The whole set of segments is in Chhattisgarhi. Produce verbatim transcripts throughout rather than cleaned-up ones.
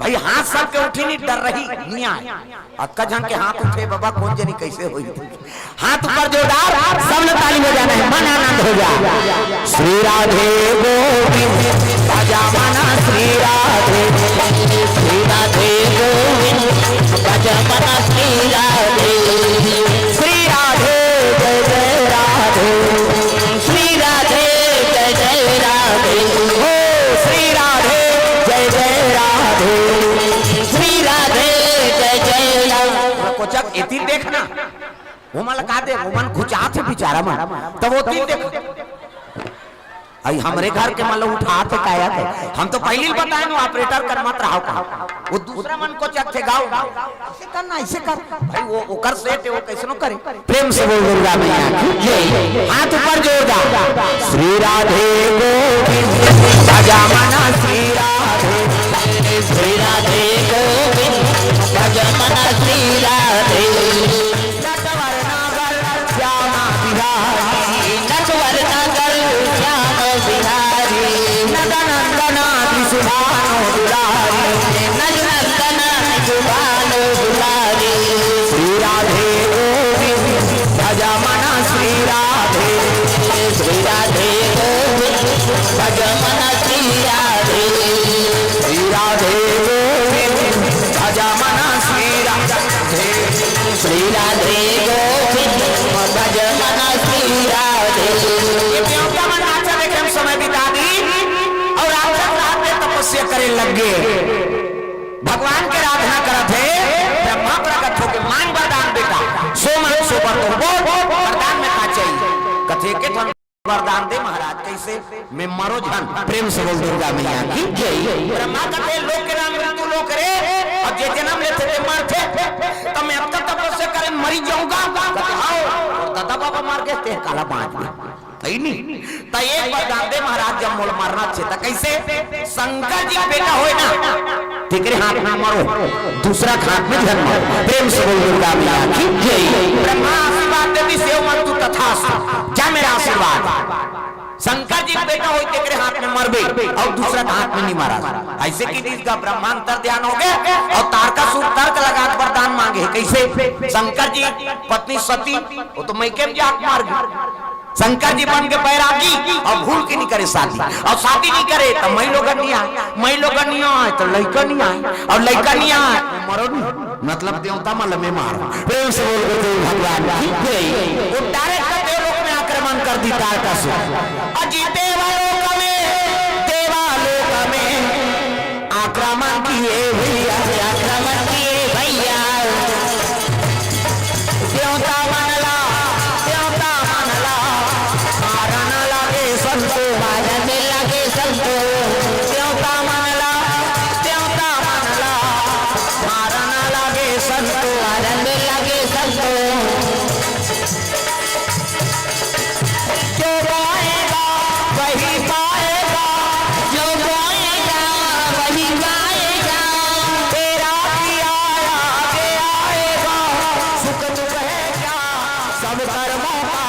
ये हाथ सबके उठी नहीं, डर रही नहीं आए। अतका झन के हाथ उठे, बाबा, कोन जनी कैसे होई? हाथ ऊपर जोरदार, सब ने ताली बजाना है, मन आनंद हो जा। श्री राधे गोविंद, भजा मना श्री राधे। श्री राधे गोविंद, भजा मना श्री राधे। श्री राधे, जय जय राधे। श्री राधे, जय जय राधे। हो, श्री राधे, जय जय राधे। श्री राधे, जय जय राधे। कोचक एती देखना, वो मन ला का दे, वो मन घुचात हे बेचारा मन, तब वो तीन देख। आई हमरे घर के मन ला उठात हे, काया के। हम तो पहली ही बताए नु, operator कर मत रहो का। वो दूसरा मन कोचक थे गाओ। ऐसे कर ना, ऐसे कर। भाई, वो ओकर set हे, वो कैसनो करे। प्रेम से बोल दुर्गा मैया की जय। हाथ ऊपर जोरदार। श्री राधे गोविंद, भजा मना श्री राधे। श्री राधे गोविंद, भजा मना श्री राधे। नटवर नागर श्याम बिहारी, नटवर नागर श्याम बिहारी। नंदनंदन विश्वानु दुलारी, नंदनंदन विश्वानु दुलारी। श्री राधे गोविंद, भजा मना श्री राधे। श्री राधे गोविंद, भजा मना श्री राधे। श्री राधे गोविंद, भजा मना श्री राधे। श्री राधे गोविंद, भजा मना श्री राधे। ये देवता मन नाचा देखे में समय बिता दी अउ राक्षस रात में तपस्या करे लग गे। भगवान के आराधना करत हे, ब्रह्मा प्रकट होके मांग वरदान बेटा, सो मांग सो बर तो बोल, वरदान में का चाहिए? कथे के थन वरदान दे महाराज, कैसे? मैं मरो झन। प्रेम से बोल दुर्गा मैया की जय। ब्रह्मा कथे लोक के नाम मृत्यु लोक रे, अउ जे जनम लेथे ते मरथे, त मैं अतका तपस्या करे मरी जाहूं गा। कथे हव, तोर दादा बाबा मर गे, ते काला बांच गे। सही नहीं? त एक वरदान दे महाराज, जब मोला मरना हे त कैसे? शंकर जी के बेटा होय ना, तेकरे हाथ में मरो, दूसरा के हाथ में झन मरो। प्रेम से बोल दुर्गा मैया की जय। ब्रह्मा आशीर्वाद दे दिस, "एवमस्तु तथास्तु, जा मेरा आशीर्वाद।" शंकर जी के बेटा होय तेकरे हाथ में मरबे अउ दूसरा के हाथ में नहीं मरा। ऐसे कि जिसका ब्रह्मा अंतर ध्यान हो गया अउ तारकासुर तर्क लगा के वरदान मांगे। कैसे? शंकर जी पत्नी सती, वो तो मइके में जाके मर गई। शंकर जी बन के बैरागी अउ भूल के नहीं करे शादी, अउ शादी नहीं करे त मई लोगन नहीं आए, मई लोगन नहीं आए त लइका नहीं आए, अउ लइका नहीं आए त मरो नहीं। मतलब देवता मन ल मैं मारो। प्रेम से बोल के बोल भगवान की जय। वो direct देवलोक में आक्रमण कर दी तारकासुर। अजी देवलोक में, देवलोक में आक्रमण किए भैया, आक्रमण किए भैया। देवता मन ला, देवता मन ला मारन लागे संतो, मारन लागे संतो। देवता मन ला, देवता मन ला मारन लागे संतो, मारन लागे संतो। जो बोएगा वही पाएगा, जो बोएगा वही पाएगा। तेरा किया आगे आएगा, सुख दुख है क्या सब कर्मों का।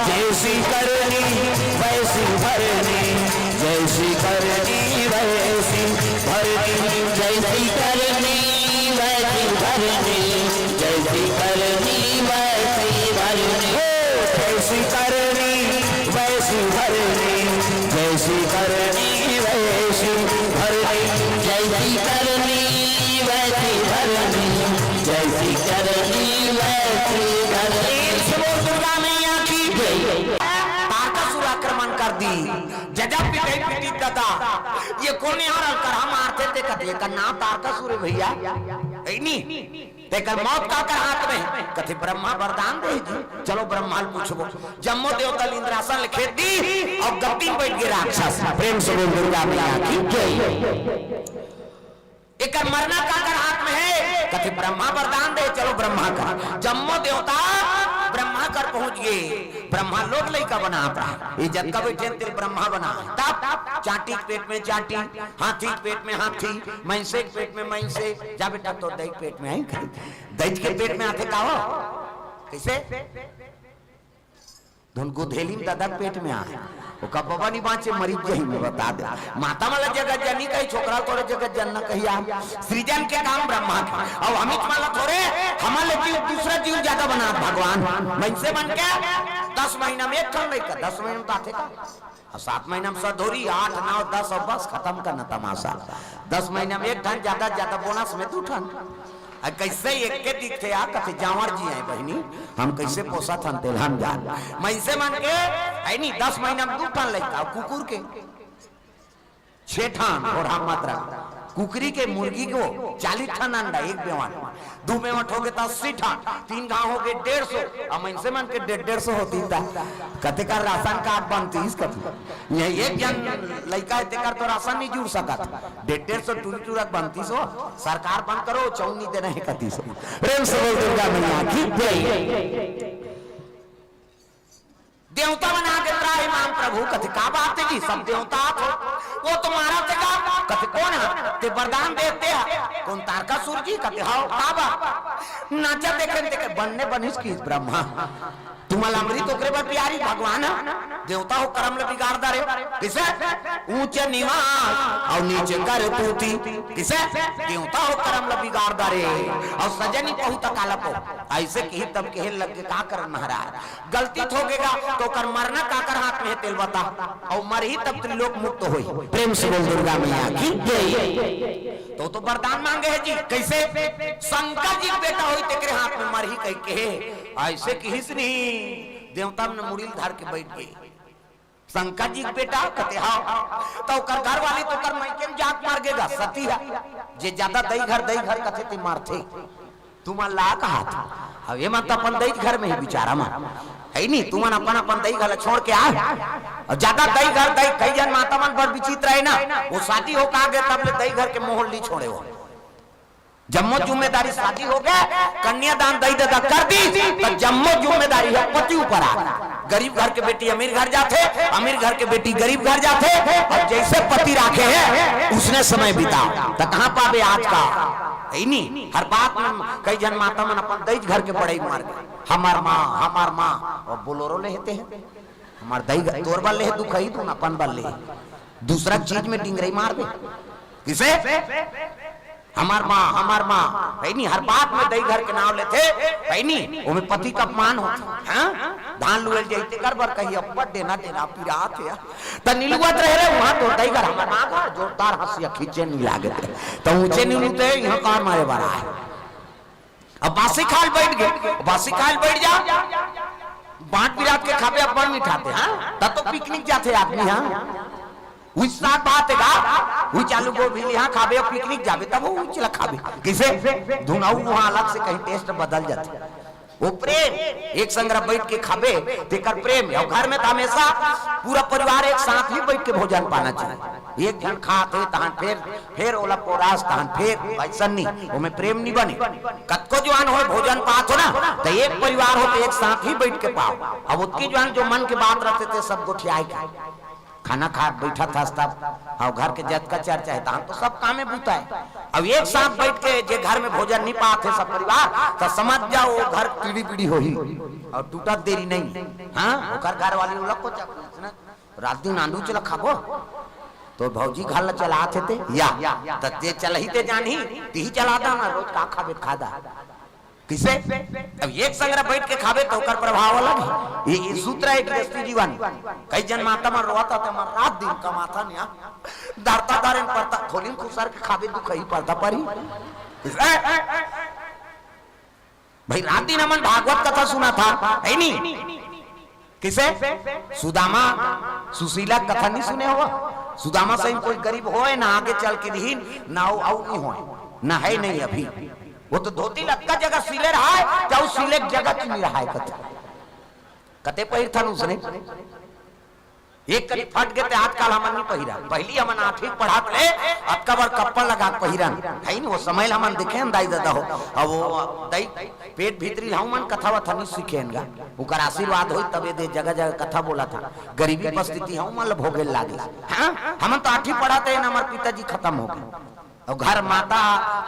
जैसी करनी वैसी भरनी, जैसी करनी वैसी भरनी, जैसी करनी वैसी भरनी, जैसी करनी वैसी भरनी। हो, जैसी करनी वैसी भरनी, जैसी करनी वैसी भरनी, जैसी करनी वैसी भरनी, जैसी करनी वैसी भरनी। प्रेम से बोल दुर्गा मैया की जय। तारकासुर आक्रमण कर दी। जजा पिटई पिटी ददा, ये कोन यार करहा मारथे ते कथे, एकर नाम तारकासुर हे भैया। ऐ नी, तेकर मौत काकर हाथ में? कथे ब्रह्मा वरदान दे जी। चलो ब्रह्मा ल पूछबो। जम्मो देवता ल इंद्रासन ल खेद दी अउ गद्दी में बैठ गे राक्षस। प्रेम से बोल दुर्गा मैया की जय। एकर मरना काकर हाथ में हे? कथे ब्रह्मा वरदान दे, चलो ब्रह्मा कर। जम्मो देवता ब्रह्मा कर पहुंच गे। ब्रह्मा लोग लइका बनात रहा। ये जतका बैठे तेल ब्रह्मा बना। तब चांटी के पेट में चांटी, हाथी के पेट में हाथी, मइनसे के पेट में मइनसे। जा बेटा, तोर दई के पेट में आई, दई के पेट में आथे का हो? कैसे? धुन गुधेली में ददक पेट में आए। ओका बबा नहीं बाँचे, मरीज जही में बता दे। माता वाला जगत जननी कही, छोकरा तोरे जगत जनना कही। आप सृजन के काम ब्रह्मा के, अब हमीच माला थोरे, हमारे जीव, दूसरा जीव ज्यादा बना भगवान। मनसे मन के दस महीना में एक ठन लइका, दस महीना में तो आथे का? अब सात महीना में सधोरी, आठ, नौ, दस, अब बस खत्म करना तमाशा। दस महीना में एक ठन, ज्यादा, ज्यादा बोनस में दू ठन। आ, कैसे एक के दिखथे आ, कथे, "जांवर जी आए बहिनी, हम कैसे पोसत हन, तेल हम जान।" मनसे मन के, है नी, दस महीना में दू ठन लइका, कुकुर के छह ठन, और हम मात्रा कुकरी के, मुर्गी को चालीस ठन अंडा एक बेवा में, दू बेवा होगे त अस्सी ठन, तीन घाव होगे डेढ़ सौ, अब मनसे मन के डेढ़, डेढ़ सौ होती त कते का राशन कार्ड बनतीस कथी? ये एक जन लइका है, तेकर तो राशन नहीं जुड़ सकत। डेढ़ डेढ़ सौ टूरी टूरा के बनतीस हो, सरकार बंद करो, चौनी देना है कतीस हो। प्रेम से बोल दुर्गा मैया की जय। देवता बना के त्राहि माम प्रभु, कथे, "का बात है जी, सब देवता आत हो?" वो तुम्हारा थे का? कथे, "कौन है?" ते वरदान देते हैं। "कौन, तारकासुर जी?" कथे, "हाव, का बात?" नाचा देखे, देखे, बनने बनिस की ब्रह्मा। तुम्हारा अमृत ओकरे बर प्यारी भगवान ह। देवता हो करम ल बिगाड़ डारे। किसे? ऊंच निवास और नीच करतूती। किसे? देवता हो करम ल बिगाड़ डारे। और सजनी पहुत काला पहु। ऐसे कही तब कहे लग गे, "का करन महाराज? गलती हो गेगा तो ओकर मरना काकर हाथ में है, तेल बता। और मरही तब त्रिलोक मुक्त होई।" प्रेम से बोल दुर्गा मैया की जय। तो, तो वरदान मांगे है जी। कैसे? शंकर जी के बेटा होई तेकरे हाथ में मरही कह के। ऐसे किहिस नहीं, देवता मन मुड़ी ल धर के बैठ गे। शंकर जी के बेटा कथे, "हाव।" तो ओकर घर वाली तो ओकर मायके में जाके मर गेगा, सती है। जे ज्यादा दई घर, दई घर कथे ते मरथे। तुमन ला कहात। अब ये मन तो अपन दई घर में ही बिचारा मन, है नी? तुमन अपन, अपन दई घर ला छोड़ के आ। और ज्यादा दई घर, दई, कई जन माता मन बड़ विचित्र है ना, वो शादी हो का गे तब ले दई घर के मोह ल नी छोड़े हो। जम्मो जिम्मेदारी, शादी हो गे, कन्यादान दई ददा कर दी, तो जम्मो जिम्मेदारी है पति ऊपर आ। गरीब घर के बेटी अमीर घर जाथे, अमीर घर के बेटी गरीब घर जाथे, और जैसे पति राखे है, उसने समय बिताओ। तो कहाँ पाबे आज का? है नी? हर बात में कई जन माता मन अपन दई घर के बड़ई मार गे। हमार माँ, हमार माँ, और बोलोरो लेहते हैं। हमार दई घर, तोर बर ले दुखई, तू अपन बर ले। दूसरा चीज में डिंगरई मार दे। किसे? हमार माँ, हमार माँ, है नी, हर बात में दई घर के नाव लेथे, है नी, ओमे पति का अपमान होथे। हाँ? धान लुए ल जाई, तेकर बर कही, "अब्बड़ डेना, डेना पिरात हे।" त निलुवत रहे रे, वहाँ तो दई घर, हमार माँ घर, जोरदार हंसिया खींचे नी लागे थे। त ऊंचे नी लुते, यहाँ कार मारे बर आए। अब बासी खाल बैठ गे, बासी खाल बैठ जा, बांट बिरात के खाबे, अपन मिठाते, हाँ? तब तो पिकनिक जाथे आदमी, हाँ? उस साथ बात है का? उच आलू गोभी लिहा खाबे, पिकनिक जाबे, तब वो उच ला खाबे। किसे? धुनाऊ वहाँ अलग से कहीं टेस्ट बदल जाथे। वो प्रेम, एक संग बैठ के खाबे, तेकर प्रेम। और घर में तो हमेशा पूरा परिवार एक साथ ही बैठ के भोजन पाना चाहिए। एक झन खात हे, तहन फेर, फेर ओला पोरास, तहन फेर, वैसन नहीं, ओमे प्रेम नहीं बने। कतको जुआन होय, भोजन पात हो ना, तो एक परिवार हो तो एक साथ ही बैठ के पाओ। अब ओतकी जुआन जो मन के बात रहथे ते सब गोठियाए के खाना खा के बैठत हस तब, हाँ, घर के जतका चर्चा है, तहन तो सब कामे बूता है। अब एक साथ बैठ के जे घर में भोजन नहीं पात हे सब परिवार, तो समझ जाओ वो घर पीढ़ी पीढ़ी होही और टूटत देरी नहीं। हाँ, ओकर घर वाली ओला को चक-, रात दिन आंडू चला खाबो, तो भौजी घर ला चलात हे ते, या, त जे चलही ते जानही, तिही चला दा ना, रोज का खाबे खा दा। किसे? अब एक संग बैठ के खाबे तो ओकर प्रभाव अलग है। ये, ये सूत्र है गृहस्थी जीवन। कई जन माता मन रोवत हे, ते मन रात दिन कमाथन या, दरता दारेन परता, खोलिन खुसर के खाबे, दुखही परता परी। किसे? भाई, रात दिन हमन भागवत कथा सुनत हन, है नी? किसे? सुदामा, सुशीला कथा नहीं सुने हो? सुदामा सही कोई गरीब होय ना, आगे चल के दिहिन ना, अउ, अउ नहीं होय ना, है नहीं अभी। वो तो धोती लक्का जगह सिले रहा है, क्या उस सिले जगह की नहीं रहा है कथा? कते पहिरथन उसने? एक करी फट गे ते आजकल हमन नहीं पहिरा। पहली हमन आठवीं पढ़त ले अतका बड़ कप्पड़ लगा के पहिरन। है नी, वो समय ल हमन देखे हन दाई ददा हो। अब वो दाई पेट भीतरी हूँ मन कथा वथा नहीं सीखे हन गा। ओकर आशीर्वाद होई तबे दे जगह जगह कथा बोलत हन। गरीबी परिस्थिति हूँ मन ल भोगे लागे। हाँ? हमन तो आठवीं पढ़त हे, हमर पिताजी खत्म हो गे। और घर माता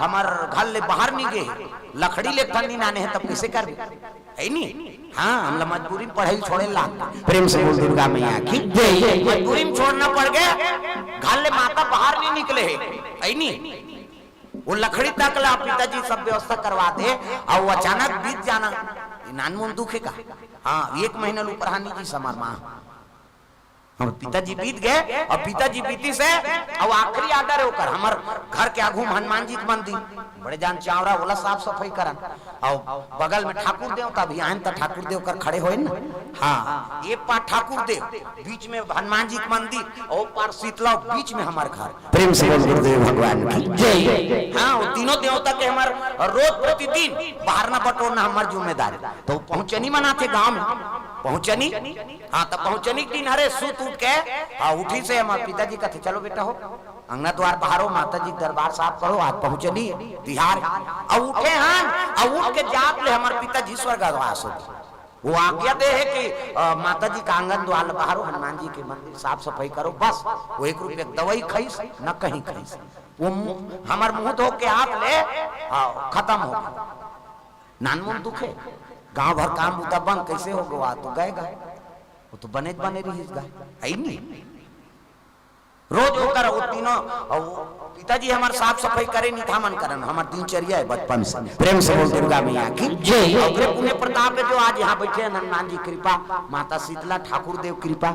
हमर घर ले बाहर नहीं गे, लकड़ी ले ठन नहीं लाने हे, तब कैसे करबे? है नी? हाँ, हमला मजबूरी में पढ़ाई छोड़े ला। प्रेम से बोल दुर्गा मैया की जय। मजबूरी में छोड़ना पड़ गया, घर ले माता बाहर नहीं निकले है, है नी? वो लकड़ी तक ला पिताजी सब व्यवस्था करवा दे, और वो अचानक बीत जाना, ये नानमून दुख है का? हाँ, एक महीना लू पढ़ानी जी समर माँ। हमर पिताजी बीत गए, और पिताजी बीती से, और आखिरी order है ओकर, हमर घर के आगू में हनुमान जी के मंदिर, बड़े जान चावरा, ओला साफ सफाई करन, और बगल में ठाकुर देवता भी आयन, त ठाकुर देव कर खड़े होए न। हाँ, ये पार ठाकुर देव, बीच में हनुमान जी के मंदिर, और पार शीतला, बीच में हमार घर। प्रेम से बोल गुरुदेव भगवान की जय। हाँ, वो तीनों देवता के हमार रोज प्रतिदिन बहारना बटोरना हमार जिम्मेदारी। तो पहुँचनी मनाथे गाँव में, पहुँचनी। हाँ, तो पहुँचनी के दिन हरे सूत उठ के, हाँ, उठी से हमार पिताजी कथे, "चलो बेटा हो, अंगना द्वार बहारो, माता जी के दरबार साफ करो, आज पहुँचनी तिहार।" और उठे हन, और उठ के जात ले हमार पिताजी स्वर्गवास हो गए। वो आज्ञा दे है कि, अ, माता जी का आंगन द्वार बहारो, हनुमान जी के मंदिर साफ सफाई करो, बस। वो एक रुपये के दवाई खाइस, न कहीं खाइस। वो मु-, हमार मुंह धो के हाथ ले, हाँ, खत्म हो गए। नानमुन दुख है, गांव भर काम बुता बंद, कैसे हो गवा? तो गए गा, वो तो बने बने रहिस गा, है नी? रोज ओकर वो तीनों, और वो पिताजी हमार साफ सफाई करे नहीं था मन करन, हमार दिनचर्या है बचपन से। प्रेम से बोल दुर्गा मैया की जय। ओकरे पुण्य प्रताप है जो आज यहाँ बैठे हैं, हनुमान जी कृपा, माता शीतला, ठाकुर देव कृपा,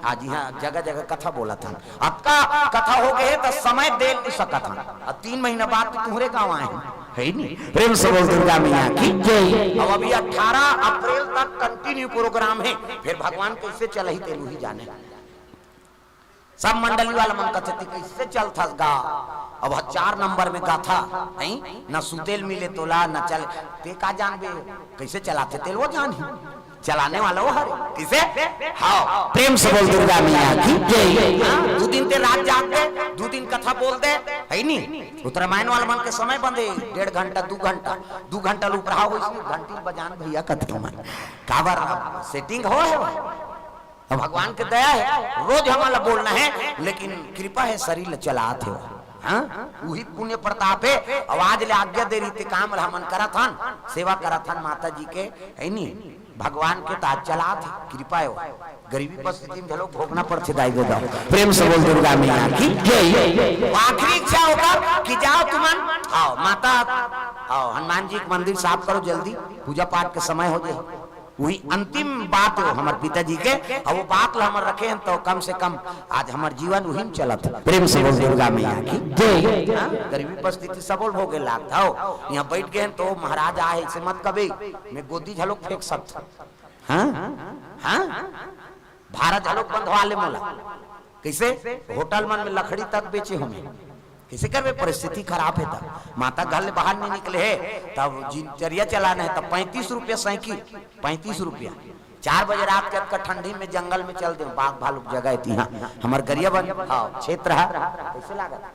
आज यहाँ जगह जगह कथा बोलत हन। अतका कथा हो गए तो समय दे नहीं सकत हन। अब तीन महीना बाद तो तुम्हरे गाँव आए हैं, है नी? प्रेम से बोल दुर्गा मैया की जय। अब अभी अठारह अप्रैल तक continue program है, फिर भगवान कैसे चलही तेलू ही जाने। सब मंडली वाला मन कथे, "ते कैसे चलथस गा? अब ह चार नंबर में गाथा, नहीं? न सुतेल मिले तोला, न चल, ते का जानबे, कैसे चलाथे तेल वो जानही, चलाने वाला वो हरे।" कैसे? हाँ, प्रेम से बोल दुर्गा मैया की जय। हाँ, दू दिन ते रात जाग दे, दू दिन कथा बोल दे, है नी? वो तो रामायण वाला मन के समय बंदे, डेढ़ घंटा, दू घंटा, दू घंटा लू उपराहा होइस, घंटी बजान भैया कथे मन। काबर setting हो है वो? अब भगवान के दया है, रोज हमन ला बोलना है, लेकिन कृपा है, शरीर ला चलात है। हाँ, वही पुण्य प्रताप है। अब आज ले आज्ञा दे रही थी, काम ला हमन करत हन, सेवा करत हन माता जी के, है नी? भगवान के ताज चलात है, कृपा है। गरीबी परिस्थिति में घलो भोगना पड़थे, दाई दे दो। प्रेम से बोल दुर्गा मैया की जय। आखिरी इच्छा होकर कि जाओ तुमन, आओ माता, आओ हनुमान जी के मंदिर साफ करो जल्दी, पूजा पाठ के समय हो जाए। वही अंतिम बात हो हमर पिताजी के, और वो बात ला हमर रखे हैं, तो कम से कम आज हमर जीवन वही में चलत है। प्रेम से बोल दुर्गा मैया की जय। हाँ, गरीबी परिस्थिति सबो भोगे लागत हो। यहाँ बैठ गए हैं तो महाराज आए, ऐसे मत कबे, मैं गोदी झलोक फेंक सकता। हाँ, हाँ, भारत झलोक बंधवा ले मोला। कैसे? होटल मन में लकड़ी तक बेचे हो मैं। कैसे करबे? परिस्थिति खराब है तब। माता घर ले बाहर नहीं निकले है, तब दिनचर्या चलाना है, तब पैंतीस रुपया साइकिल, पैंतीस रुपया। चार बजे रात के अतका ठंडी में जंगल में चल दे, बाघ भालू के जगह है तिहाँ। हमर गरियाबंद, हाँ, क्षेत्र है। कैसे लागत?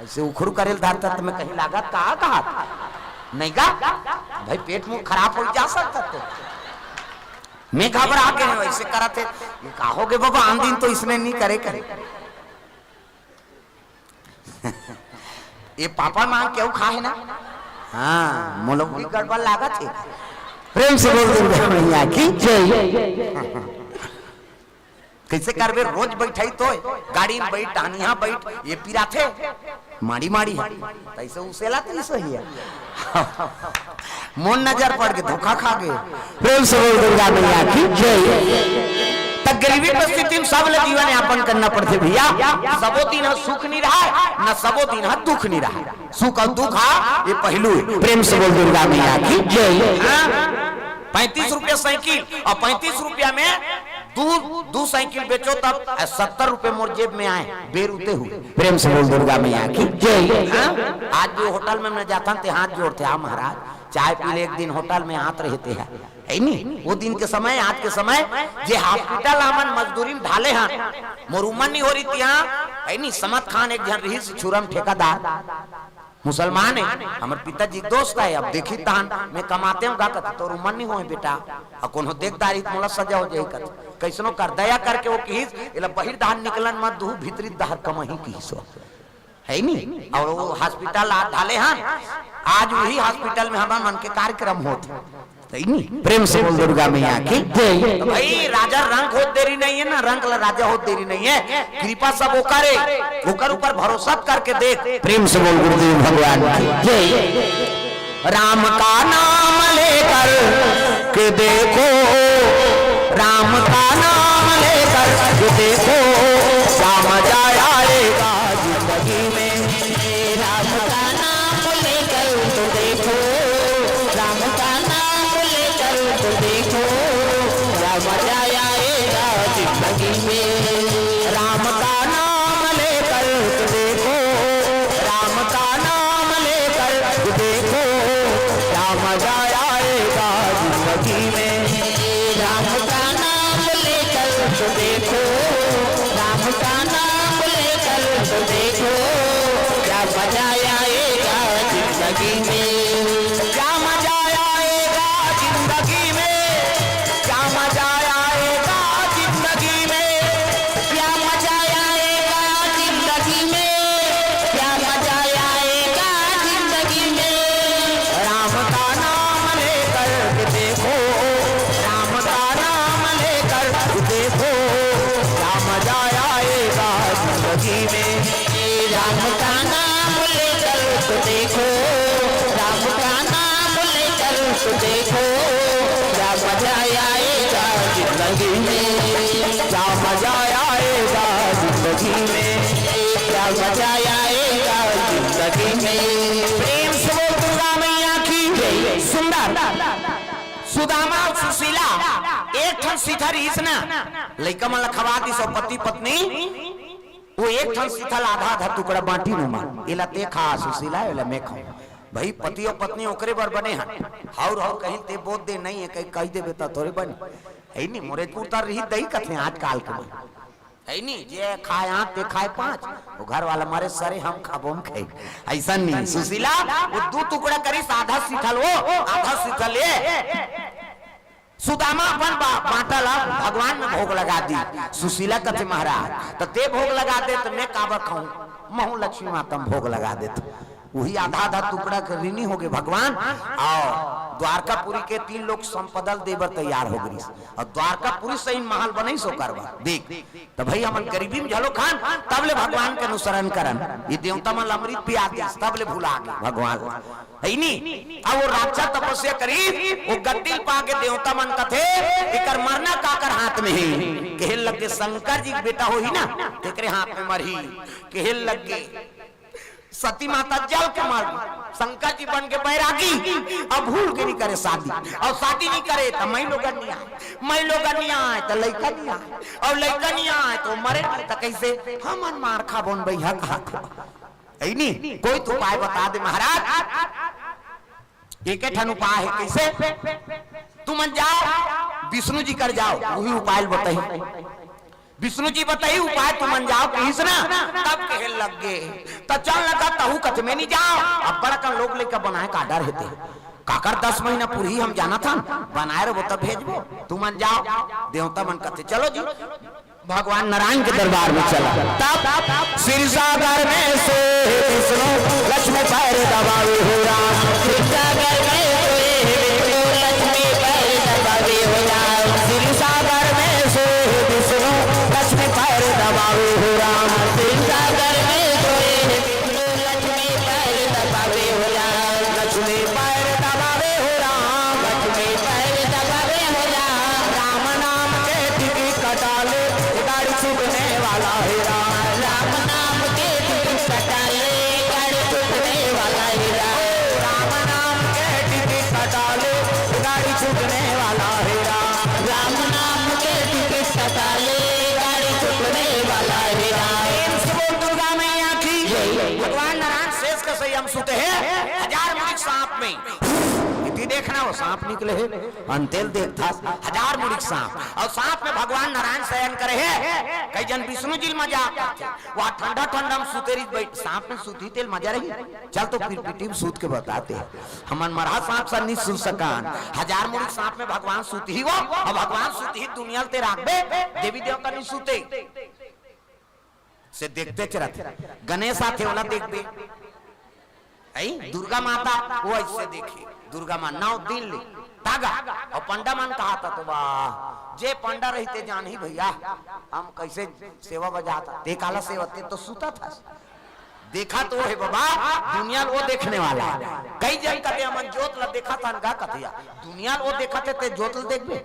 ऐसे उखरू करेल धरता त मैं कहीं लागत का, कहा नहीं गा? भाई पेट मुंह खराब हो जा सकता तो। मैं घबरा के वैसे करत है, ये का हो गए बाबा, आन दिन तो इसने नहीं करे करे। ये पापड़ मांग केहू खा है ना? हाँ, मोला भी गड़बड़ लागत है। प्रेम से बोल दुर्गा मैया की जय। कैसे करबे? रोज बैठाई तो गाड़ी में बैठ, टहनिया बैठ, ये पिराथे माड़ी माड़ी है। तैसे उसेला तो सही है। मोन नजर पड़ के धोखा खा गए। प्रेम से बोल दुर्गा मैया की जय। त गरीबी परिस्थिति में सब ले जीवन यापन करना पड़थे भैया। सबो दिन ह सुख नहीं रहा, न सबो दिन ह दुख नहीं रहा। सुख और दुख हा ये पहलू है। प्रेम से बोल दुर्गा मैया की जय। हाँ? पैंतीस रुपया साइकिल और पैंतीस रुपया में दू, दू साइकिल बेचो तब सत्तर रुपये मोर जेब में आए, बेरुते हुए। प्रेम से बोल दुर्गा मैया की जय। हाँ? आज भी होटल में मैं जाता ते हाथ जोड़ते, "हाँ महाराज, चाय पी ले एक दिन होटल में," हाथ रहते हैं, है नी? वो दिन के समय, आज के समय, जे हॉस्पिटल हमन मजदूरी में ढाले हन, मोर उमर नहीं हो रही थी, हाँ, है नी? समत खान एक जन रही छुरम ठेकेदार, मुसलमान है, हमर पिताजी के दोस्त है। अब देखी तहन मैं कमाते हूँ गा, कथे, "तोर उमर नहीं होए बेटा, अउ कोनो देखदारी त मोला सजा हो जाही," कथे। कैसनो कर, दया करके वो किहिस, "एला बहिर दाहर निकलन मत दू, भीतरी दाहर कमही," किहिस वो। है नी? और वो हॉस्पिटल आ ढाले हन, आज वही हॉस्पिटल में हमर मन के कार्यक्रम होत। तइनी प्रेम से बोल दुर्गा मैया की जय। तो भाई, राजा रंक होत देरी नहीं है ना, रंक ला राजा होत देरी नहीं है। कृपा सब ओकर है, ओकर ऊपर भरोसा करके देख। प्रेम से बोल गुरुदेव भगवान की जय। राम का नाम लेकर के देखो, राम का नाम लेकर के देखो, राम मजा आएगा जिंदगी में। राम का नाम लेकर तो देखो, राम का नाम लेकर तो देखो, क्या मजा आएगा जिंदगी में। राम का नाम लेकर तो देखो, राम का नाम लेकर तो देखो, क्या मजा आएगा जिंदगी में। राम का नाम लेकर तो देखो, राम का नाम लेकर तो देखो, क्या मजा आएगा जिंदगी में। क्या मजा आएगा जिंदगी में, क्या मजा आएगा जिंदगी में, क्या मजा आएगा जिंदगी में, क्या मजा आएगा जिंदगी में। राम का नाम लेकर के देखो, राम का नाम लेकर के देखो, क्या मजा आएगा जिंदगी में। राम का नाम लेकर तो देखो, राम का नाम लेकर तो देखो, क्या मजा आएगा जिंदगी में, क्या मजा आएगा जिंदगी में, क्या मजा आएगा जिंदगी में। प्रेम से बोल दुर्गा मैया की जय। सुंदर सुदामा अउ सुशीला एक ठन सीथा रहिस ना, लइका मन ला खवा दिस अउ पति पत्नी वो एक ठन सीथा ला आधा आधा टुकड़ा बांटिन ओमन, एला ते खा सुशीला, एला मैं खाऊं। भाई, पति अउ पत्नी ओकरे बर बने हन, हौर हौर कहीं ते बोत दे नहीं है, कहीं कहि देबे त थोरे बने। है नी, मोरे कुर्ता रही दही कथे आजकाल के मन। है नी, जे खाए आठ ते खाए पाँच, वो घर वाला मारे सरे हम खाबो हम खाई। ऐसा नहीं, सुशीला वो दू टुकड़ा करिस, आधा सीथा ल वो, आधा सीथा ल ये। सुदामा अपन बा-, बांटा ला भगवान में भोग लगा दिस। सुशीला कथे महाराज, त ते भोग लगा दे त मैं काबर खाऊं, महू लक्ष्मी माता में भोग लगा देत। वही आधा आधा टुकड़ा के ऋणी होगे भगवान। अउ द्वारकापुरी के तीन लोक संपदा ल दे बर तैयार हो गइस, अउ द्वारकापुरी सही महल बनइस ओकर बर। देख, त भाई, हमन गरीबी में झलो खान, तब ले भगवान के अनुसरण करन। ये देवता मन ल अमृत पिया दिस, तब ले भुला गे भगवान। है नी? अब वो राक्षस तपस्या करिस, वो गद्दी ल पाके देवता मन कथे, "एकर मरना काकर हाथ में हे?" कहे लगे, "शंकर जी के बेटा होही ना, तेकरे हाथ में मरही।" कहे लगे, सती माता जल के मर गई, शंकर जी बन के बैरागी, अब भूल के नहीं करे शादी, अउ शादी नहीं करे त मैं लोगन नहीं आए, मैं लोगन नहीं आए त लइका नहीं आए, अउ लइका नहीं आए त मरे नहीं, त कैसे हमन मार खाबोन भैया कहा था। है नी? कोई तो उपाय बता दे महाराज। एक ठन उपाय है, कैसे? तुमन जाओ, विष्णु जी कर जाओ, वही उपाय बताही। विष्णु जी बताही उपाय, तुमन जाओ कहिस ना, तब कहे लग गे, त चल न का तहू कथे मैं नहीं जाओ। अब बड़ा कन लोग लइका बनाए का डर हेते, काकर दस महीना पूरी हम जाना था, बनाए रहो तब भेजबो, तुमन जाओ। देवता मन कथे चलो जी, भगवान नारायण के दरबार में चला। तब क्षीर सागर में सोए विष्णु, लक्ष्मी पैर दबावे हो राम। क्षीर सागर में सोए विष्णु, लक्ष्मी पैर दबावे हो राम। क्षीर सागर में सोए विष्णु, लक्ष्मी पैर दबावे हो राम। क्षीर सागर में सोए विष्णु, लक्ष्मी पैर दबावे हो राम। लक्ष्मी पैर दबावे हो राम। लक्ष्मी पैर दबावे हो राम। राम नाम के टिकट कटा ले, गाड़ी छूटने वाला है राम। राम नाम के टिकट कटा ले, गाड़ी छूटने वाला है राम। राम नाम के टिकट कटा ले, गाड़ी छूटने वाला है राम। राम नाम के टिकट कटा ले, गाड़ी छूटने वाला है राम। प्रेम से बोल दुर्गा मैया की। भगवान नारायण शेष का सही हम सुते हैं, हजार मुड़ी सांप में। इति देखना वो सांप निकले है, अंतेल देख था, हजार मुड़ी सांप। अउ सांप में भगवान नारायण शयन करे है। कई जन विष्णु जी ल मजाक करथे, वहाँ ठंडा ठंडा में सुते रही, बैठ, सांप में सुती तेल मजा रही। चल तो फिर पिटी में सूत के बताते हैं। हमन मरहा सांप सा नहीं सुत सकान। हजार मुड़ी सांप में भगवान सुत ही वो, अउ भगवान सुत ही दुनिया ल ते राखबे, देवी देवता नहीं सुते। से देखते चरत। गणेश आथे, ओला देखबे। है? दुर्गा माता, वो ऐसे देखे। दुर्गा माँ नौ दिन ले। तागा। अउ पंडा मन कहा था तो वाह, जे पंडा रहिथे जानही भइया, हम कइसे सेवा बजात हन। ते काला सेवा, ते तो सुतत हस। देखा तो हे बाबा, दुनिया ल वो देखने वाला हे। कई झन कथे हमन जोत ल देखत हन गा कथे, दुनिया ल वो देखत हे, ते जोत ल देखबे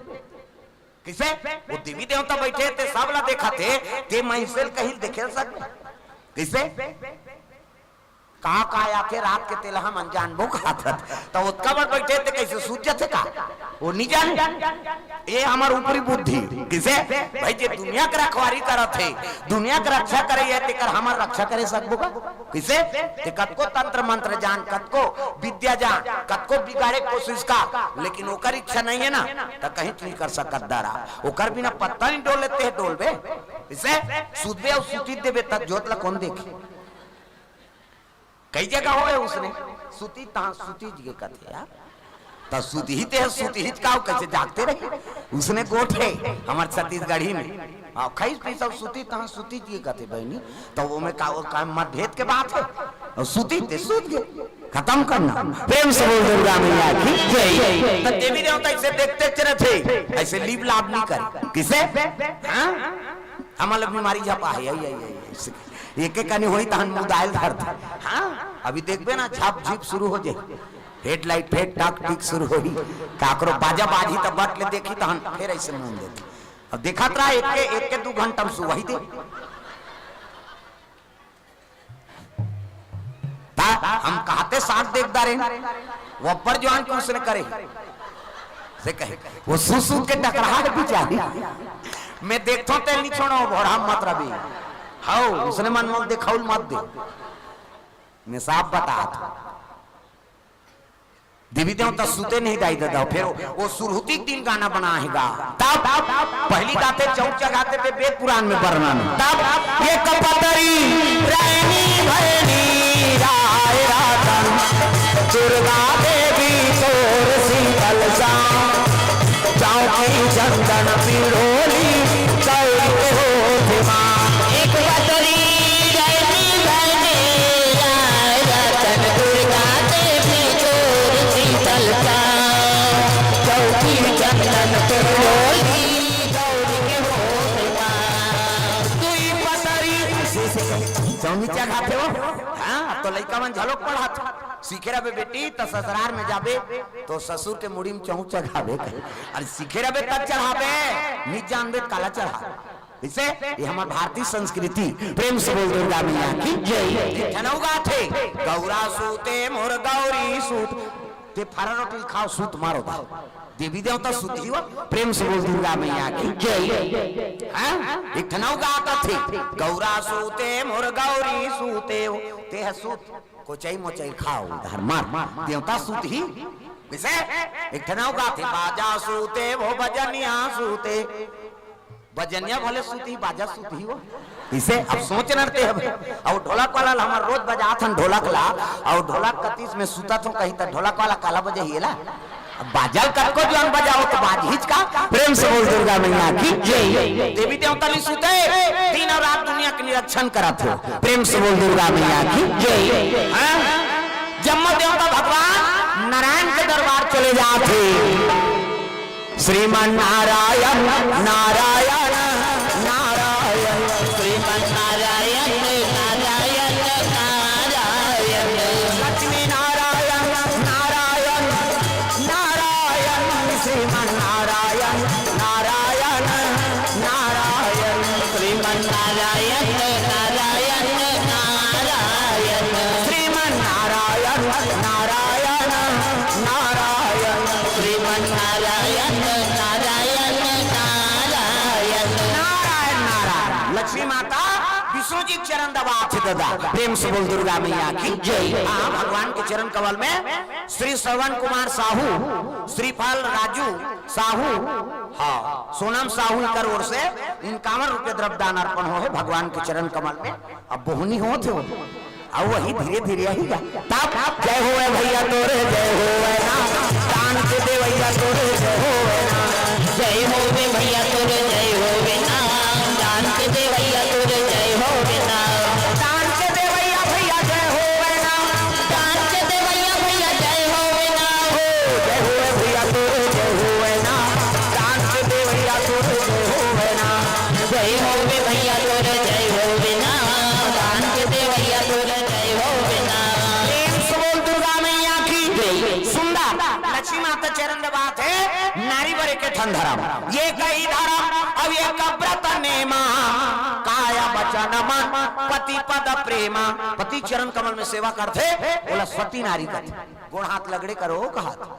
कइसे? वो देवी देवता बइठे हे, ते सब ल देखत हे, ते मइनसे ल कहीं देखे ल सकबे कइसे? का का आथे रात के, तेला हमन जानबो कहत हन। त ओतका बड़ बइठे हे, ते कइसे सूत जाथे का? वो नइ जाने। ये हमर ऊपरी बुद्धि। कइसे? भई, जे दुनिया के रखवारी करत हे, दुनिया के रक्षा करे हे, तेकर हमर रक्षा करे सकबो का? कइसे? ते कतको तंत्र मंत्र जान, कतको विद्या जान, कतको बिगाड़े के कोशिश कर, लेकिन ओकर इच्छा नइ हे ना, त कहीं नइ कर सकत दारा। ओकर बिना पत्ता नइ डोले, ते डोलबे? कइसे? सुतबे अउ सुतित देबे, त जोत ल कोन देखे? कई जगह होय उसने, सुतित तहाँ सुतित गे कथे यार। त सुतित हे, सुतित का, कइसे जागते रही? उसने गोठ हे हमर छत्तीसगढ़ी में। अउ खइस पीस अउ सुतित तहाँ सुतित गे कथे बहिनी। त वो में का, वो का मतभेद के बात हे? अउ सुतित हे, सुत गे। खतम करना। प्रेम से बोल दुर्गा मैया की जय। त देवी देवता अइसे देखते चलत हे, अइसे लीप लाप नइ करे। कइसे? हाँ? हमन ल बीमारी झपा हे, आई, आई, आई, आई। एक एक कनी होही तहन मुदायल धर दे। हाँ, अभी देखबे ना, झप झिप शुरू हो जाही, हेडलाइट फेर टक टिक शुरू होही, काकरो बाजा बाजही त बट ले देखही तहन फेर अइसे मुंद देथे। अब देखत रहा, एक के, एक के दू घंटा में सुवाही दे। ता हम कहते साथ देख डारे, वो अब्बर जवान के उसने करे, से कहे, वो सूत सूत के टकराहा हे बिचारी। मैं देखथों ते नइ छोड़ों, भोरहा मत रबे। हव, उसने मन मोल देखाउल मत दे। मैं साफ बतात हूँ। देवी देवता सुते नहीं दाई ददा, फेर वो सुरहुती के दिन गाना बनाए हे गा। तब पहली गाथे चौक चघाथे ते वेद पुराण में वर्णन। तब एक पतरी रहनी भरनी राय रातन, दुर्गा देवी तोर शीतल सा, चौकी चंदन पिड़ोली गौरी के होठ माँ। एक पतरी रहनी भरनी राय रातन, दुर्गा देवी तोर शीतल सा, चौकी चंदन पिड़ोली गौरी के होठ माँ। दुई पतरी चौनी चघाथे हो। हाँ, अब तो लइका मन झलोक पढ़त। सीखे रहिबे बेटी, त ससुरार में जाबे, तो ससुर के मुड़ी में चौक चघाबे। अरे सीखे रहिबे तब चढ़ाबे, नइ जानबे त काला चढ़ाबे। कइसे? ये हमर भारतीय संस्कृति। प्रेम से बोल दुर्गा मैया की जय। एक ठन अउ गाथे, गौरा सूते मोर गौरी सूत। ते फरा रोटी खाव, सूत मारो दा। देवी देवता सुतही हो, प्रेम से बोल दुर्गा मैया की जय। हाँ? एक ठन अउ गाथे, गौरा सूते मोर गौरी सूते हो, ते ह सूत, कोचई मोचई खाव, धर मार, देवता सुतही। कइसे? एक ठन अउ गाथे, बाजा सूते हो बजनिया सूते, बजनिया भले सुतही, बाजा सुतही हो। कइसे? अब सोच नरते हवे। अउ ढोलक वाला ल हमर रोज बजात हन ढोलक ला, अउ ढोलक कतिस में सुतत हो कहीं त ढोलक वाला काला बजही एला? अब बाजा ल कतको जवान बजाव त बाजहीच का। प्रेम से बोल दुर्गा मैया की जय। देवी देवता नइ सुते, दिन अउ रात दुनिया के निरीक्षण करत हो। प्रेम से बोल दुर्गा मैया की जय। हाँ? जम्मो देवता भगवान नारायण के दरबार चले जात हे। श्रीमन नारायण, नारायण, नारायण, श्रीमन नारायण, नारायण, नारायण, लक्ष्मी नारायण, नारायण, नारायण, श्रीमन नारायण, नारायण, नारायण, श्रीमन नारायण, नारायण, नारायण, श्रीमन नारायण, नारायण, नारायण, श्रीमन नारायण, नारायण, नारायण, नारायण, नारायण। लक्ष्मी माता विष्णु जी के चरण दबाथे ददा। प्रेम से बोल दुर्गा मैया की जय। हाँ, भगवान के चरण कमल में श्री श्रवण कुमार साहू, श्रीफल राजू साहू, हाँ, सोनम साहू इकर ओर से इक्यावन रुपये द्रव्य दान अर्पण होहे भगवान के चरण कमल में। अब बोहनी होत हे, अउ वही धीरे धीरे आही गा। तब जय होवे भैया तोरे, जय होवे ना, दान के देवैया तोरे, जय होवे ना। जय होवे भैया तोरे, जय होवे ना, दान के देवैया तोरे, जय होवे ना। दान के देवैया भैया, जय होवे ना। दान के देवैया भैया, जय होवे ना। हो, जय होवे भैया तोरे, भैया तोर जय हो बिना, दान के दे भैया तोर जय हो बिना। प्रेम से बोल दुर्गा मैया की जय। सुंदर लक्ष्मी माता चरण दबात हे, नारी बर एक ठन धरम, ये कही धरम, अब ये कब्रत नेमा, काया वचन मन पति पद प्रेमा। पति चरण कमल में सेवा करथे, ओला सती नारी कथे। गोड़ हाथ लगड़े करो कहत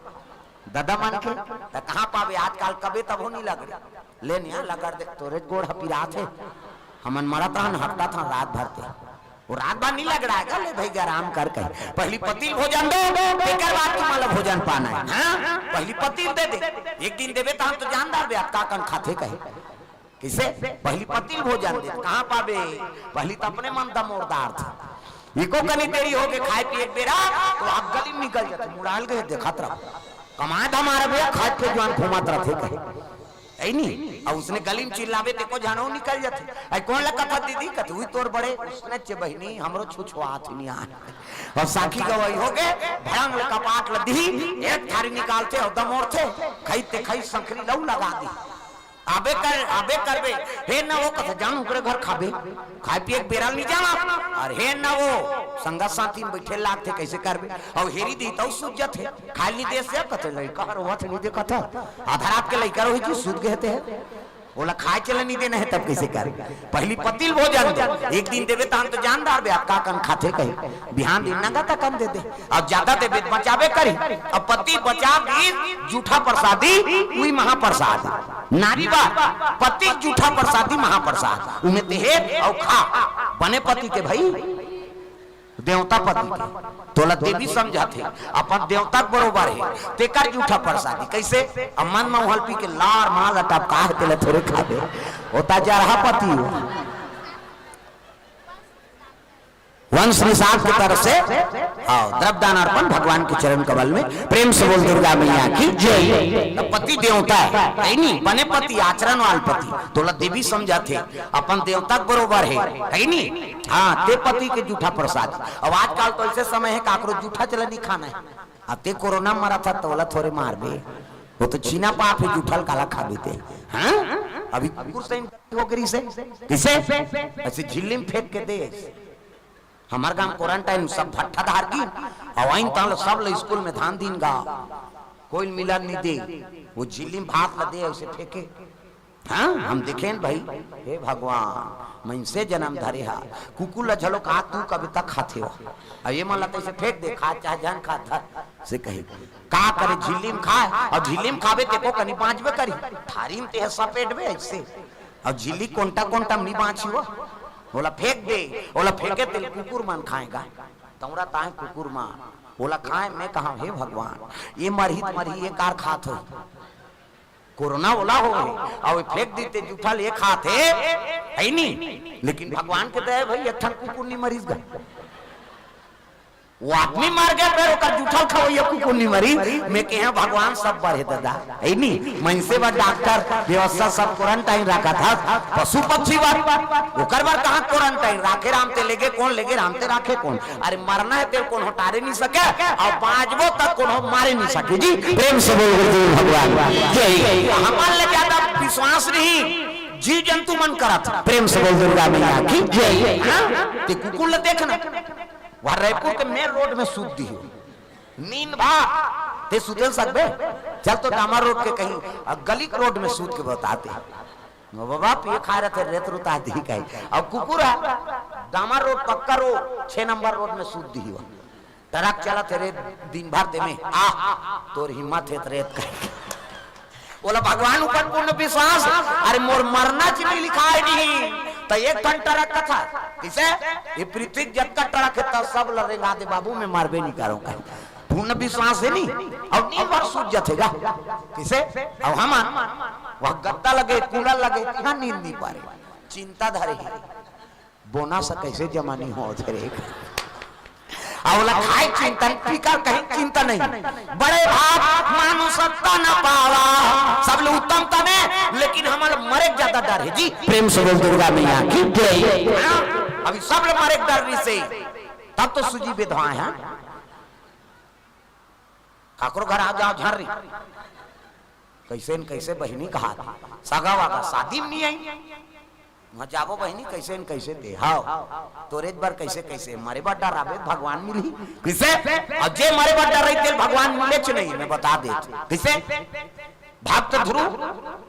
ददा मन के, त कहाँ पाबे आजकल, कबे तभो नहीं लगड़े। ले निया लगड़ दे, तोरे गोड़ ह पिरात हे। हमन मरत रहन, हटत रहन रात भर ते। वो रात भर नहीं लगड़ाएगा, ले भाई आराम कर कहे। पहली पति ल भोजन दो, तेकर बाद तुम्हारा भोजन पाना है। हाँ? पहली पति ल दे दे। एक दिन देबे त हम तो जानदार बे, आप का कन खाथे कहे। किसे? पहली पति ल भोजन दे, कहाँ पाबे? पहली तो अपने मन दमोरदार थे। इको कनी देरी हो गए, खाए पिए के बेरा, तो आप गली में निकल जाते, मुड़ाल गए, देखत रहो। कमाए धमार बे, खाए के जवान घूमत रहते कहे। ऐ नहीं, अब उसने गली में चिल्लाबे, ते को जानो निकल जाते। ऐ कौन ला कथा दीदी? कथे, "उई तोर बड़े, उसने चे बहिनी, हमरो छुछुआत ही नहीं आए।" और साखी गवाही हो गए, भड़ंग ले कपाट ल दी, एक थारी निकालते और दमोरते, खई ते खई संखरी लऊ लगा दी। आबे कर, आबे करबे, हे न वो कथे, "जान ओकरे घर खाबे, खाए पिए के बेरा ल नहीं जाना।" और हे न वो संगत साथी में बैठे लागते, कैसे करबे? और हेरी दी तो सूझ जाते, खाए नहीं दे से कथे, "लइका हर होत नहीं दे कथा, आधा रात के लइका रोही जी सूझ गए थे।" बोला, "खाए चले नहीं देना है, तब कैसे कर?" पहली पति ल भोजन दे, एक दिन देबे तहन तो जानदार बे, आप का कन खाथे कहे, बिहान दिन नंगा तकन दे दे, और ज्यादा देबे त बचाबे करी, और पति बचा दी जूठा प्रसादी, उई महाप्रसाद। नारी बा, पति जूठा प्रसादी महाप्रसाद, उमे ते हे और खा, बने पति ते भाई। देवता पति के, तोला देवी समझत हे, अपन देवता के बरोबर हे, तेकर जूठा प्रसादी। कैसे? अब मन म उहल पी के लार माल अटपका हे, तेला थोरे खाबे, ओता जरहा पति हो। वंश निषाद की तरफ से, हाँ, द्रव्य दान अर्पण भगवान के चरण कमल में। प्रेम से बोल दुर्गा मैया की जय। त पति देवता हे, है नी? बने पति, आचरण वाल पति, तोला देवी समझत हे, अपन देवता के बरोबर हे, है नी? हाँ, ते पति के जूठा प्रसाद। अब आजकल तो ऐसे समय हे, काकरो जूठा चला नहीं खाना हे। अब ते कोरोना मरा था, तोला थोरे मारबे, वो तो छीना पाप हे, जूठा ल काला खाबे ते। हाँ, अभी कुकुर से हो करी से, किसे? ऐसे झिल्ली में फेंक के दे। हमर गांव क्वारंटाइन सब भट्ठा धार गिन, अउ आइन तहां ल सब ल स्कूल में धान दिन गा, कोई ल मिलन नहीं दे, वो झिल्ली में भात ल दे, ऐसे फेंके। हाँ, हम देखेन भाई, हे भगवान, मइनसे जन्म धरे हा, कुकुर ल झलो का तू कबे तक खाथे हो? अब ये मन ल तैसे फेंक दे, खा चाहे झन खा, धर से कही, का करे, झिल्ली में खाए, अउ झिल्ली में खाबे तेको कनी बांचबे करी, थारी में ते ह सपेटबे ऐसे, अउ झिल्ली कोंटा कोंटा में नहीं बांची हो, ओला फेंक दे, ओला फेंके तेल कुकुर मन खाएगा, तौरा ताए कुकुर मन, ओला खाए। मैं कहा, हे भगवान, ये मरही त मरही, ये कार खात हो, कोरोना ओला हो गए, अउ ये फेंक दी ते जूठा ल ये खात हे, है नी? लेकिन भगवान के दया भाई, एक ठन कुकुर नहीं मरीज गा। वो आदमी मर गया, फेर ओकर जूठा ल खवइया कुकुर नहीं मरी। मैं कहे, भगवान सब बर हे दादा, है नी? मइनसे बर डॉक्टर, व्यवस्था सब क्वारंटाइन रखत हस, पशु पक्षी बर, ओकर बर कहाँ क्वारंटाइन राखे? राम ते लेगे कोन, लेगे राम ते राखे कोन? अरे मरना हे तेल कोनो टारे नहीं सके, अउ बांचबो तक कोनो मारे नहीं सके। जी, प्रेम से बोल गुरुदेव भगवान जय। हमन ले ज्यादा विश्वास नहीं जीव जंतु मन करत। प्रेम से बोल दुर्गा मैया की जय। हाँ? ते कुकुर ल देखना, वह रायपुर के मेन रोड में सूत दी हो। नींद भा, ते सुते सकबे? चल तो डामर रोड के कहीं, अ, गली के रोड में सूत के बताते। वो बाबा पिए खा रहे थे, रेत रुता दी कहीं। अब कुकुर है, डामर रोड, पक्का रोड, छह नंबर रोड में सूत दी हो। ट्रक चलत हे रे दिन भर ते में, आ, तोर हिम्मत हे त रेत कहे। ओला भगवान ऊपर पूर्ण विश्वास, अरे मोर मरना च नहीं लिखाय नहीं, त एक ठन ट्रक कथा, किसे? ये पृथ्वी जतका ट्रक हे, त सब ल रेंगा दे बाबू, मैं मरबे नहीं करूं कहे। पूर्ण विश्वास हे नहीं, अउ नींद भर सूत जथे गा। किसे? अउ हमन, वह गद्दा लगे, कूलर लगे, तिहां नींद नहीं पारे। चिंता धरे हे। बोनस कैसे जमा नहीं होत हे रे? अउ ओला खाए चिंता नहीं, पीकर कहीं चिंता नहीं। बड़े भाग मानुष तन पावा, सब ले उत्तम तन हे, लेकिन हमन ल मरे के ज्यादा डर हे जी। प्रेम से बोल दुर्गा मैया की जय। हाँ? अभी सब ले मरे के डर रहिसे, तब तो सूजी बेधवाए हे। काकरो घर आ जाओ झर्री, कैसे न कैसे बहिनी कहा, सगा वागा शादी में नहीं आई। वहां जाबो बहिनी, कैसे न कैसे ते, हाँ, तोरेच बर कैसे कैसे, मरे बर डराबे, भगवान मिलही। किसे? अउ जे मरे बर डरही, तेला भगवान मिलेच नहीं, मैं बता देत। किसे? भक्त ध्रुव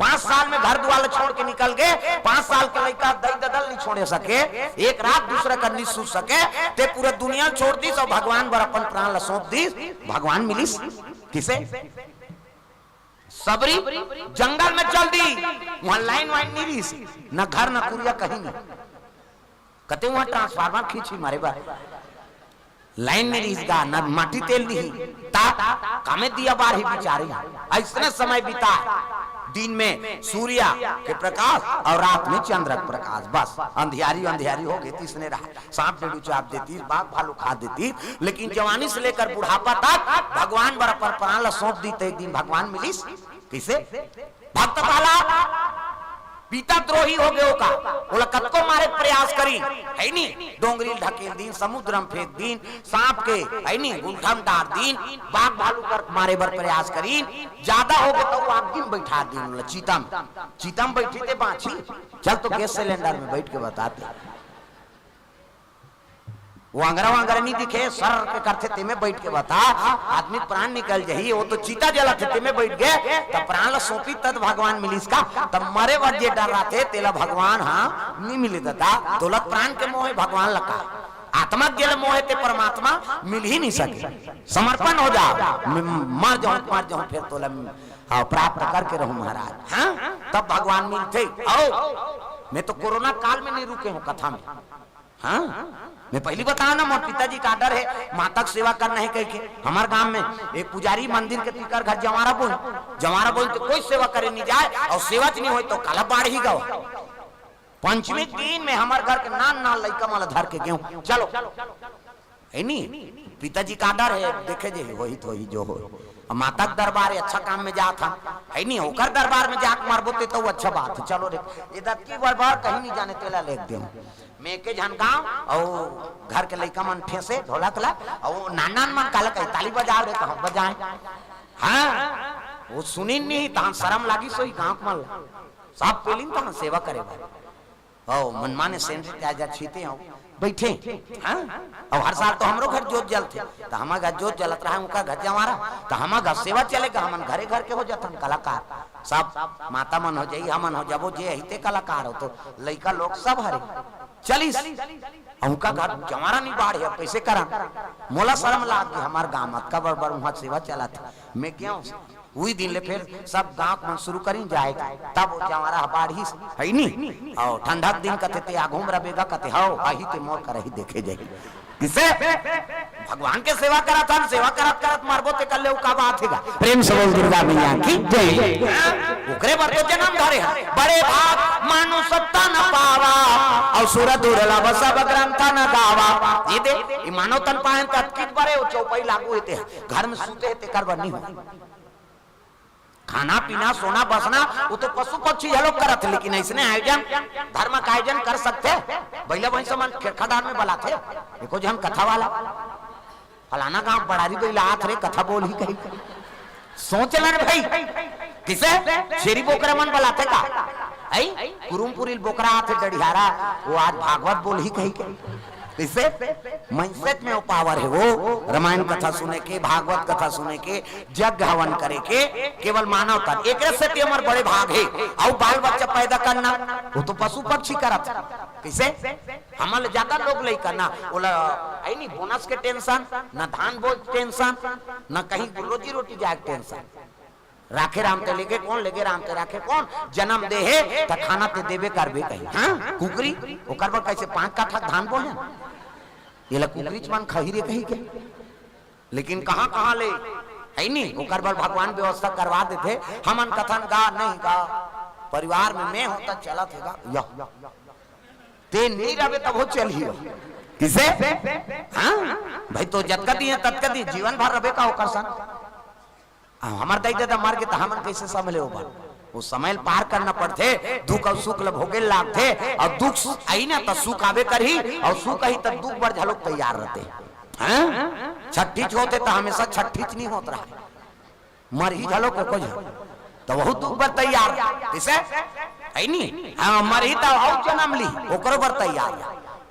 पांच साल में घर दुआर ल छोड़ के निकल गे। पांच साल के लइका दई ददा ल नहीं छोड़े सके, एक रात दूसरा कर नहीं सूत सके, ते पूरा दुनिया ल छोड़ दिस अउ भगवान बर अपन प्राण ल सौंप दिस। भगवान मिलिस। किसे? सबरी जंगल में चल दी, वहां लाइन वाइन नहीं रहिस, न घर न कुरिया कहीं नहीं। कते वहां ट्रांसफार्मर खींची मारे बा, लाइन नहीं रहिस गा, न माटी तेल दिही, ता कामे दिया बार ही बिचारी। ऐसने समय बिता, दिन में सूर्या के प्रकाश अउ रात में चंद्र के प्रकाश, बस अंधियारी अंधियारी हो गे, तइसने रहा। सांप डेड़ू चाप देती, बाघ भालू खा देती, लेकिन जवानी से लेकर बुढ़ापा तक भगवान बर अपन प्राण ला सौंप दी, त एक दिन भगवान मिलिस। कइसे? भक्त प्रहलाद पिता द्रोही हो गयो का, ओला कतको मारे के प्रयास करी, है नी? डोंगरी ल ढकेल दीन, समुद्र में फेंक दीन, सांप के, है नी, गुंठा में डार दीन, बाघ भालू कर मारे बर प्रयास करी, ज्यादा हो गए तो वो आगी में बैठा दीन, ओला चिता में, चिता में बैठी ते बांची, चल तो गैस सिलेंडर में बैठ के बता दे। वांगरा वांगरा नहीं दिखे, सर के करथे, तेमे बैठ के बता, आदमी प्राण निकल जही, वो तो चिता जलत हे, तेमे बैठ गए, त प्राण ला सौंपी, तद भगवान मिलिस का? त मरे बर जे डर्राथे, तेला भगवान, हाँ, नहीं मिले ददा, तोला प्राण के मोह हे, भगवान ला का? आत्मा के जेला मोह हे, ते परमात्मा मिल ही नहीं सके। समर्पण हो जाओ, म-, मर जाओ, मर जाओ, फिर तोला, हाँ, प्राप्त करके रहूं महाराज, हाँ, तब भगवान मिलथे। आओ, मैं तो कोरोना काल में नहीं रुके हूँ कथा में। हाँ, मैं पहली बताया ना, मोर पिताजी का आर्डर है, माता के सेवा करना है कह के। हमार गांव में एक पुजारी मंदिर के तीकर घर जवारा बोल, जवारा बोल तो कोई सेवा करे नहीं जाए, और सेवा च नहीं होय तो काला बाढ़ ही गवा। पंचमी के दिन में हमार घर के नान नान लइका मन ला धर के गेहूं, चलो, है नी, पिताजी का आर्डर है, देखे जे होही तो होही जो हो। अब माता के दरबार है, अच्छा काम में जात हम, है नी, ओकर दरबार में जाके मरबो ते तो अच्छा बात है। चलो रे, ये दतकी बरबार कहीं नहीं जाने, तेला लेके देहूं। मैं एके झन गांव अउ घर के लइका मन ठेसे ढोलक ला, अउ नान नान मन काला कही ताली बजाओ रे, कहूं बजाए। हाँ, वो सुनिन नहीं, तहां शरम लागिस होही गांव के मन ला। सब पेलिन तहां सेवा करे बर। ओ मनमाने सेंट आजा छीते हो, बैठे। हाँ, अब हर साल तो हमरो घर जोत जलथे, तो हमार घर जोत जलत रहा, उनका घर जवारा, तो हमार घर सेवा चलेगा, हमन घरे घर के हो जाथन कलाकार। सब माता मन हो जाई, हमन हो जाबो, जे अहिते कलाकार हो, तो लइका लोग सब हरे। चलिस, अब उनका घर जवारा नहीं बाढ़ है, अब कैसे करा? मोला शरम लाग गई, हमार गांव अतका बड़ बड़ वहां सेवा चलत है, मैं गया हूं। उही दिन ले फिर सब गांव मन शुरू करिन जाए, तब वो जवारा बाढ़िस, है नी? और ठंडा के दिन कथे ते आघूम रबेगा, कथे हव, आही ते मोर करही देखे जाही। किसे? भगवान के सेवा करत हन, सेवा करत करत मरबो ते कर ले, उ का बात हेगा? प्रेम से बोल दुर्गा मैया की जय। हाँ? ओकरे बर तो जन्म धरे हन। बड़े भाग मानुष तन पावा, और सुर दुर्लभ सब ग्रंथ न गावा। ये दे, ये मानव तन पाए ततकित बड़े, वो चौपाई लागू हेते, घर में सूते हेते कर बर नहीं हो। खाना पीना, सोना बसना, वो तो पशु पक्षी घलो करत हे, लेकिन ऐसने आयोजन, धर्म का आयोजन कर सकथे। बइला भैंसा मन खेरखा डार में बलाथे, एको झन कथा वाला, फलाना गांव बड़ारी बइला आत रे, कथा बोलही कही। सोच ले रे भाई, किसे छेरी बोकरा मन बलाथे का? आई कुरुमपुरी बोकरा आथे डढ़ियारा, वो आज भागवत बोलही कही के। किसे? mindset में वो पावर है, वो रामायण कथा सुने के, भागवत कथा सुने के, यज्ञ हवन करे के, केवल मानव तन। एकरे सेती हमर बड़े भाग हे। अउ बाल बच्चा पैदा करना, वो तो पशु पक्षी करत। किसे? हमन ले ज्यादा लोग लइका ना, ओला, आई नहीं, बोनस के टेंशन, ना धान बोझ टेंशन, ना कहीं रोजी रोटी जाए के टेंशन। राखे राम ते लेगे कौन, लेगे राम ते राखे कौन? जन्म दे हे, त खाना ते देबे करबे कही। हाँ? कुकरी, ओकर बर कैसे पांच काठा धान बोहे? ये ला कुकरी च मन खही रे कही के। लेकिन कहाँ, कहाँ ले? है नी? ओकर बर भगवान व्यवस्था करवा देथे। हमन कथन गा, नहीं गा। परिवार में मैं होता चलत हे गा। या। ते नहीं रहबे तब हो चलही हो। किसे? हाँ? भाई तो जतका दिए, ततका दिए। जीवन भर रहबे का ओकर संग? अब हमर दाई ददा मर गे त हमन कैसे संभले ओबर? वो समय ल पार करना पड़थे, दुख अउ सुख ल भोगे ल लागथे, अउ दुख सु-, आई ना त सुख आबे करही, अउ सुख आही त दुख बर घलोक तैयार रहते। हैं? छठीच होथे त हमेशा छठीच नहीं होत रहा, मरही घलोक एको झन, त वहू दुख बर तैयार। किसे? है नी? हाँ, मरही त अउ जनम ली, ओकरो बर तैयार।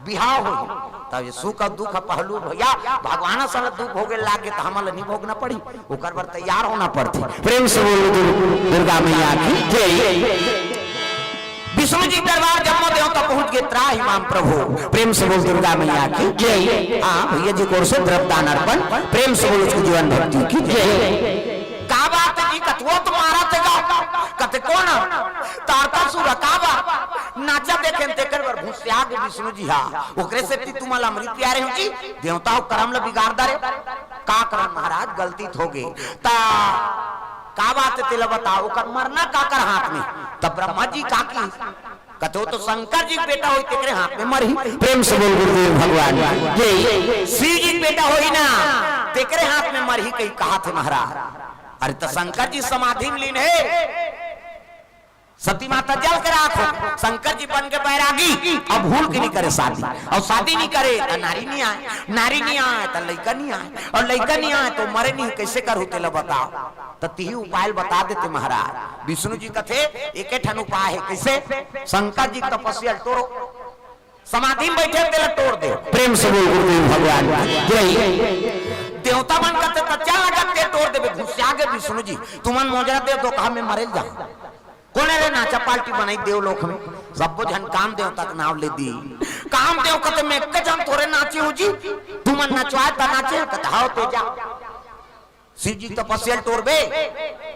बिहाव होही, तब ये सुख अउ दुख पहलू भैया, भगवान सन दुख भोगे लागे त हमन ल नहीं भोगना पड़ी, ओकर बर तैयार होना पड़थे। प्रेम से बोल दुर-, दुर्गा मैया की जय। विष्णु जी दरबार जम्मो देवता पहुंच गे, त्राहि माम प्रभु। प्रेम से बोल दुर्गा मैया की जय। हाँ, भैया जी को ओर से द्रव्य दान अर्पण। प्रेम से बोल उसको जीवन भक्ति की जय। का बात है जी, कतवो तो मारा थे का? कते कोन? तारकासुर का बा? नाचा देखे तेकर बर भुसिया गे विष्णु जी हा। ओकरे सेती तुमन ल अमृत पियारे हो जी, देवता हो करम ल बिगाड़ डारे। का करन महाराज, गलती तो होगे। त का बात है तेला बताओ, ओकर मरना काकर हाथ में? त ब्रह्मा जी का की कथे, ओ तो शंकर जी के बेटा होही, तेकरे हाथ में मरही। प्रेम से बोल गुरुदेव भगवान की जय। शिव जी के बेटा होही ना, तेकरे हाथ में मरही कही कहाथे महाराज। अरे त शंकर जी समाधि में लीन हे, सती माता जल के राख हो, शंकर जी बन के बैरागी, अब भूल के नहीं करे शादी, अउ शादी नहीं करे त नारी नहीं आए, नारी नहीं आए त लइका नहीं आए, अउ लइका नहीं आए त मरे नहीं, कइसे करहू तेला बताओ। त तिही उपाय ल बता देते महाराज। विष्णु जी कथे, एके ठन उपाय हे। कइसे? शंकर जी के तपस्या ल टोरो, समाधि में बइठे तेला टोर दे। प्रेम से बोल गुरुदेव भगवान की जय। देवता मन कथे त चल लगत ते टोर देबे। भुसिया गे विष्णु जी, तुमन मोजरा दे दो, कहा मैं मरेल जा। कोने रे नाचा पार्टी बनाई देवलोक में? सब्बो झन काम देवता के नाव ले दी। काम देव कथे मैं एक झन थोरे नाचे हो जी, तुमन नचवाए त नाचे, कथे हव ते जा। शिव जी तपस्या ल टोरबे,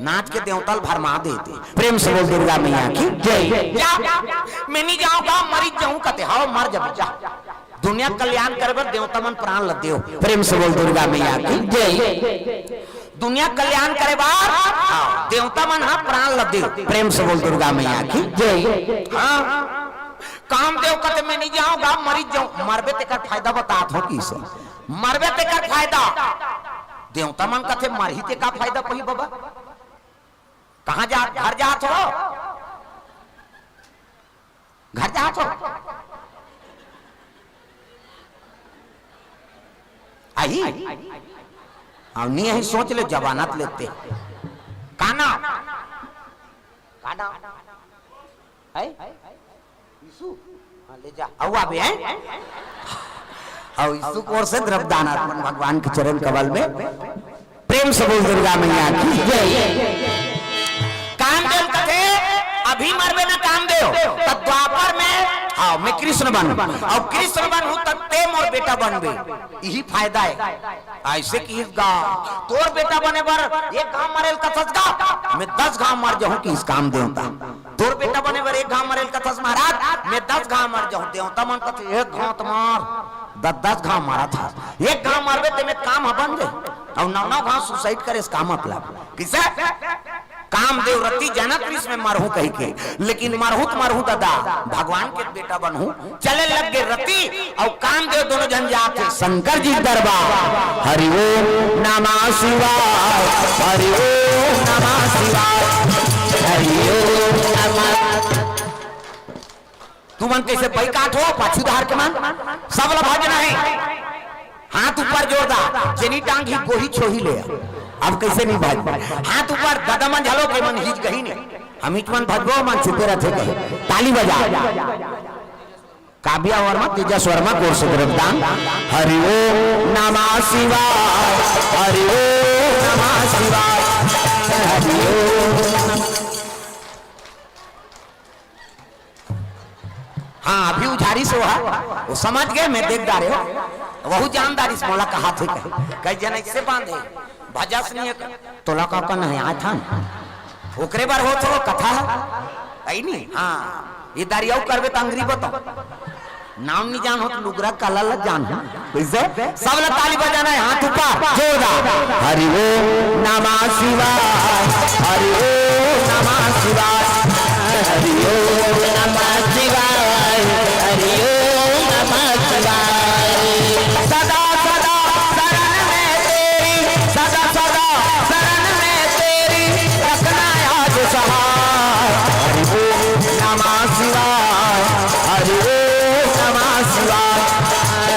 नाच के देवता ल भरमा देते। प्रेम से बोल दुर्गा मैया की जय। जा, मैं नहीं जाऊंगा, मरी जाऊं, कथे हव मर जबे जा। दुनिया कल्याण करे बर देवता मन प्राण ल देव। प्रेम से बोल दुर्गा मैया की जय। दुनिया कल्याण करे बर, हाँ, देवता मन हा प्राण ल देव। प्रेम से बोल दुर्गा मैया की जय। हाँ, कामदेव कथे मैं नहीं जाऊंगा, मरी जाऊं। मरबे तेकर फायदा बतात हो किसे? मरबे तेकर फायदा। देवता मन कथे मरही ते का फायदा पही बाबा? कहाँ जात, घर जात हो? घर जात हो? आही? हाँ, नहीं आही, सोच ले, जमानत लेते। का नाम? का नाम? है? यीशु? हाँ, ले जा। अउ आबे, हैं? अउ यीशु को ओर से द्रव्य दान अर्पण भगवान के चरण कमल में। प्रेम से बोल दुर्गा मैया की जय। कामदेव कथे, अभी मरबे ना कामदेव, त द्वापर में, हाँ, मैं कृष्ण बनहूं, अउ कृष्ण बनहूं त ते मोर बेटा बनबे, इही फायदा हे। अइसे किहिस गा, तोर बेटा बने बर एक घांव मरेल कथस गा, मैं दस घांव मर जाहूं किहिस कामदेव त। तोर बेटा बने बर एक घांव मरेल कथस महाराज, मैं दस घांव मर जाहूं। देवता मन कथे एक घांव त मार, दस दस घांव मारत हस, एक घांव मरबे ते में काम ह बन जाही, अउ नौ नौ घांव suicide करे से का मतलब? किसे? कामदेव रति जानत रिहिस मैं मरहूं कहिके, लेकिन मरहूं त मरहूं दादा, भगवान के बेटा बनहूं। चले लग गे रति अउ कामदेव दोनों झन जात हे शंकर जी के दरबार। हरि ओम नमः शिवाय, हरि ओम नमः शिवाय, हरि ओम नमः। तुमन कइसे बाइकाट हो, पाछू डहर के मन? सब ला भजना हे। हाथ ऊपर जोर दा, जेनी टांगही गोही छोही ले। अब कइसे नहीं भज? हाथ ऊपर, दादा मन झलो के मन हिच गही नहीं। हमीच मन भजबो, मन चुपे रथे कहे। ताली बजा। काव्या वर्मा, तेजस वर्मा, कोर से द्रव्यदान। हरि ओम नमः शिवाय, हरि ओम नमः शिवाय, हरि ओम नमः। हाँ, अभी उझारिस वो हा, वो समझ गे, मैं देख डारे हो, वहू जान डारिस मोला कहाथे कहे, कई जन अइसे बांधे, भजस नहीं हे, तोला का कन हे, आय थान, ओकरे बर होत हो, कथा हे, अइ नहीं, हाँ, ये दारी अउ करबे त अंगरी बताओ। नाम नहीं जानहूं त लुगरा कला ल जानहूं। कइसे? सब ला ताली बजाना हे, हाथ ऊपर, जोरदार। हरि ओम नमः शिवाय, हरि ओम नमः शिवाय, हरि ओम नमः शिवाय, हरि ओम नमः शिवाय। सदा सदा शरण में तेरी, सदा सदा शरण में तेरी, रखना याद सहाय। हरि ओम नमः शिवाय, हरि ओम नमः शिवाय,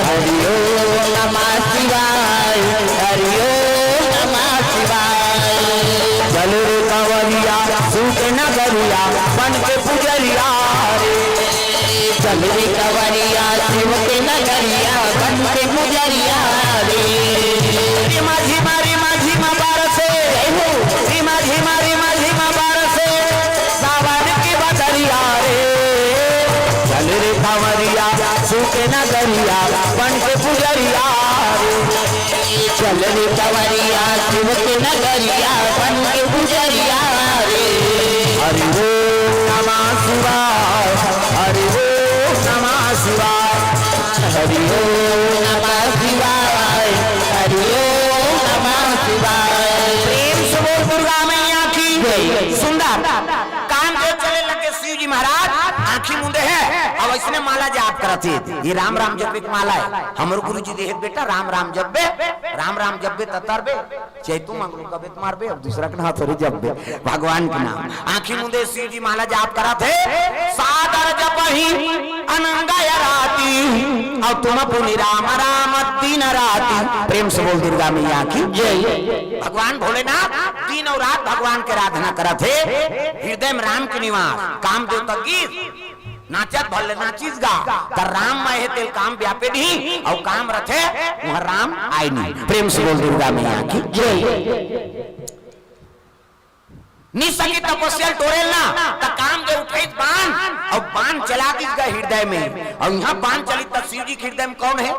हरि ओम नमः शिवाय, हरि ओम नमः शिवाय। चल रे कंवरिया, सूत नगरिया, बन के पुजरिया, परिया शिव के नगरिया बन के पुजरिया रे। रिमा झिमा, रिमा झिमा बरसे। जय हो। रिमा झिमा, रिमा झिमा बरसे। सावन की बदरिया रे। चल रे कांवरिया शिव के नगरिया बन के पुजरिया रे। चल रे कांवरिया शिव के नगरिया बन के पुजरिया रे। हरि ओम नमः शिवाय, हरि ओम नमः शिवाय, हरि ओम नमः शिवाय, हरि ओम नमः शिवाय। प्रेम से बोल दुर्गा मैया की जय। सुंदर काम जो चले लगे शिव जी महाराज आंखी मुंदे हे, अब इसने माला जाप करत हे। ये राम राम जपे के माला हे। हमर गुरु जी देहे बेटा राम राम जपबे, राम राम जपबे त तरबे, चैतू मंगलू कबे त मारबे, अब दूसरा के नाम थोड़ी जपबे, भगवान के नाम। आंखी मुंदे शिव जी माला जाप करत हे, सादर जपहि अनंग अराती, अउ तुम पुनि राम राम दिन राती। प्रेम से बोल दुर्गा मैया की जय। भगवान भोलेनाथ दिन अउ रात भगवान के आराधना करत हे, हृदय में राम के निवास, कामदेव त गीत नाचत भले नाचिस गा, त राम में हे तेल काम व्यापे नहीं, अउ काम रथे, वहाँ राम आय नहीं। प्रेम से बोल दुर्गा मैया की जय। निसकी तपस्या टोरेल ना, त काम के उठाइस बाण, अउ बाण चला दिस गा हृदय में, अउ यहाँ बाण चली त शिव जी के हृदय में कौन हे?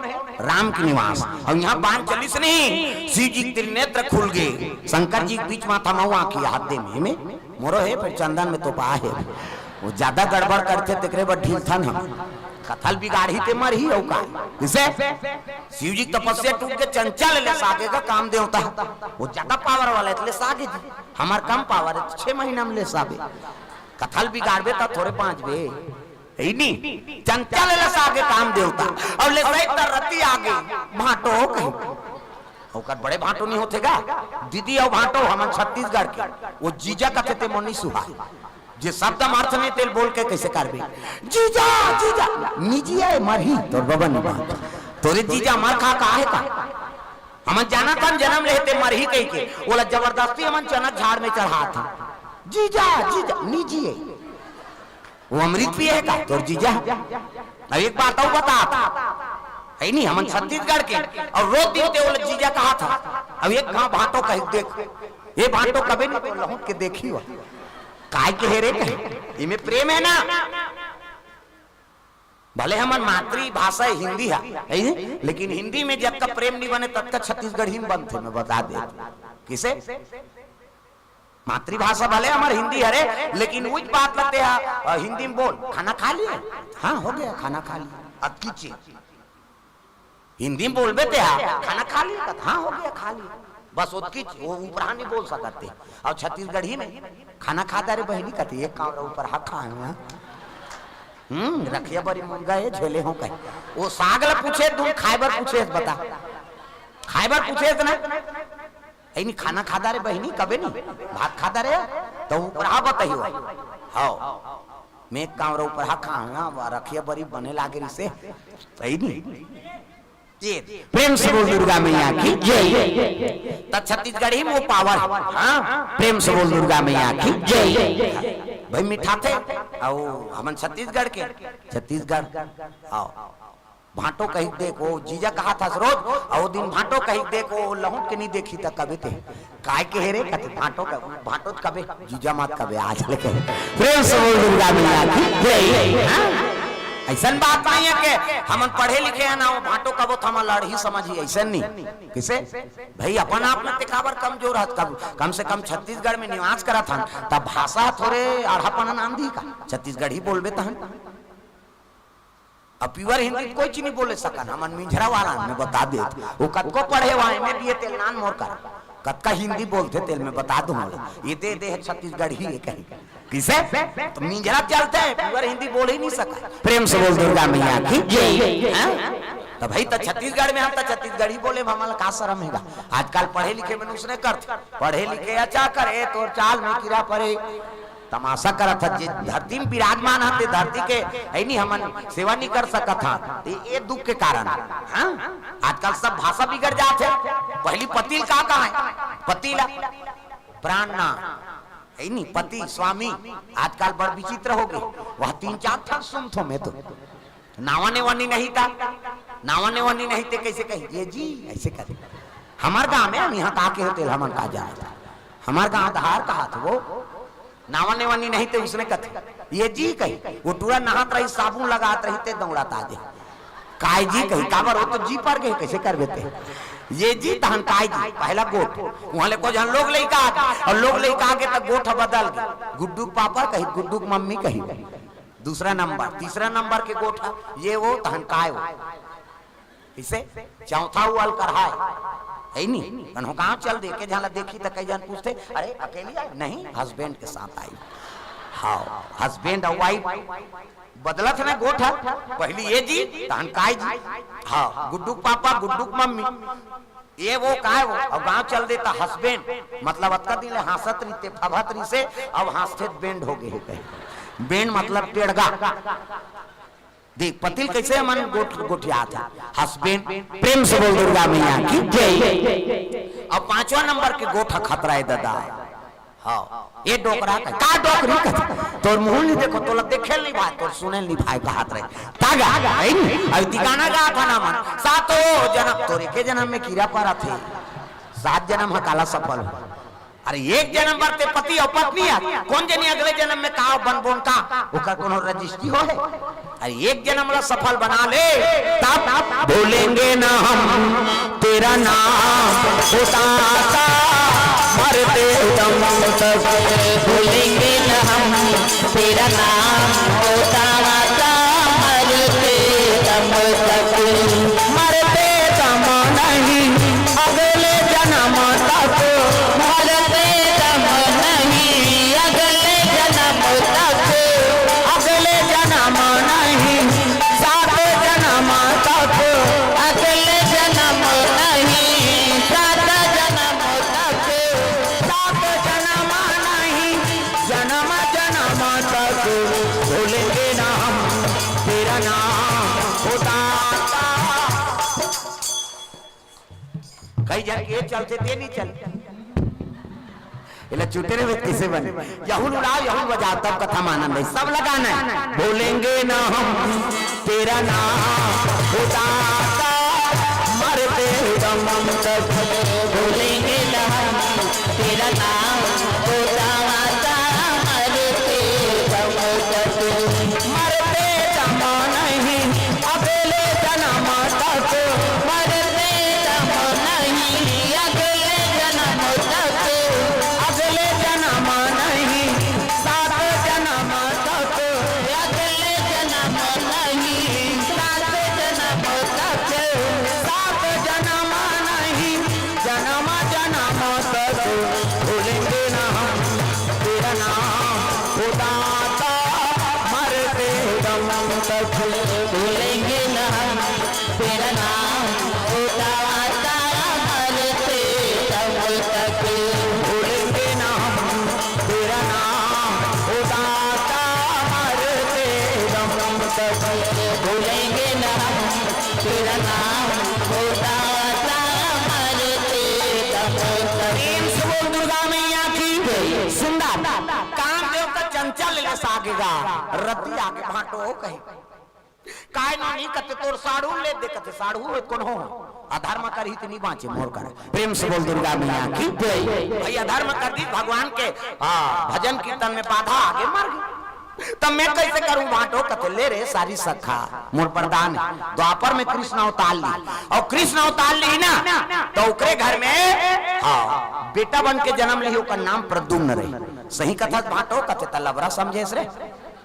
राम के निवास। अउ यहाँ बाण चलिस नहीं, शिव जी के त्रिनेत्र खुल गे, शंकर जी के बीच माथा महुआ की हाथ दे में, में मोरो हे, फिर चंदन में तो पा हे। वो ज्यादा गड़बड़ करथे, तेकरे बर ढीलथन हम। कथा ल बिगाड़ही ते मरही, अउ का? किसे? शिव जी के तपस्या टूट के चंचल ले सागे का काम देवता। वो ज्यादा पावर वाला हे, त ले सागे जी। हमार कम पावर हे, त छह महीना में ले साबे। कथा ल बिगाड़बे त थोरे बांचबे। हे नी? चंचल ले सागे काम देवता। अउ ले सही त रति आगे। भांटो हो कहीं। ओकर बड़े भांटो नहीं होथे गा? दीदी अउ भांटो हमन छत्तीसगढ़ के। वो जीजा कथे ते मोनी सुहा। जे शब्द म अर्थ नहीं तेल बोल के कैसे करबे? जीजा, जीजा, निजी आय मरही, तोर बबा नहीं बात। तोरे जीजा मर खा का हे का? हमन जानत हन जन्म लेहे ते मरही कहि के। ओला जबरदस्ती हमन चनक झाड़ में चढ़ात हन। जीजा, जीजा, निजी आय। वो अमृत पिए हे का? तोर जीजा। अब एक बात अउ बतात। हे नहीं, हमन छत्तीसगढ़ के, अउ रोज दिन ते ओला जीजा कहाथस। अब एक घांव भांटो कहि देख, ये भांटो कबे नहीं तो लहुट के देखी हो। काय के हे रे कहे, इमे प्रेम हे ना? भले हमर मातृभाषा हिंदी हे, हे? लेकिन हिंदी में जतका प्रेम नहीं बने, ततका छत्तीसगढ़ी में बनथे, मैं बता दे। किसे? मातृभाषा भले हमर हिंदी हरे, लेकिन उच बात ल ते ह, अ, हिंदी में बोल, "खाना खा लिए?" "हाँ, हो गया, खाना खा लिया।" अतकी चीज। हिंदी में बोलबे ते ह, "खाना खा लिए?" कहत, "हाँ, हो गया, खा लिया।" बस ओतकी चीज, वो ऊपरा नहीं बोल सकत ते। अउ छत्तीसगढ़ी में, "खाना खा डारे बहिनी?" कहत, "एक कांवरा ऊपर हा खाए हुआ।" हम्म, रखिया बरी मुनगा हे, झेले हो कहे। वो साग ल पूछे, तुम खाए बर पूछे, बता। खाए बर पूछे ना? "ए नी, खाना खा डारे बहिनी?" कबे नी, "भात खा डारे?" तो ऊपरा बताही हो। हाँ, मैं कांवरा ऊपरा खाऊंगा, रखिया बरी बने लागे रिसे। सही नी? ये प्रेम से बोल दुर्गा मैया की जय। त छत्तीसगढ़ी में वो पावर हे। हाँ, प्रेम से बोल दुर्गा मैया की जय। भाई मिठाथे, अउ हमन छत्तीसगढ़ के, छत्तीसगढ़, आओ। भांटो कहि देख, वो जीजा कहाथस रोज, अउ वो दिन भांटो कहि देख, वो लहुट के नहीं देखी त कबे ते, "काय के हे रे?" कहत, "भांटो का, भांटो त कबे, जीजा मत कबे, आज लेके।" प्रेम से बोल दुर्गा मैया की जय। हाँ? अइसन बात नहीं हे कि हमन पढ़े लिखे हन ना, वो भांटो कबो त हमन लड़ही समझही, अइसन नहीं। किसे? भाई अपन आप में ते काबर कमजोर हस, कम, कम से कम छत्तीसगढ़ में निवास करत हन, त भाषा थोरे अड़हापन आन दिही का? छत्तीसगढ़ी बोलबे तहन। अब pure हिंदी कोई चीज नहीं बोले सकन, हमन मिंझरा वाला में बता देत। वो कतको पढ़े हुआ, एमए बीए तेल नान मोर कर। कतका हिंदी बोलथे तेल में बता दूं हम। ये दे दे हे छत्तीसगढ़ी हे कहीं। किसे? त मिंझरा चलथे, pure हिंदी बोल ही नहीं सकन। प्रेम से बोल दुर्गा मैया की जय। हाँ? त भाई त छत्तीसगढ़ में हम त छत्तीसगढ़ी बोले, हमन ला का शरम हे गा? आजकल पढ़े लिखे में उसने करथे। पढ़े लिखे अच्छा करे, तोर चाल में कीरा परे। तमाशा करत हस, जे धरती में विराजमान हस, ते धरती के, हे नी, हमन सेवा नहीं कर सकत हन। ते ये दुख के कारण, हाँ? आजकल सब भाषा बिगड़ जात हे। पहली पति ल का कहे? पति ला प्राण ना, हे नी, पति, स्वामी। आजकल बड़ विचित्र हो गे। वह तीन चार ठन सुनथों मैं तो। नावा नेवनी नहीं ता, नावा नेवनी नहीं ते कैसे कही, "ये जी", ऐसे करे। हमार गाँव में हम यहाँ का के होते, हमन का जानत। हमार गाँव धार कहा थे वो, नावा नेवनी नहीं ते उसने कथे, "ये जी" कही। वो टूरा नहात रही, साबुन लगात रही ते दौड़ात आ जे। "काय जी" कही, "काबर हो तो जी पर गए, कैसे कर देते?" "ये जी" तहन "काय जी", पहला गोठ। वहाँ ले को जन लोग लइका आ गे, और लोग लइका आ गे तो गोठ बदल गे। "गुड्डू के पापा" कही, "गुड्डू के मम्मी" कही। दूसरा नंबर, तीसरा नंबर के गोठ, "ये वो" तहन "काय वो?" इसे चौथा वो अलकरहा है, है नी? कन्हो गाँव चल दे, के झन ला देखी त कई जन पूछते, "अरे, अकेली आए?" "नहीं, हस्बैंड के साथ आई।" हाँ, हस्बैंड और वाइफ बदलत ने गोठ, पहली "ये जी", तहन "काय जी", हाँ, "गुड्डू के पापा", "गुड्डू के मम्मी", "ये वो", "काय वो?" अब गाँव चल देता हस्बैंड, मतलब अतका दिन ले हंसत रहिते, फभत रहिसे, अब हंसते त बैंड हो गए कहीं। बैंड मतलब टेड़गा। देख, पतिल कैसे मन गोठ-, गोठियात हे। हस्बैंड, प्रेम से बोल दुर्गा मैया की जय। अब पांचवा नंबर के गोठ खतरा है दादा। हाँ, ये डोकरा का, का डोकरी का? तोर मुंह नहीं देखो, तोला देखे नहीं भाई, तोर सुने नहीं भाई, कहात रहे। तागा, नहीं? अब ती गाना गा था ना मन, सातों जन्म, तोरे के जन्म में कीड़ा पड़ा थे। सात जन्म ह काला सफल हो। अरे एक जन्म बर ते पति और पत्नी है, कौन जनी अगले जन्म में का बनबोन का, ओकर कोनो रजिस्ट्री हो है? अरे एक जन्म ला सफल बना ले, तब भूलेंगे ना हम तेरा नाम, ओ दाता, मरते दम तक। भूलेंगे ना हम तेरा नाम, ओ दाता, मरते दम तक। मरते दम नहीं, अगले जन्म तक। मरते दम नहीं, अगले जन्म तक। अगले जन्म नहीं, सात जन्म तक। अगले जन्म नहीं, सात जन्म तक। सात जन्म नहीं, जन्म जन्म तक। भूलेंगे ना हम तेरा नाम, ओ दाता। कई जन के चलते ते नहीं चल। एला चुटे रहे कैसे बने? यहुन उड़ाओ, यहुन बजाओ, तब कथा में आनंद है। सब लगाना है। भूलेंगे ना हम तेरा नाम, ओ दाता, मरते दम तक। भूलेंगे ना हम तेरा नाम, ओ दाता, मरते दम तक। मरते दम नहीं, अगले जन्म तक। मरते दम नहीं, अगले जन्म तक। अगले जन्म नहीं, सात जन्म तक। अगले जन्म नहीं, सात जन्म तक। सात जन्म नहीं, जन्म जन्म तक। भूलेंगे ना हम तेरा नाम, ओ दाता, मरते दम तक। भूलेंगे ना हम तेरा नाम, ओ दाता, मरते दम तक। भूलेंगे ना हम तेरा नाम, ओ दाता, मरते दम तक। भूलेंगे ना हम तेरा नाम, ओ दाता, मरते दम तक। प्रेम से बोल दुर्गा मैया की। सुंदर। कामदेव का चंचल ले सागेगा। रति आके भांटो हो कहीं। काय नो नहीं कथे तोर साढ़ू ले दे कथे, साढ़ू हो कोनो हो। अधर्म करही त नहीं बाँचे मोर कर। प्रेम से बोल दुर्गा मैया की जय। भाई अधर्म कर दी भगवान के, हाँ, भजन कीर्तन में बाधा आगे मर गई। तब मैं कैसे करूं भांटो कथे, ले रे सारी सखा, मोर वरदान है। द्वापर में कृष्ण अवतार ली, और कृष्ण अवतार ली ना, तो ओकरे घर में, हाँ, बेटा बन के जन्म ली, ओकर नाम प्रद्युम्न रही। सही कथा भांटो कथे, त लबरा समझेस रे।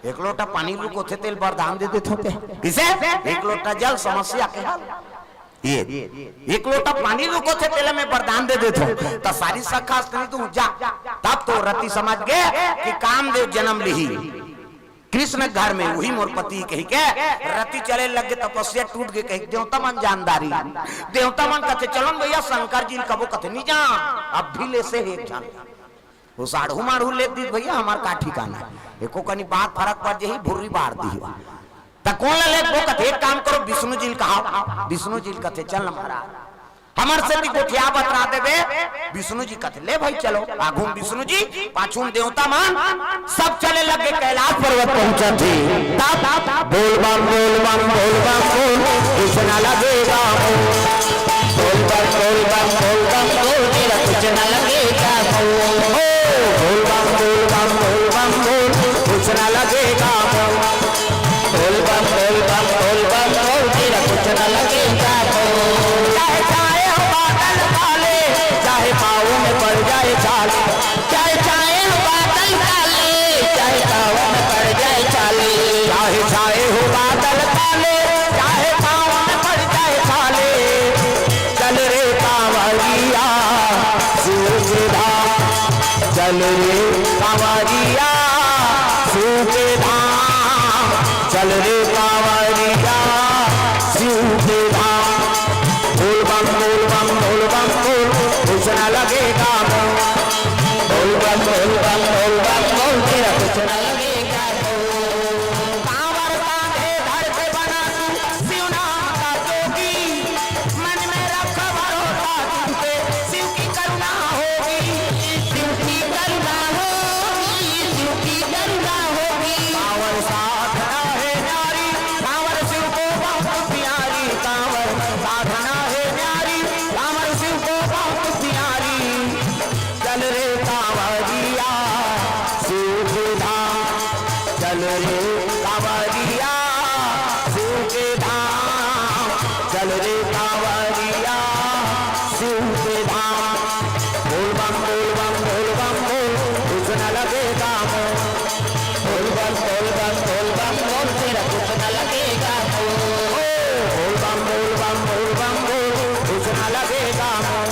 एक लोटा पानी रुको थे, तेल वरदान दे देते होते। किसे? एक लोटा जल, समस्या के हल। ये एक लोटा पानी रुको थे, तेला मैं वरदान दे देथों, त सारी सखा स्त्री तू जा। तब तो रति समझ गे कि कामदेव जन्म लिही कृष्ण घर में, वही मोर पति कही के रति चले लग गे, तपस्या टूट गे, कही देवता मन जानदारी। देवता मन कथे, "चलो न भैया, शंकर जी ल कबो।" कथे, "नहीं जा, अब भी ले से एक जान।" वो साढ़ू माढ़ू ले दी भैया, हमार का ठिकाना है। एको कनी बात फरक पड़ जही, भुर्री बार दी हुआ। त कौन ला लेबो? कथे, "एक काम करो, विष्णु जी ल कहाओ।" विष्णु जी ल कथे, "चल न महाराज, हमर सेती गोठिया बतरा देबे। विष्णु जी कथे, "ले भाई चलो।" आघू म विष्णु जी, पाछू म देवता मन, सब चले लगे, कैलाश पर्वत पहुंचत हे। तब बोल बम बोल बम बोल बम बोल, कुछ न लगेगा मोर। बोल बम बोल बम बोल बम बोल, तेरा कुछ न लगेगा मोर। ओ बोल बम बोल बम बोल बम बोल, कुछ न लगेगा मोर। बोल बम बोल बम बोल बम बोल, तेरा कुछ न लगेगा मोर। चाहे छाए हो बादल काले, चाहे पाँव में पड़ जाए छाले। चाहे छाए हो बादल काले, चाहे पाँव में पड़ जाए छाले। चाहे छाए हो बादल काले, चाहे पाँव में पड़ जाए छाले। चल रे कांवरिया शिव के धाम, चल रे कांवरिया शिव के धाम, चल रे कांवरिया शिव के धाम। बोल बम बोल बम बोल बम बोल, कुछ न लगेगा मोर। बोल बम बोल बम बोल बम बोल, तेरा कुछ न लगेगा मोर। कांवर कांधे धर के बना तू शिव नाम का जोगी, मन में रख भरोसा तुम पे, शिव की करुणा होगी। शिव की करुणा होगी, शिव की करुणा होगी। कांवर साधना है न्यारी, कांवर शिव को बहुत प्यारी। कांवर साधना है न्यारी, कांवर शिव को बहुत प्यारी। चल रे कांवरिया शिव के धाम, चल रे कांवरिया शिव के धाम, चल रे कांवरिया शिव के धाम। बोल बम बोल बम बोल बम बोल, कुछ न लगेगा मोर। बोल बम बोल बम बोल बम बोल, तेरा कुछ न लगेगा मोर। ओ बोल बम बोल बम बोल बम बोल, कुछ न लगेगा मोर।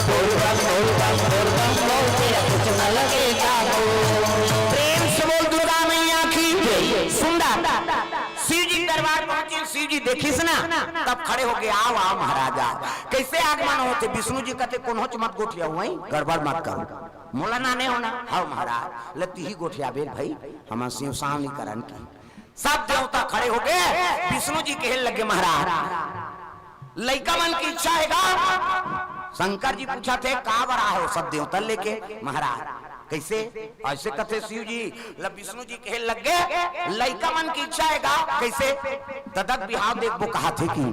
बोल बम बोल बम बोल बम बोल, तेरा कुछ न लगेगा मोर। प्रेम से बोल दुर्गा मैया की। सुंदर। शिव जी दरबार पहुंचे, शिव जी देखिस ना, तब खड़े हो गए, "आओ, आओ महाराज, आओ।" कैसे आगमन होथे? विष्णु जी कथे, "कोनो च मत गोठिया हुई, गड़बड़ मत करो।" मोला नाने होना, "हव महाराज।" "ले तिही गोठिया बेल भाई, हम शिव सावनी करन की।" सब देवता खड़े हो गए, विष्णु जी कहे लगे, "महाराज, लइका मन की इच्छा हे गा?" शंकर जी पूछत हे, "का बर आए हो सब देवता लेके?" "महाराज, कैसे?" ऐसे कथे शिव जी, ल विष्णु जी कहे लग गए, "लइका मन की इच्छा हे गा?" "कैसे?" "ददक बिहाव देखबो कहाथे कि।"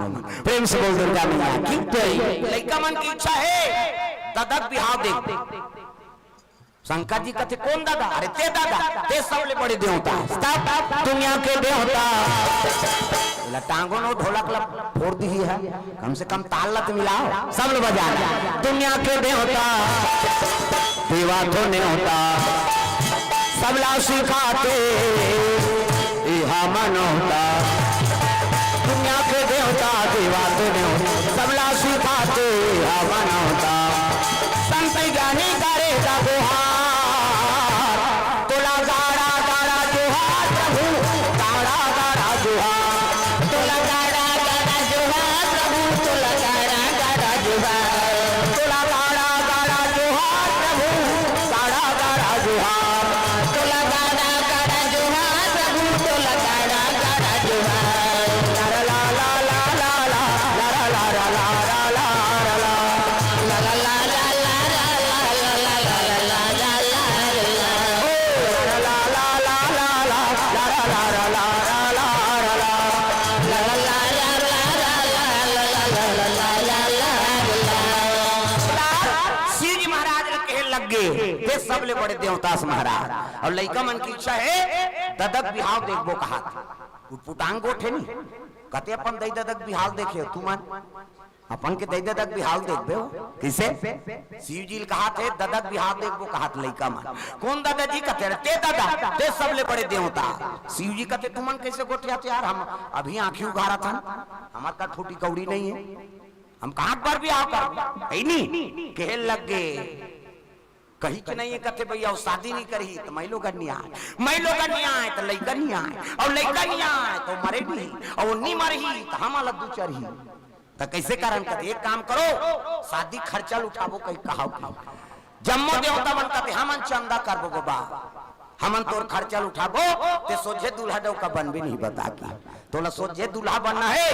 प्रेम से बोल दुर्गा मैया की जय। "लइका मन की इच्छा हे, ददक बिहाव देखबो।" शंकर जी कथे, "कोन ददा?" "अरे ते ददा, ते सबले बड़े देवता, सब दुनिया के देवता।" ला टांगो नो ढोलक ला फोड़ दिही है, कम से कम ताल ला तो मिलाओ, सब लोग बजा ले। दुनिया के देवता, देवा तो नेवता, सबला सिखाथे इहा मनौता। दुनिया के देवता, देवा तो नेवता, सबला सिखाथे इहा मनौता। संत ज्ञानी करे गा गुहार, तोला गाड़ा गाड़ा जोहार प्रभु, गाड़ा गाड़ा जोहार। तोला गाड़ा गाड़ा जोहार प्रभु, तोला गाड़ा गाड़ा जोहार। तोला गाड़ा गाड़ा जोहार प्रभु, गाड़ा गाड़ा जोहार। तोला गाड़ा गाड़ा जोहार प्रभु, तोला गाड़ा गाड़ा जोहार। ला ला ला ला ला ला। शिव जी महाराज ल कहे लग गे, "ते सबले बड़े देवता अस महाराज, अउ लइका मन के इच्छा हे, ददक बिहाव देखबो कहात।" उटपुटांग गोठ हे नी, कथे, "अपन दई ददक बिहाव देखे हो तुमन?" अपन के दई ददक बिहाव देखबे हो, कइसे? शिव जी ल कहात हे, "ददक बिहाव देखबो कहात लइका मन।" "कोन ददा जी?" कथे, "ते ददा, ते सबले बड़े देवता।" शिव जी कथे, "तुमन कइसे गोठियात यार? हम अभी आँखी उघारत हन, हमर करा फूटी कौड़ी नइ हे, हम कहाँ बर बिहाव करबो?" हे नी, कहे लग गे, कहीं के नहीं है, कथे, "भैया, वो शादी नहीं करी, तो मैं लोग नहीं आए, मैं लोग नहीं आए, तो लइका नहीं आए, और लइका नहीं आए, तो मरे नहीं, और वो नहीं मरही, तो हम अलग दू चरही।" तो कैसे करन? कथे, "एक काम करो, शादी खर्चा ल उठाबो, कहीं कहाव कि।" जम्मो देवता मन कथे, "हमन चंदा करबो बाबा।" हमन तोर खर्चा ल उठाबो, ते सोझे दूल्हा डौका बनबे नहीं बता के। तोला सोझे दूल्हा बनना हे,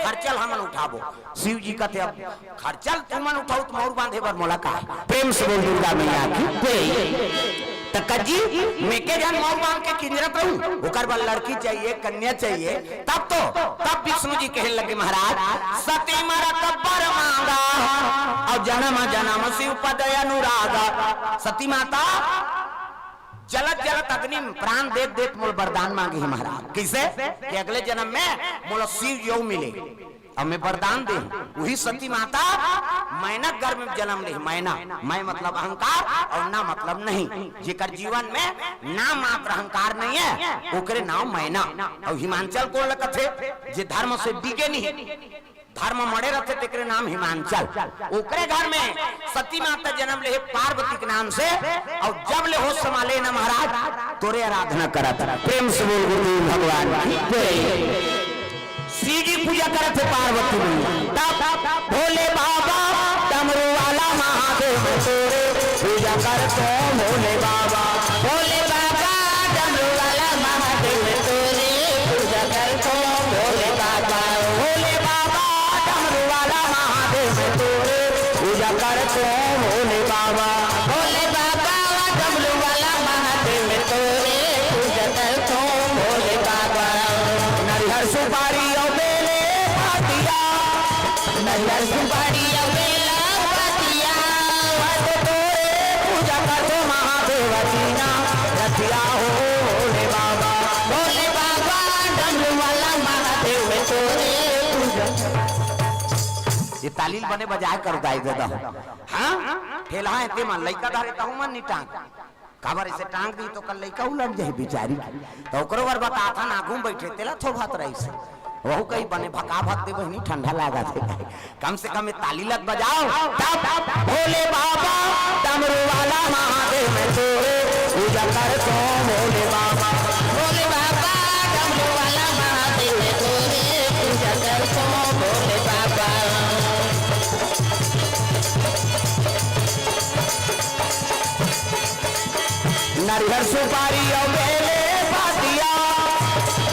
खर्चा ल हमन उठाबो। शिव जी कथे, "अब खर्चा ल तुमन उठाओ, त मउर बांधे बर मोला का हे?" प्रेम से बोल दुर्गा मैया की जय। त कज्जी, मैं के झन मउर बांध के किंजरत रहूं, ओकर बर लड़की चाहिए, कन्या चाहिए, तब तो, तब विष्णु जी कहे लगे, "महाराज, सती मरत बर मांगा, अउ जनम जनम शिव पद अनुरागा।" सती माता जलत जलत अग्नि में प्राण देत देत मोला वरदान मांगे हे महाराज। कइसे? कि अगले जनम में मोला शिव जी मिले। अब मैं वरदान दे हूं, उही सती माता मैना गर्भ में जनम ले हे। मैना, मैं मतलब अहंकार अउ ना मतलब नहीं। जेकर जीवन में ना मात्र अहंकार नहीं हे, ओकरे नाम मैना। अउ हिमांचल कोन ल कथे? जे धर्म से डिगे नहीं, धर्म मड़े रथे, तेकरे नाम हिमांचल। ओकरे घर में सती माता जनम ले हे पार्वती के नाम से। अउ जब ले होश संभाले ना महाराज, तोरे आराधना करत। प्रेम से बोल गुरुदेव भगवान की जय। शिव जी पूजा करत हे पार्वती मैया। तब भोले बाबा डमरू वाला महादेव तोरे पूजा करत हों भोले बाबा। भोले बाबा डमरू वाला महादेव तोरे पूजा करत हों भोले बाबा। भोले बाबा डमरू वाला महादेव तोरे पूजा करत हों भोले बाबा। भोले बाबा डमरू वाला महादेव तोरे पूजा करत हों भोले बाबा। नरिहर सुपारी अउ बेले पातिया, नरिहर सुपारी अउ बेला पातिया, मैं तो तोरे पूजा करत हों महादेव दीना रतिया हो भोले बाबा। भोले बाबा डमरू वाला महादेव तोरे पूजा। ये ताली ल बने बजाय कर दाई दे दहू। हाँ? ठेलहा हे ते मन लइका धरे तहू मन नी टांग। काबर इसे टांग दी तो कल लइका उलट जाही बिचारी। त ओकरो बर बताथन, आगू में बइठे तेला थोभत रहिस। वहू कही बने भका भक दे बहिनी, ठंडा लागत हे। कम से कम ये ताली ल त बजाव। तब भोले बाबा डमरू वाला महादेव तोरे पूजा करत हों भोले बाबा। भोले बाबा डमरू वाला महादेव तोरे पूजा करत हों भोले बाबा। नरिहर सुपारी अउ बेले पातिया,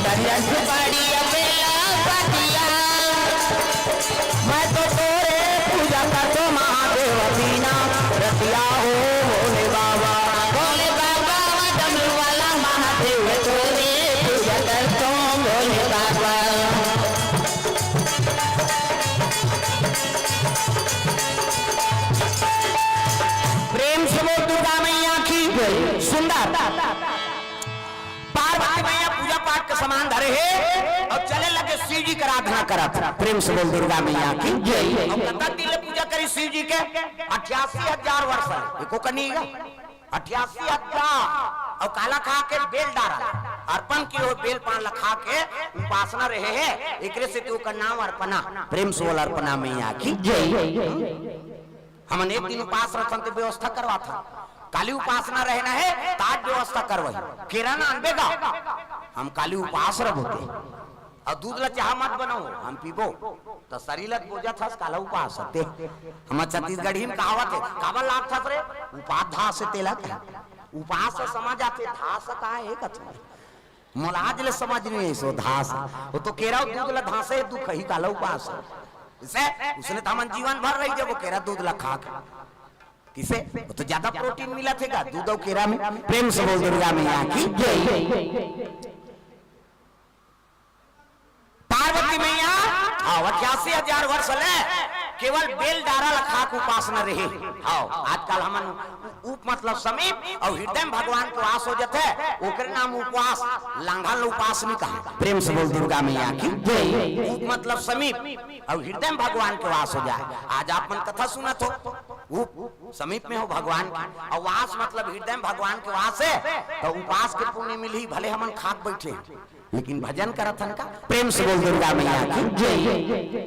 नरिहर सुपारी अउ बेला पातिया, मैं तो तोरे पूजा करत हों महादेव दीना रतिया हो भोले बाबा। भोले बाबा डमरू वाला महादेव तोरे पूजा करत हों भोले बाबा। प्रेम से बोल दुर्गा मैया की जय। सुंदर। पार्वती मैया पूजा पाठ के सामान धरे हे अउ चले लगे शिव जी के आराधना करत। प्रेम से बोल दुर्गा मैया की जय। अउ कतक दिन ले पूजा करिस शिव जी के? अठासी हजार वर्ष ले। एको कनी गा? अठासी हजार। अउ काला खा के? बेल डारा। अर्पण किए हुए बेल पान ला खा के उपासना रहे हे। एकरे सेती ओकर नाम अर्पणा। प्रेम से बोल अर्पणा मैया की जय। हमन एक दिन उपास रथन ते व्यवस्था करवाथन। काली उपासना रहना हे, त आज व्यवस्था करवाही। केरा ना आनबे गा, हम काली उपास रबो ते। अउ दूध ला चाहा मत बनाओ, हम पीबो। त सरीर ल त बोजत हस, काला उपास हे ते। हमर छत्तीसगढ़ी में कहावत हे, काबर लागथस रे? उपास धास हे तेला कहे। उपास से समझ आथे, धास का हे कथे। मोला आज ले समझ नहीं आइस ओ धास। ओ तो केरा अउ दूध ला धासे, दुख ही काला उपास। इसे, उसने तो हमन जीवन भर रही जब ओ केरा दूध ला खा के। किसे? ओ तो ज्यादा प्रोटीन मिलत हे गा दूध अउ केरा में। प्रेम से बोल दुर्गा मैया की जय। पार्वती मैया, हाँ, अठासी हजार वर्ष ले केवल बेल डारा ला खा के उपास न रहे। हाँ, आजकल हमन उ-, उप मतलब समीप अउ हृदय में भगवान के वास हो जाथे, ओकरे नाम उपवास, लांघा ल उपास नहीं कहा। प्रेम से बोल दुर्गा मैया की जय। उप मतलब समीप अउ हृदय में भगवान के वास हो जाए। आज आप मन कथा सुनत हो, उप समीप में हो भगवान के, अउ वास मतलब हृदय में भगवान के वास हे, त उपास के पुण्य मिलही, भले हमन खात बइठे। लेकिन भजन करत हन का? प्रेम से बोल दुर्गा मैया की जय।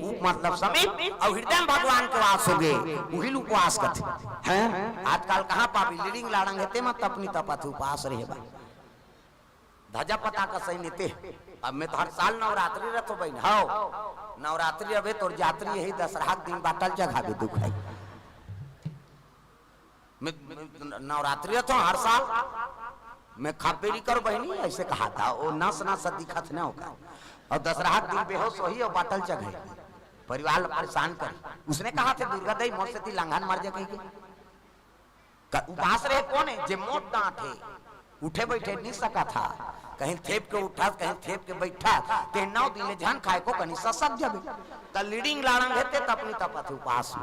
उप मतलब समीप अउ हृदय में भगवान के वास हो गे, उही ल उपवास कथे। हैं? आजकल कहाँ पाबी? लिडिंग लाड़ंग हे, ते म तपनी तपत उपास रहे बा। धजा पता का सही नीते। अब मैं तो हर साल नवरात्रि रथो बहिन, हव। नवरात्रि अबे तोर जात्रि यही दसरहा के दिन बाटल जगाबे दुख है। मैं, मैं नवरात्रि रथो हर साल। मैं खाबे नहीं करो बहिनी, ऐसे कहा था। वो नस नस दिखत न होगा। और दसरहा के दिन बेहोश होही और बाटल चघे, परिवार ला परेशान करी। उसने कहा थे, "दुर्गा दाई, मोर सेती लंघन मर जा," कही के। क-, उपास रहे कोन हे? जे मोट डांट हे, उठे बैठे नहीं सका था। कहीं थेप के उठा, कहीं थेप के बैठा, ते नौ दिन ले झन खाए को कनी ससक जबे। त लीडिंग लाड़ंग हे ते तपनी तपत हे उपास।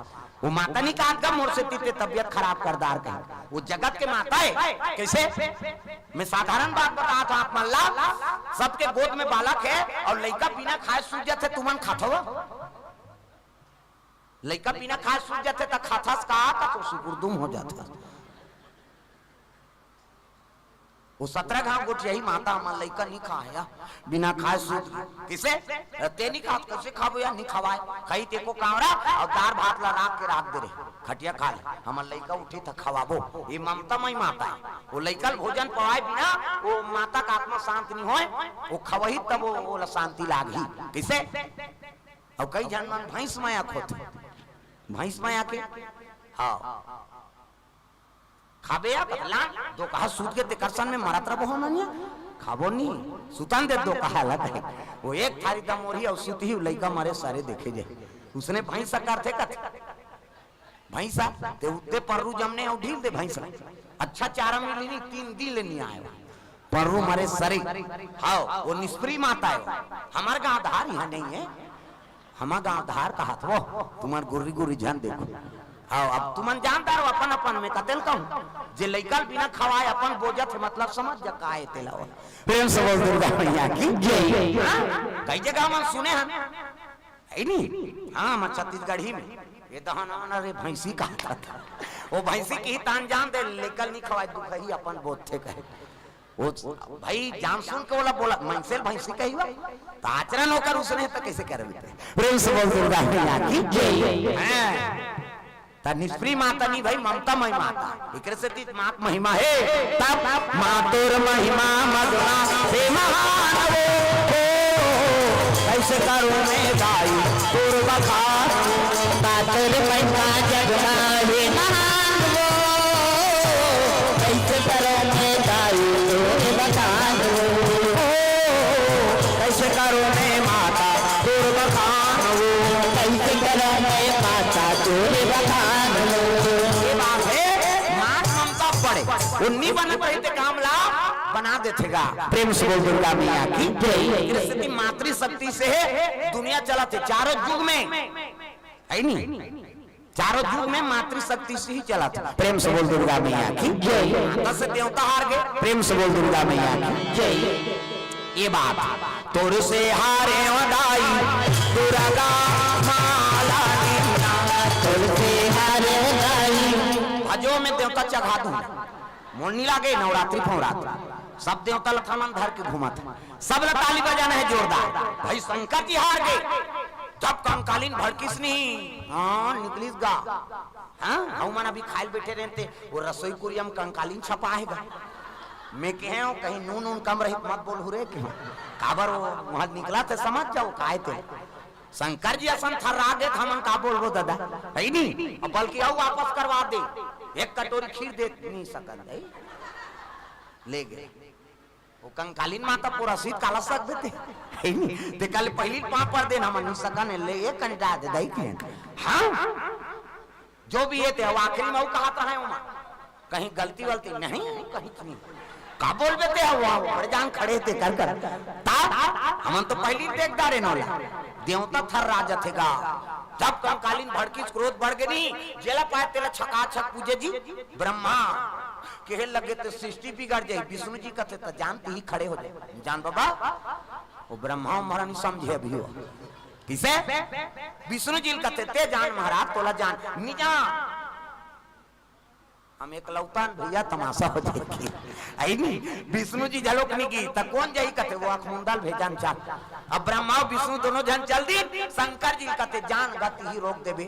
वो माता नहीं कहा गा, "मोर सेती ते तबियत खराब कर डार," कहीं। वो जगत के माता हे। कैसे? मैं साधारण बात बतात हंव आप मन ला, सबके गोद में बालक हे और लइका बिना खाए सूत जाथे, तुमन खाथो? लइका बिना खाए सूत जाथे त खाथस का, का तो सुकुरदुम हो जाथस। वो सतरा घांव गोठियाही माता, हमर लइका नहीं खाय, बिना खाए सूत गे। किसे? ते नहीं खात, कैसे खाबो यार, नहीं खवाय। खाही ते को कांवरा और दार भात ला राख के राख दे रहे, खटिया खा ले, हमर लइका उठी त खवाबो। ये ममता मई माता हे। वो लइका ल भोजन पवाए बिना वो माता का आत्मा शांत नहीं होय, वो खवही तब वो, वो ला शांति लागही। किसे? और कई झन मन भैंस मया खोथे, भैंस मया के, हाँ, खाबे या भला, दो कहा सूत के तेकर सन में मरत रहो हो ननिया, खाबो नहीं, सुतन दे दो कहा लगे। वो एक थारी दमोरी और सूत ही लइका मरे सरे देखे जे। उसने भैंस करथे कथे, भैंसा, ते उत्ते पर्रू जमने और ढील दे भैंसा। अच्छा चारा मिली नहीं, तीन दिन ले नहीं आए। पर्रू मरे सरे। हाँ, वो निष्प्री माता हे। हमर गांव धार यहाँ नहीं हे। हमर गांव धार कहात हो, तुम्हर गुर्री गुर्री झन देखो। हाँ, अब तुमन जानदार हो अपन अपन में, कतेल कहूँ। जे लइका ल बिना खवाए अपन बोजत हे, मतलब समझ जा का हे तेला वो। प्रेम से बोल दुर्गा मैया की जय। हाँ? कई जगह मन सुने हन। हे नहीं? हाँ, मैं छत्तीसगढ़ी में। ये दहन आना रे भैंसी कहा था। वो भैंसी की ही तान जान दे, लइका ल नहीं खवाए, दुखही अपन बोजथे कहे। वो भाई जान सुन के ओला बोला, मनसे ल भैंसी कही हुआ, त आचरण ओकर उसने त कैसे कर देते? प्रेम से बोल दुर्गा मैया की जय। हैं। त निष्प्री माता नहीं भाई, ममता मई माता। एकरे सेती माँ के महिमा हे। तब मातुर महिमा मधुरा से महान वो। कैसे करूं मैं दाई तोर बखान? मातुर महिमा जग में हे महान वो। कैसे करूं मैं दाई तोर बखान वो? कैसे करूं मैं माता तोर बखान वो? कैसे करूं मैं माता तोर बखान वो? ये बात हे, माँ ममता पड़े, वो नहीं बनत रही ते काम ला बना देथे गा। प्रेम से बोल दुर्गा मैया की जय। एकरे सेती मातृशक्ति से हे दुनिया चलत हे चारों युग में, हे नहीं? चारों युग में मातृशक्ति से ही चलत हे। प्रेम से बोल दुर्गा मैया की जय। माता से देवता हार गे। प्रेम से बोल दुर्गा मैया की जय। ये बात, तोर से हारे ओ दाई दुर्गा माला दीना। तोर से हारे ओ दाई। अजो में देवता चघा दूं, मोर नी लागे नवरात्रि फवरात्रि। सब देवता ल थमन धर के घूमत हे। सब ल ताली बजाना हे जोरदार। भाई शंकर जी हार गे। जब कंकालीन भड़किस नहीं, हाँ, निकलिस गा। हाँ, हम मन अभी खाइल बैठे रहते, वो रसोई कुरिया में कंकालीन छपा हे गा। मैं कहे हूँ, कहीं नून उन कम रही मत बोल रे, कहीं। काबर वो वहाँ निकला थे, समझ जाओ, काय थे। शंकर जी असन थर्रा गे, हमन का बोलबो दादा, हे नहीं? अब बल्कि अउ वापस करवा दे, एक कटोरी खीर दे नहीं सकन, हे? ले गे। वो कंकालीन माता पूरा सीत काला सक देते, हे नहीं? ते कल पहली पाँव पर देना मन नहीं सकन, ले एक कंटा दे दई के। हाँ? जो भी हे ते, अब आखिरी में वो कहा था है, ओमा कहीं गलती वलती नहीं, कहीं नहीं। का बोलबे ते, वो बड़े जान खड़े ते कर कर। ता हमन तो पहली देख डारे नौला। देवता थर्रा जथे गा। जब कंकालीन भड़किस, क्रोध बढ़ गे नहीं, जेला पाए तेला छकाछक पूजे जी। ब्रह्मा कहे लगे ते सृष्टि बिगड़ जाए। विष्णु जी कथे त जान तिही खड़े हो जाए। जान बाबा, वो ब्रह्मा महारानी समझे अभी हो। किसे? विष्णु जी ल कथे, ते जान महाराज, तोला जान। निजा हम एकलौता न भैया, तमाशा हो जाएगी। आई नहीं? विष्णु जी झलोक नहीं गी, त कौन जाई कथे, वो अखमुंदल भेजन चल। अब ब्रह्मा और विष्णु दोनों झन चल दी, शंकर जी कथे, "जान गति ही रोक देबे।"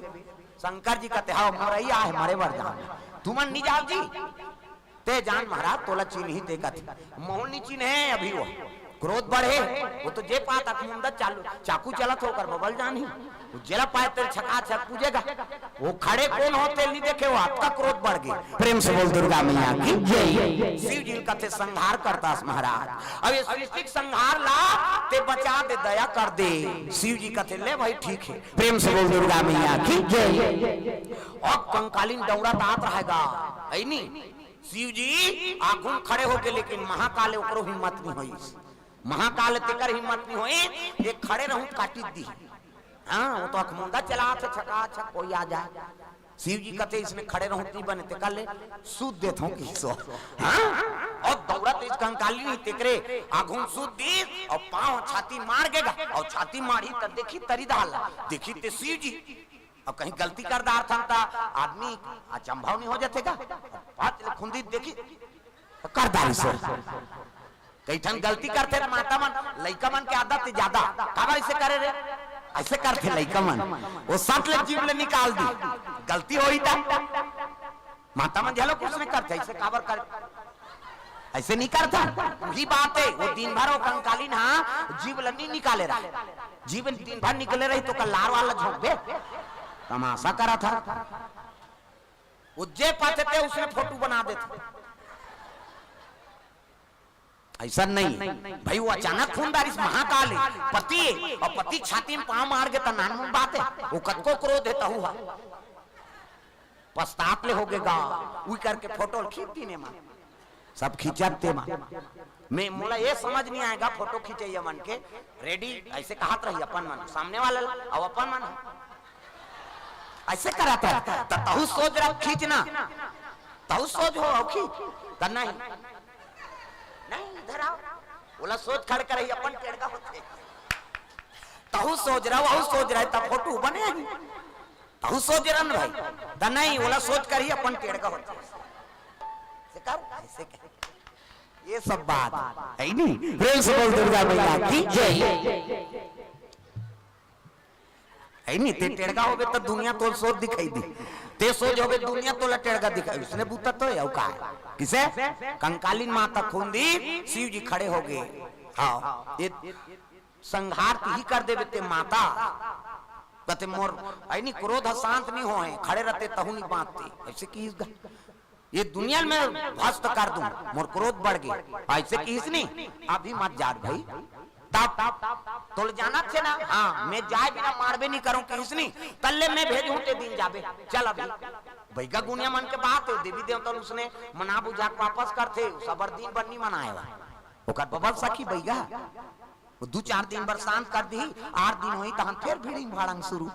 शंकर जी कथे, "हाव, मोरैया आहे, मरे बर जान। तुमन नहीं जाओ जी।" ते जान महाराज, तोला चिन्ही ते कथे। महूं ल नहीं चिन्हे अभी वो। क्रोध बढ़े, वो तो जे पात अखमुंदा चालू, चाकू चलत हो, ओकर बबल जानही। वो जेला पाए तेला छका छक पूजेगा। वो खड़े कोन हो तेला नहीं देखे, वो अतका क्रोध बढ़ गे। प्रेम से बोल दुर्गा मैया की जय। शिव जी कथे संहार करतास महाराज, अब ये सृष्टि के संहार ला ते बचा दे, दया कर दे। शिव जी कथे ले भाई ठीक है। प्रेम से बोल दुर्गा मैया की जय। अब कंकालिन दौड़त आत रहेगा, है नी? शिव जी आगू म खड़े होके, लेकिन महाकाल ओकरो हिम्मत नहीं होइस। महाकाल तेकर हिम्मत नहीं होइस, ये खड़े रहूं काटी दी। हाँ, वो तो अखमुंदा चलात हे, छका छक कोई आ जाए। शिव जी कथे इसने खड़े रहूं ती बने, तेकर ले सूत देत हूं किसो। हाँ, और दौड़त इस कंकाली नहीं तेकरे आगू म सूत दी और पांव छाती मार गेगा और छाती मारी त देखी तरी दाल, देखी ते शिव जी। अब कहीं गलती कर डारथन त आदमी अचंभव नहीं हो जाथे का? पाँच ले खुंदी देखी, कर डारी से। कई ठन गलती करथे त माता मन, लइका मन के आदत हे ज्यादा। काबर ऐसे करे रे? ऐसे करथे लइका मन। वो सट ले जीभ ले निकाल दी। गलती होही त माता मन घलो कुछ नहीं करथे, ऐसे काबर कर, ऐसे नहीं करथा। वही बात हे, वो दिन भर वो कंकालिन हा जीभ ल नहीं निकाले रहा। जीभ दिन भर निकले रही त ओकर लार वार ल झोंकबे। तमाशा करत हे। वो जे पाथे ते उसने फोटो बना देथे। ऐसा नहीं भाई, वो अचानक खून डारिस महाकाल हे, पति हे, और पति छाती म पांव मार गे त नानमुन बात हे, वो कतको क्रोध हे तहू हा। पश्चाताप ले होगे गा, उही करके फोटो ल खींच दीन एमा। सब खींचत तेमा। मैं, मोला ये समझ नहीं आएगा, फोटो खींचइया मन के, रेडी ऐसे कहत रही अपन मन, सामने वाला ल, अउ अपन मन ऐसे करत रही, त तहू सोच रहा खींचना, तहू सोच हो, हो खींच, त नहीं, नहीं, इधर आओ, बोला सोच खड़ कर रही, अपन टेड़गा होथे। तहू सोच रहा, वहू सोच रहा, त फोटो बने ही। तहू सोच रहा न भाई, त नहीं, बोला सोच कर ही अपन टेड़गा होथे। ऐसे कर, ऐसे कर। ये सब बात हे नी? प्रेम से बोल दुर्गा मैया की जय। हे नी? ते टेड़गा होबे त दुनिया तोल सोच दिखाई दी, ते सोच होबे दुनिया तोला टेड़गा दिखाई। उसने बूता तो हे, अउ का हे? किसे? कंकालिन माता खून दी, शिव जी खड़े होगे। हाँ, ये संहार तिही कर देबे ते माता। कथे मोर, हे नी, क्रोध शांत नहीं होए, खड़े रहते तहू नहीं बांचते। ऐसे किहिस गा। ये दुनिया में ध्वस्त कर दूं, मोर क्रोध बढ़ गे। ऐसे किहिस नी, अभी मत जात भाई। तब तोल जानत हे ना, हाँ, मैं जाए बिना मारबे नहीं करूं किहिस नी, तल्ले मैं भेजहूं ते दिन जाबे। चल अभी। बइगा गुनिया मन के बात हे, देवी देवता उसने मना बुझा के वापस करथे, सबर दिन बर नहीं मनाए वा। ओकर बबल सखी बइगा। वो दू चार दिन बर शांत कर दी, आठ दिन होही तहन फेर भीड़ी भाड़ंग शुरू।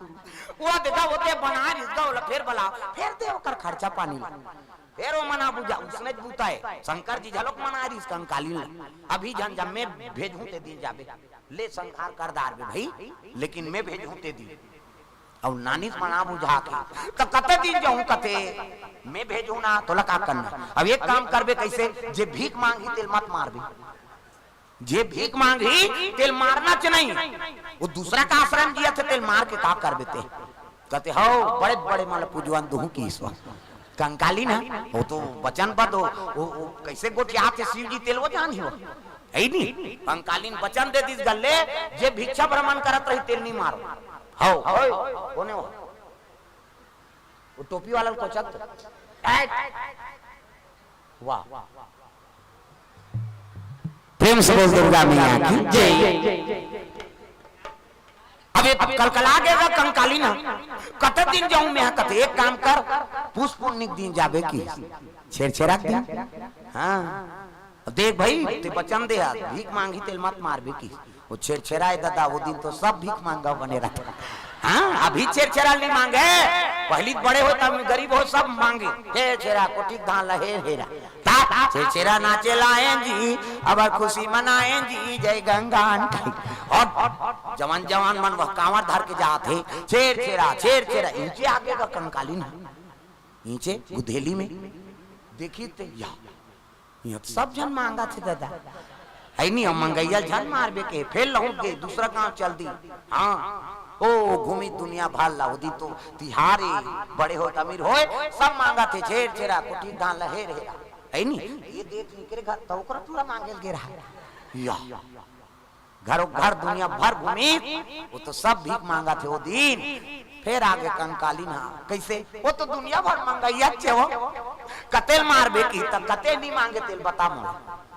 वो देखा होते बना रिस गा, ओला फेर बला, फेर दे ओकर खर्चा पानी ला। फेर वो मना बुझा, उसने बूता हे। शंकर जी घलोक मना रिस कंकालिन ला। अभी झन जा, मैं भेजहूं ते दिन जाबे। ले संहार कर डारबे भाई, लेकिन मैं भेजहूं ते दिन। अउ नानिस मना बुझा के, त कते दिन जाहूं कथे, मैं भेजहूं ना, तोला का करना? अब एक काम करबे कैसे, जे भीख मांगही तेल मत मारबे। जे भीख मांगही, तेल मारना च नहीं। वो दूसरा का आश्रम जियत हे, तेल मार के का करबे ते? कथे, "हौ, बड़े बड़े मन ल पूजवन दुहूं किहिस वा।" कंकालिन हा, वो तो वचनबद्ध हो, वो, वो कैसे गोठियाथे शिव जी, तेल वो जानही हो। हे नी? कंकालिन वचन दे दिस गा ले, जे भिक्षा भ्रमण करत रही, तेल नहीं मारो। हौ, हौ, कोने हो? वो टोपी वाला ल कोचक तो। ए! वाह। प्रेम से बोल दुर्गा मैया की जय। अब ये कलकला गेगा कंकालिन हा। कते दिन जाहूं मैं, कथे एक काम कर, पुस पुन्नी के दिन जाबे कि छेरछेरा के दिन। हाँ। अब देख भाई, ते वचन दे आज, भीख मांगही तेल मत मारबे कि। वो छेरछेरा हे दादा, वो दिन तो सब भीख मांगा बने रहता। हाँ, अभी छेरछेरा नहीं मांगे, पहली बड़े हो तब गरीब हो सब मांगे। छेरछेरा कोठी के धान ला हेर हेरा। ता छेरछेरा नाचे लाएं जी, अब खुशी मनाएं जी, जय गंगा आंटी। और जवान जवान मन वह कांवर धर के जात हे, छेरछेरा, छेरछेरा, इहिंचे आगे गा कंकालिन हा, इहिंचे गुधेली में। देखी ते या, इहां तो सब झन मांगथे दादा। हे नी, हम मंगइया ल झन मारबे के, फेर लहुट गे, दूसरा गांव चल दी। हाँ, ओ घूमी दुनिया भर ला, ओ दिन तो तिहार हे, बड़े होय, अमीर होय, सब मांगथे, छेरछेरा, कोठी धान ला हेर हेरा। हे नी, ये देख निकरे घर, त ओकरा पूरा मांगे ल गे रहा। या। घरो घर दुनिया भर घूमिस, वो तो सब भीख मांगत हे वो दिन। फेर आगे कंकालीन हा, कइसे? वो तो दुनिया भर मंगइया चे हो, कतेल मारबे की त कतेल नहीं मांगे तेल बता मोला।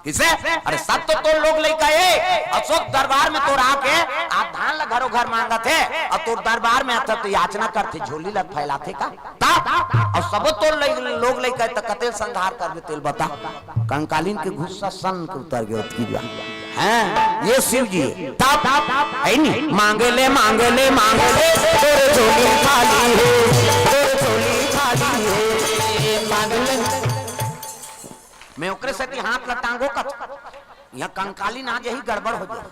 किसे? अरे सब तो तोर लोग लइका हे, अशोक दरबार में तोर आके आज धान ला घरो घर मांगत हे, अउ तोर दरबार में आथे त याचना करथे, झोली ला फैलाथे का? तब अउ सबो तोर लइ-, लोग लइका हे त कतेल संघार करबे तेल बता। कंकालीन के गुस्सा सन के उतर गे ओतकी बा। हैं, ये शिव जी हे। तब हे नी, मांगे ले, मांगे ले, मांगे ले, तोर झोली खाली हे, तोर झोली खाली हे। मांगे ले। मैं ओकरे सेती हाथ ला टांगो कत, यहाँ कंकालीन आ जाही, गड़बड़ हो जाही।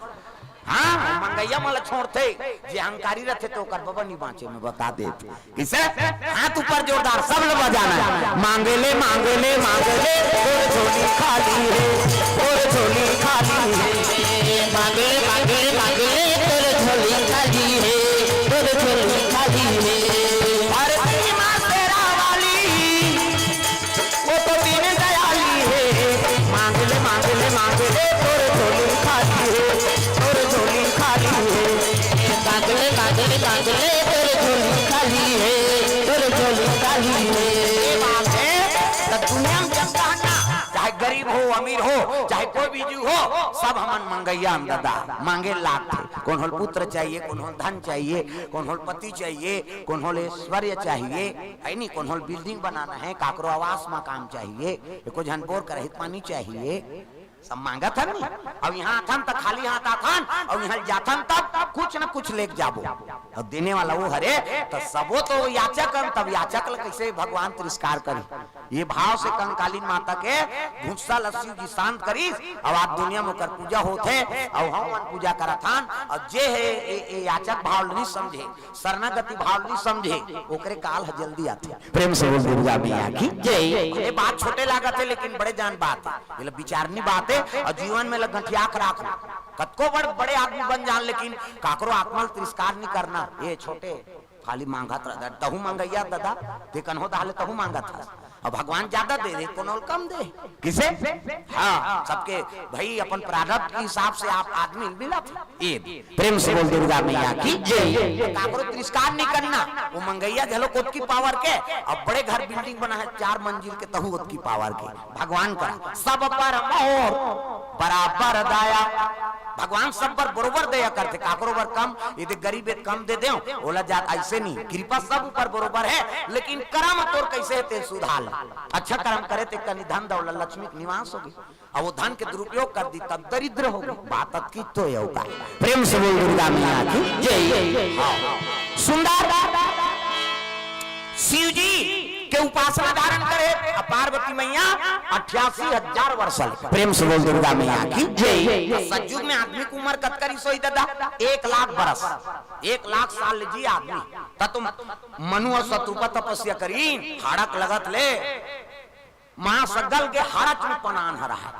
हाँ, मंगइया मन ला छोड़थे, जे अहंकारी रथे तो ओकर बबा नहीं बाँचे, मैं बता देत। किसे? हाथ ऊपर जोरदार, सब लोग बजाना हे। मांगे ले, मांगे ले, मांगे ले, तोर झोली खाली हे, तोर झोली खाली हे। मांगे ले, मांगे ले, मांगे ले, तोर झोली खाली हे, तोर झोली खाली हे। अरे तेरी माँ शेरा वाली, वो तो दीन दयाली हे। मांग ले, मांग ले, मांग ले, तोर झोली खाली हे, तोर झोली खाली हे। मांग ले, मांग ले, मांग ले, तोर झोली खाली हे, तोर झोली खाली हे। ये बात हे, त दुनिया में जब कहना, चाहे गरीब हो, अमीर हो, चाहे कोई भी जीव हो, सब हमन मंगइया हन ददा, मांगे लागथे। कोनो ल पुत्र चाहिए, कोनो ल धन चाहिए, कोनो ल पति चाहिए, कोनो ल ऐश्वर्य चाहिए, हे नी, कोनो ल building बनाना हे, काकरो आवास मकान चाहिए, एको झन बोर करहित पानी चाहिए, सब मांगत हन नी। अब यहाँ आथन त खाली हाथ आथन, अउ यहाँ जाथन तब कुछ न कुछ लेके जाबो। अउ देने वाला वो हरे, त सबो तो याचक हन, तब याचक ल कइसे भगवान तिरस्कार करही? ये भाव से कंकालीन माता के गुस्सा ल शिव जी शांत करिस, अउ आज दुनिया में ओकर पूजा होत हे, अउ हमन पूजा करत हन, अउ जे हे ए, ए याचक भाव ल नहीं समझे, शरणागति भाव ल नहीं समझे, ओकरे काल ह जल्दी आथे। प्रेम से बोल दुर्गा मैया की जय। ये बात छोटे लागत हे, लेकिन बड़े जान बात हे, ये ल विचारनी बात हे, अउ जीवन में ल गंठिया के राख लो। कतको बड़, बड़े आदमी बन जान, लेकिन काकरो आत्मा ल तिरस्कार नहीं करना। ये छोटे खाली मांगत रह, तहू मंगइया ददा, ते कन्हो दाले तहू मांगत हस। अब भगवान ज्यादा दे दे, कोनो ल कम दे। किसे? हाँ, सबके भाई अपन प्रारब्ध के हिसाब से आप आदमी मिलत। ये प्रेम से बोल दुर्गा मैया की जय। काकरो तिरस्कार नहीं करना, वो मंगइया घलो ओतकी power के, अब बड़े घर building बना हे चार मंजिल के, तहू ओतकी power के। भगवान का सब पर मोर बराबर दया। भगवान सब पर बरोबर दया करथे, काकरो बर कम, ये दे गरीब हे कम दे देव, ओला जात अइसे नहीं। कृपा सब ऊपर बरोबर हे, लेकिन करम तोर कइसे हे तेल सुधार ले। अच्छा करम करे ते कनी धन दौलत लक्ष्मी के निवास होगे, अउ वो धन के दुरुपयोग कर दी तब दरिद्र होगे। बात अतकी तो हे का। प्रेम से बोल दुर्गा मैया की जय। हाँ। सुंदर शिव जी के उपासना धारण करे, अ पार्वती मैया अट्ठासी हजार वर्ष ले। प्रेम से बोल दुर्गा मैया की जय। सतयुग में आदमी के उम्र कतका रिहिस होही ददा? एक लाख बरस, एक लाख साल जी आदमी। त तुम मनु अउ शतरूपा तपस्या करीन, हाड़क लगत ले मांस गल के हाड़च में पनान ह रहा।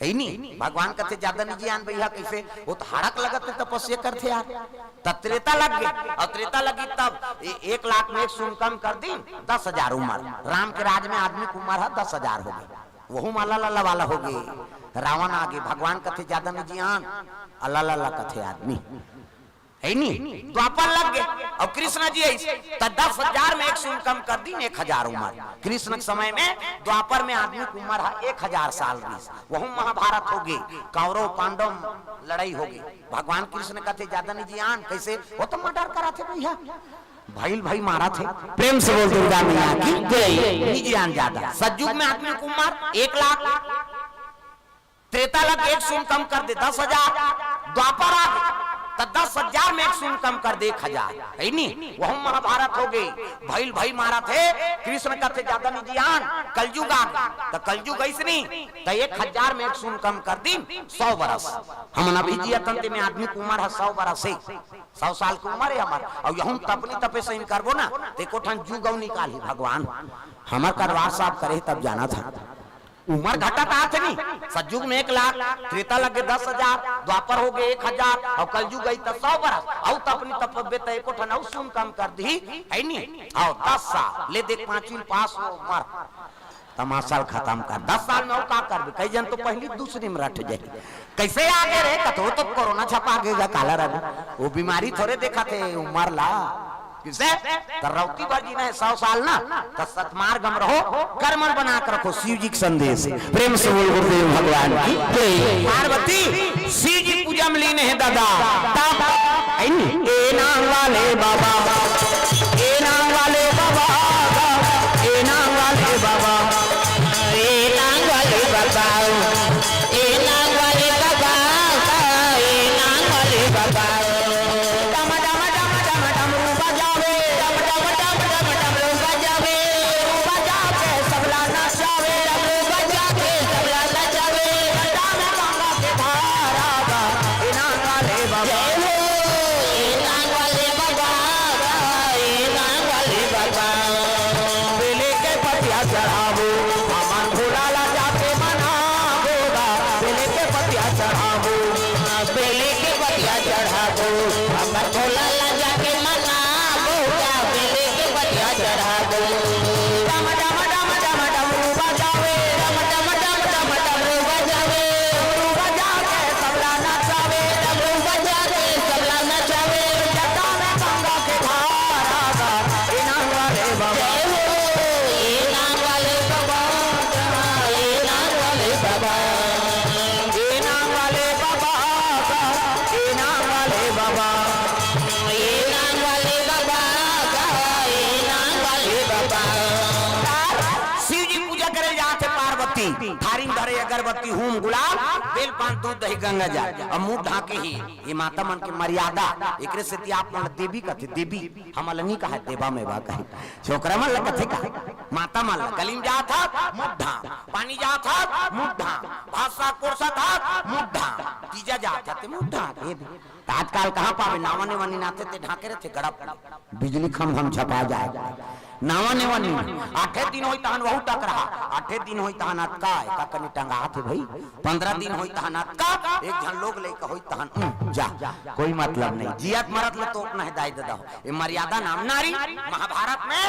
हे नी? भगवान कथे, "ज्यादा नहीं जियान भैया।" कइसे? वो तो हाड़क लगत ले तपस्या करथे यार। त त्रेता लग गे, अउ त्रेता लगी तब ए-, एक लाख में एक सुन कम कर दीन, दस हजार उम्र। राम के राज में आदमी के उम्र ह दस हजार होगे, वहू म अल्ला लल्ला वाला होगे। रावण आगे, भगवान कथे, "ज्यादा नहीं जियान, अल्ला लल्ला कथे आदमी।" हे नी? द्वापर लग गे, अउ कृष्ण जी अइस, त दस हजार में एक सुन कम कर दीन, एक हजार उम्र। कृष्ण के समय में द्वापर में आदमी के उम्र ह एक हजार साल रिहिस, वहू महाभारत होगे, कौरव पांडव लड़ाई होगे। भगवान कृष्ण कथे, "ज्यादा नहीं जियान।" कइसे? वो तो murder कराथे भैया, भइल भई मारथे। प्रेम से बोल दुर्गा मैया की जय। नहीं जियान ज्यादा। सतयुग में आदमी के उम्र एक लाख, त्रेता लग एक सुन कम कर दे, दस हजार। द्वापर आ गे, त दस हजार में एक सुन कम कर दे, एक हजार। हे नी? वहू महाभारत होगे, भइल भई मारथे। कृष्ण कथे, "ज्यादा नहीं जियान।" कलयुग आ गे, त कलयुग अइस नी, त एक हजार में एक सुन कम कर दीन, सौ बरस। हमन अभी जियत हन, तेमे आदमी के उम्र ह सौ बरस हे, सौ साल के उम्र हे हमर। अउ यहू तपनी तपे सही करबो ना, त एको ठन जुग अउ निकालही भगवान। हमर करवार साहब करे तब जानत हन। उम्र घटत आथे नी, सतयुग में एक लाख, त्रेता लगे दस हजार, द्वापर होगे एक हजार, अउ कलयुग अइस त सौ बरस, अउ तपनी तपबे त एको ठन अउ सुन कम कर दीही, हे नी? अउ दस साल ले देख, पांचवी पास हो उम्र, तमाशा ल खतम कर। दस साल में अउ का करबे? कई झन तो पहिली दूसरी में रट जाही। कइसे आगे रे? कतो तो कोरोना छपा गे गा, काला रवि। वो बीमारी थोरे देखथे, उमर ला। किसे? त रौती बर जीना हे सौ साल ना, त सतमार्ग म रहो, कर्मन बना के रखो, शिव जी के संदेश। प्रेम से बोल गुरुदेव भगवान की जय। पार्वती शिव जी पूजा में लीन हे दादा। तब ए नांग वाले बाबा, ए नांग वाले बाबा, ए नांग वाले बाबा, ए नांग वाले बाबा, ए नांग वाले बाबा, ए नांग वाले बाबा। डम डम डम डम डमरू बजावे, डम डम डम डम डमरू बजावे, डमरू बजा के सबला नचावे, डमरू बजा के सबला नचावे। घंटा में गंगा के धारा बा, ए नांग वाले बाबा। जय हो, ए नांग वाले बाबा, ए नांग वाले बाबा। बेले के पतिया चढ़ाबो, हमर भोला ला जाके मनाबो गा। बेले के पतिया चढ़ाबो, बेले के पतिया चढ़ाबो, हमर भोला ला जाके मनाबो गा। बेले के पतिया चढ़ाबो। डम डम डम डम डमरू बजावे, डम डम डम डम डमरू बजावे, डमरू बजा के सबला नचावे, डमरू बजा के सबला नचावे। जटा में गंगा के धारा बा, ए नांग वाले बाबा। जय हो, ए नांग वाले बाबा, ए नांग वाले बाबा, ए नांग वाले बाबा, ए नांग वाले बाबा, ए नांग वाले बाबा, ए नांग वाले बाबा। शिव जी पूजा करे जात हे पार्वती, थारी में धरे अगरबत्ती, हूम, गुलाल, बेल पान, दूध, दही, गंगा जल, अउ मुंह ढांके हे। ये माता मन के मर्यादा, एकरे सेती आप मन ला देवी कथे, देवी, हमन ला नी कहे, देवा मेवा कहे। छोकरा मन ला कथे का? माता मन ला। गली में जात हस, मुंह ढांक, पानी जात हस, मुंह ढांक, भात साग परोसत हस, मुंह ढांक, तीजा जात हस, ते मुंह ढांक, ये दे। त आजकल कहाँ पाबे? नावा नेवा नीन आथे, ते ढांके रथे, गड़प ले। बिजली खंभा म झपा जाय। नावा नेवा नी। आठे दिन होई तहन वहू टकरहा, आठे दिन होई तहन अतका, एका कनी टंगात हे भई। पंद्रह दिन होई तहन अतका, एक झन लोग लइका होई तहन, उम, जा, कोई मतलब नहीं। जियत मरत ले तोपना हे दाई ददा हो। ए मर्यादा नाम नारी। महाभारत में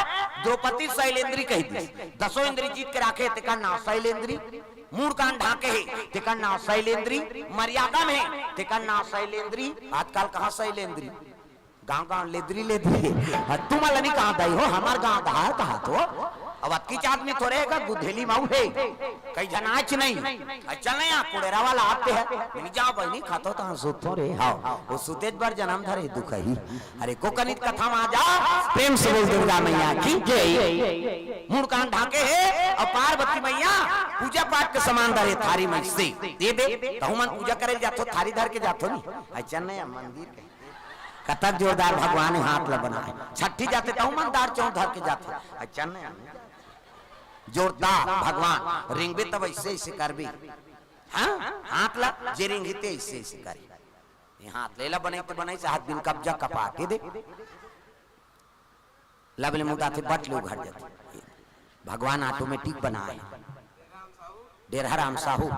द्रौपदी शैलेंद्री कहि दिस। दसों इंद्री जीत के राखे, तेकर नाव शैलेंद्री। मूड़ कान ढांके हे, तेकर नाव शैलेंद्री। मर्यादा में हे, तेकर नाव शैलेंद्री। आजकल कहाँ शैलेंद्री? गांव-गांव लेदरी लेदरी। हाँ, तुमन ला नी कहा दाई हो, हमर गांव डहार कहा तो। अब अतकीच आदमी थोरे हे का, गुधेली माऊ हे। कई झन आच नहीं। अच्छा नहीं, आ कुड़ेरा वाला आते हैं। मैं नी जाओ बहिनी, खातो तहाँ सुतो रे। हाँ, वो सुतेच बर जनम धरे दुखही। अरे को कनित कथा मा जा, प्रेम से बोल दुर्गा मैया की जय। मूड़ कान ढांके हे, अउ पार्वती मैया पूजा पाठ के समान धरे थारी में से। दे दे, तहु मन पूजा करे जाथो, थारी धर के जाथो नी। अच्छा नहीं, मंदिर के कतक जोरदार भगवान हाथ ला बनाए। छट्ठी जाते तहु मन दार चौं धर के जाते। अच्छा नहीं, जोरदार भगवान रेंगबे तब ऐसे ऐसे करबे। हाँ, हाथ ला जे रेंगही ते ऐसे ऐसे करे। ये हाथ ले ला बनाई ते बनाई से हाथ बिन कब्जा कपा के दे। लबले मुदा थे बट ले उघर जाते। भगवान ऑटोमेटिक बनाए। डेरहा राम साहू,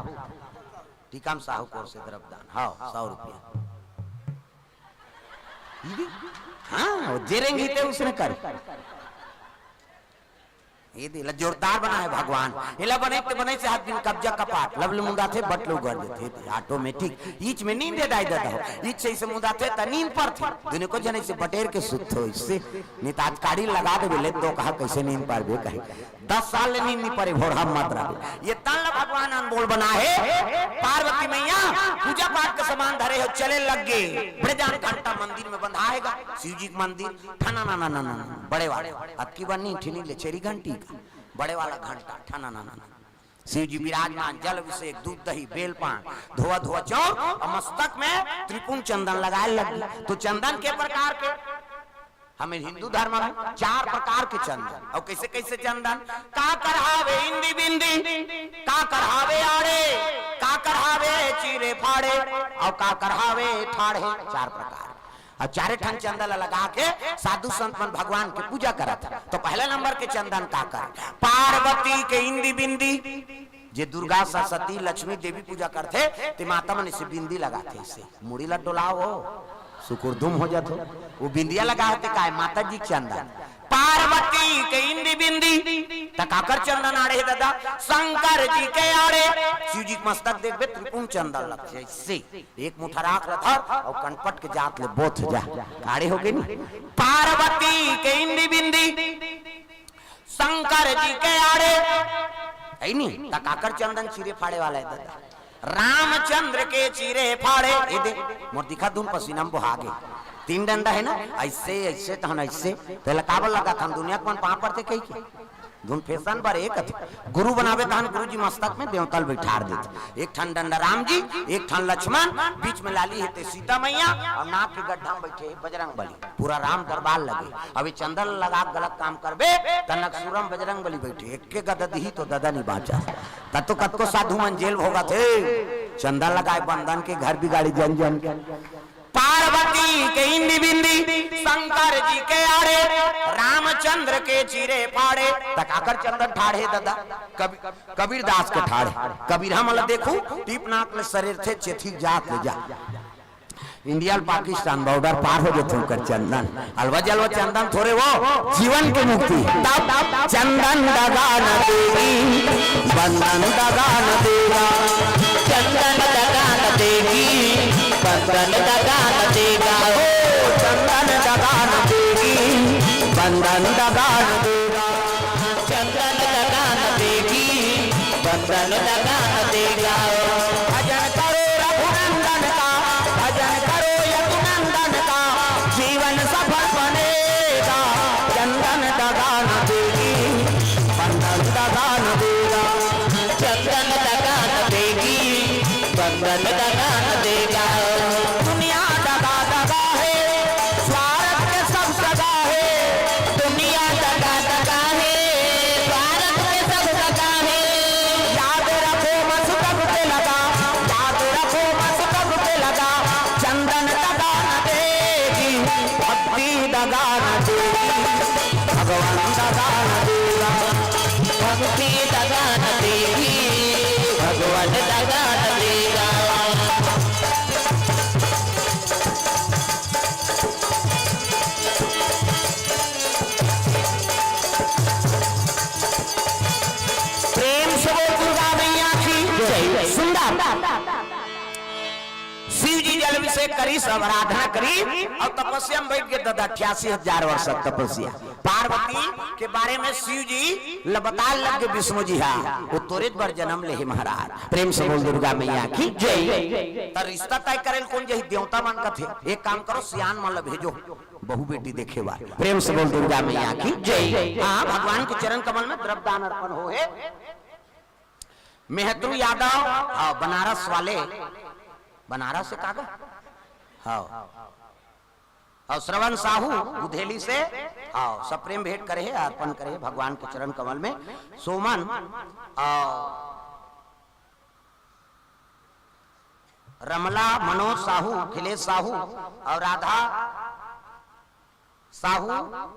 टीकाम साहू कोर से द्रव्यदान। हाँ, सौ रुपया। ये दे? हाँ, वो जे रेंगही ते उसने कर। ये दे, ला जोरदार बनाए भगवान। एला बने ते बने से हाथ बिन कब्जा कपाट। लबले मुदा थे बट ले उघर जाते। ये दे, ऑटोमेटिक। ईच में नींद हे दाई ददा हो। ईच से इसे मुदा थे त नींद परथे। दुनिया को जने से बटेर के सुत हो इससे। नी त आज काड़ी लगा देबे ले तो कहा कैसे नींद परबे कहे। दस साल ले नींद नी परे, भोरहा मत रहे। ये तन ला भगवान अनमोल बनाए हे। पार्वती मैया पूजा पाठ के समान धरे हो, चले लग गे। बड़े जान घंटा मंदिर में बंधाए गा, शिव जी के मंदिर, ठना ना ना ना ना ना, बड़े वाला। अतकी बनी ठिनी ले छेरी घंटी का, बड़े वाला घंटा, ठना ना ना ना। शिव जी विराजमान, जल अभिषेक, दूध दही, बेल पान, धोआ धोआ चौर अउ मस्तक में त्रिपुंड चंदन लगाए लग गे। तो चंदन के प्रकार के हमें हिंदू धर्म में चार प्रकार के चंदन। अउ कैसे कैसे चंदन? काकर हावे इंदी बिंदी, काकर हावे आड़े, काकर हावे चीरे फाड़े, अउ काकर हावे ठाढ़े। चार प्रकार। अउ चारे ठन चंदन ला लगा के साधु संत मन भगवान के पूजा करत हे। तो पहला नंबर के चंदन काकर? पार्वती के इंदी बिंदी। जे दुर्गा, सरस्वती, लक्ष्मी, देवी पूजा करथे, ते माता मन से बिंदी लगाथे, से मुड़ी ला डोलाओ, सुकुरदुम हो जाथो। वो बिंदिया लगाथे काय? माता जी के चंदन। पार्वती के इंदी बिंदी, त काकर चंदन आड़े हे ददा? शंकर जी के आड़े। शिव जी के मस्तक देखबे, त्रिपुंड चंदन लगथे। अइसे एक मुठा राख ल धर अउ कनपट के जात ले बोथ जा। आड़े होगे नी। पार्वती के इंदी बिंदी शंकर जी के आड़े, हे नी? त काकर चंदन चीरे फाड़े वाला हे ददा? रामचंद्र के चीरे फाड़े। ए दे, मोर दिखा धुन पसीना म बोहा गे। तीन डंडा हे ना, अइसे, अइसे, तहन अइसे। तेला काबर लगाथन? दुनिया के मन पाँव परथे कहिके। धुन फैशन बर एक अथे। गुरु बनाबे तहन गुरु जी मस्तक में देवता ल बइठार देथे। एक ठन डंडा राम जी, एक ठन लक्ष्मण, बीच में लाली हे ते सीता मैया, अउ नाक के गड्ढा में बइठे हे बजरंग बली। पूरा राम दरबार लगे। अब ये चंदन लगा के गलत काम करबे, त नकसुरम बजरंग बली बइठे, एके गदा दिही तो ददा नी बाँचा। त तो कतको साधु मन जेल भोगत हे, चंदन लगाए बंदन के घर बिगाड़ी जन जन के। पार्वती के इंदी बिंदी, शंकर जी के आड़े, रामचंद्र के चीरे फाड़े। त काकर चंदन ठाढ़े ददा? कबीर, कबीर दास के ठाढ़े। कबीर हमन ला देखू, टीप नाक ले सरेरथे, चेथी जात ले जा। इंडिया ल पाकिस्तान बॉर्डर पार हो जथे ओकर चंदन। अलवा जलवा चंदन थोरे वो, जीवन के मुक्ति। तब चंदन दगा न देगी, बंधन दगा न देगा। चंदन दगा न देगी, बंधन दगा न देगा। ओ चंदन दगा न देगी, बंधन दगा न देगा। चंदन दगा न देगी, बंधन दगा न देगा। भजन करो रघुनंदन का, भजन करो यदुनंदन का, जीवन सफल बनेगा। चंदन दगा न देगी, बंधन दगा न देगा। चंदन दगा न देगी, बंधन दगा न देगा। दुनिया दगा दगा है, स्वार्थ के सब सगा है। दुनिया दगा दगा है, स्वार्थ के सब सगा है। याद रखो मसतब पे लगा, याद रखो मसतब पे लगा। चंदन दगा न देगी, भक्ति दगा न देगी, भगवान दगा न देगा। भक्ति दगा न देगी, भगवान दगा न देगा। प्रेम से बोल दुर्गा मैया की जय। सुंदर। शिव जी जल अभिषेक करिस, आराधना करिस अउ तपस्या में बइठ गे ददा, अट्ठासी हजार वर्ष तक तपस्या। पार्वती के बारे में शिव जी ल बताय लग गे विष्णु जी, हाँ, वो तोरे बर जनम ले हे महाराज। प्रेम से बोल दुर्गा मैया की जय। त रिश्ता तय करे ल कोन जही? देवता मन कथे, एक काम करो, सियान मन ल भेजो, बहू बेटी देखे बर। प्रेम से बोल दुर्गा मैया की जय। हाँ, भगवान के चरण कमल में द्रव्य दान अर्पण हो हे। मेहतरू यादव, हाँ, बनारस वाले, बनारस से कागा? हाँ। अउ श्रवण साहू गुधेली से, हाँ, सप्रेम भेंट करे हे, अर्पण करे हे भगवान के चरण कमल में। सोमन, अउ रमला, मनोज साहू, अखिलेश साहू अउ राधा साहू,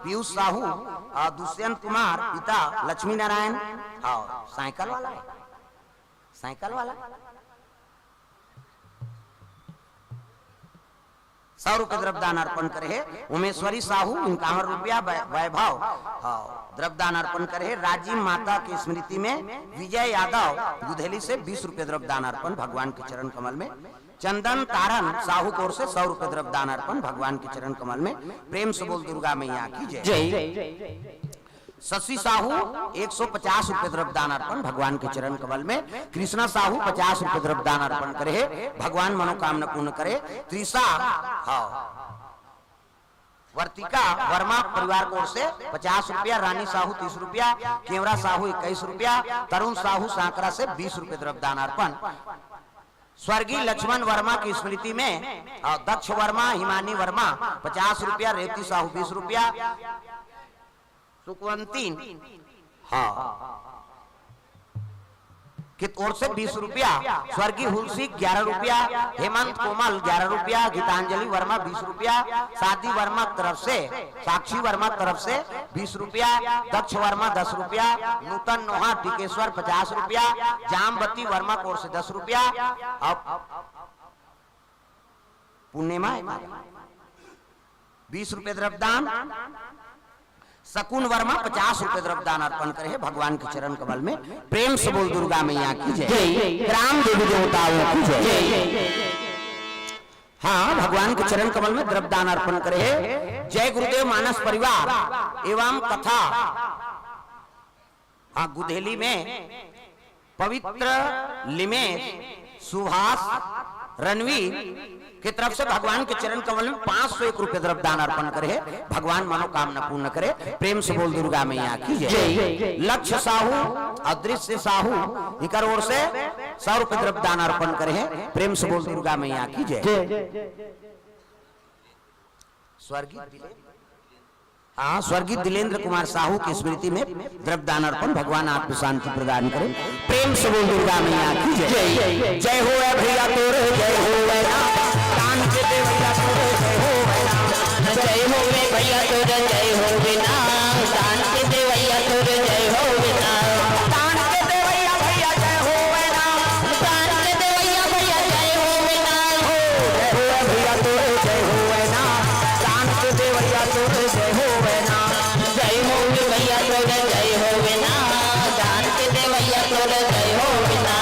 पीयूष साहू अउ दुष्यंत कुमार, पिता लक्ष्मी नारायण। हाँ, साइकिल वाला हे, साइकिल वाला। सौ रुपये द्रव्यदान अर्पण करे हे उमेश्वरी साहू, इक्यावन रुपया। वै-, वैभव, हाँ, द्रव्यदान अर्पण करे हे राजी माता की स्मृति में। विजय यादव गुधेली से बीस रुपये द्रव्यदान अर्पण भगवान के चरण कमल में। चंदन तारन साहू कोर से सौ रुपये द्रव्यदान अर्पण भगवान के चरण कमल में। प्रेम से बोल दुर्गा मैया की जय। जय। शशि साहू एक सौ पचास रुपये द्रव्यदान अर्पण भगवान के चरण कमल में। कृष्णा साहू पचास रुपये द्रव्यदान अर्पण करे हे, भगवान मनोकामना पूर्ण करे। त्रिशा, हाँ, वर्तिका वर्मा परिवार कोर से पचास रुपया, रानी साहू तीस रुपया, केवरा साहू इक्कीस रुपया, तरुण साहू सांकरा से बीस रुपये द्रव्यदान अर्पण। स्वर्गीय लक्ष्मण वर्मा की स्मृति में, हाँ, दक्ष वर्मा, हिमानी वर्मा पचास रुपया, रेवती साहू बीस रुपया, सुकवंतीन, हाँ, के ओर से बीस रुपया, स्वर्गीय हुलसी ग्यारह रुपया, हेमंत कोमल ग्यारह रुपया, गीतांजलि वर्मा बीस रुपया, शादी वर्मा तरफ से, साक्षी वर्मा तरफ से बीस रुपया, दक्ष वर्मा दस रुपया, नूतन नोहा टिकेश्वर पचास रुपया, जामवती वर्मा कोर से दस रुपया। अब पूर्णिमा हे, बीस रुपये द्रव्यदान। शकुन वर्मा पचास रुपए द्रव्य दान अर्पण करे हे भगवान के चरण कमल में। प्रेम से बोल दुर्गा मैया की जय। जय। ग्राम देवी देवताओं की जय। जय। हाँ, भगवान के चरण कमल में द्रव्य दान अर्पण करे हे। जय गुरुदेव मानस परिवार एवं कथा, हाँ, गुधेली में पवित्र लिमेश सुभाष रणवीर के तरफ से भगवान के चरण कमल में पाँच सौ एक रुपए द्रव्य दान अर्पण करे हे। भगवान मनोकामना पूर्ण करे। प्रेम से बोल दुर्गा मैया की जय। जय। लक्ष्य साहू, अदृश्य साहू, इकर ओर से सौ रुपए द्रव्य दान अर्पण करे हे। प्रेम से बोल दुर्गा मैया की जय। जय। स्वर्गीय दिले-, हाँ, स्वर्गीय दिलेंद्र कुमार साहू की स्मृति में द्रव्य दान अर्पण। भगवान आत्म शांति प्रदान करे। प्रेम से बोल दुर्गा मैया की जय। जय। जय हो ए भैया तोरे, जय हो ए ना। दान के दे भैया तोरे, जय हो ए ना। जय हो ए भैया तोरे, जय हो ए ना। दान के दे भैया तोरे, जय हो ए ना। दान के दे भैया, भैया जय हो ए ना। दान के दे भैया, भैया जय हो ए ना। हो, जय हो ए भैया तोरे, जय हो ए ना। दान के दे भैया तोरे, जय हो ए ना। जय हो ए भैया तोरे, जय हो ए ना। दान के दे भैया तोरे, जय हो ए ना।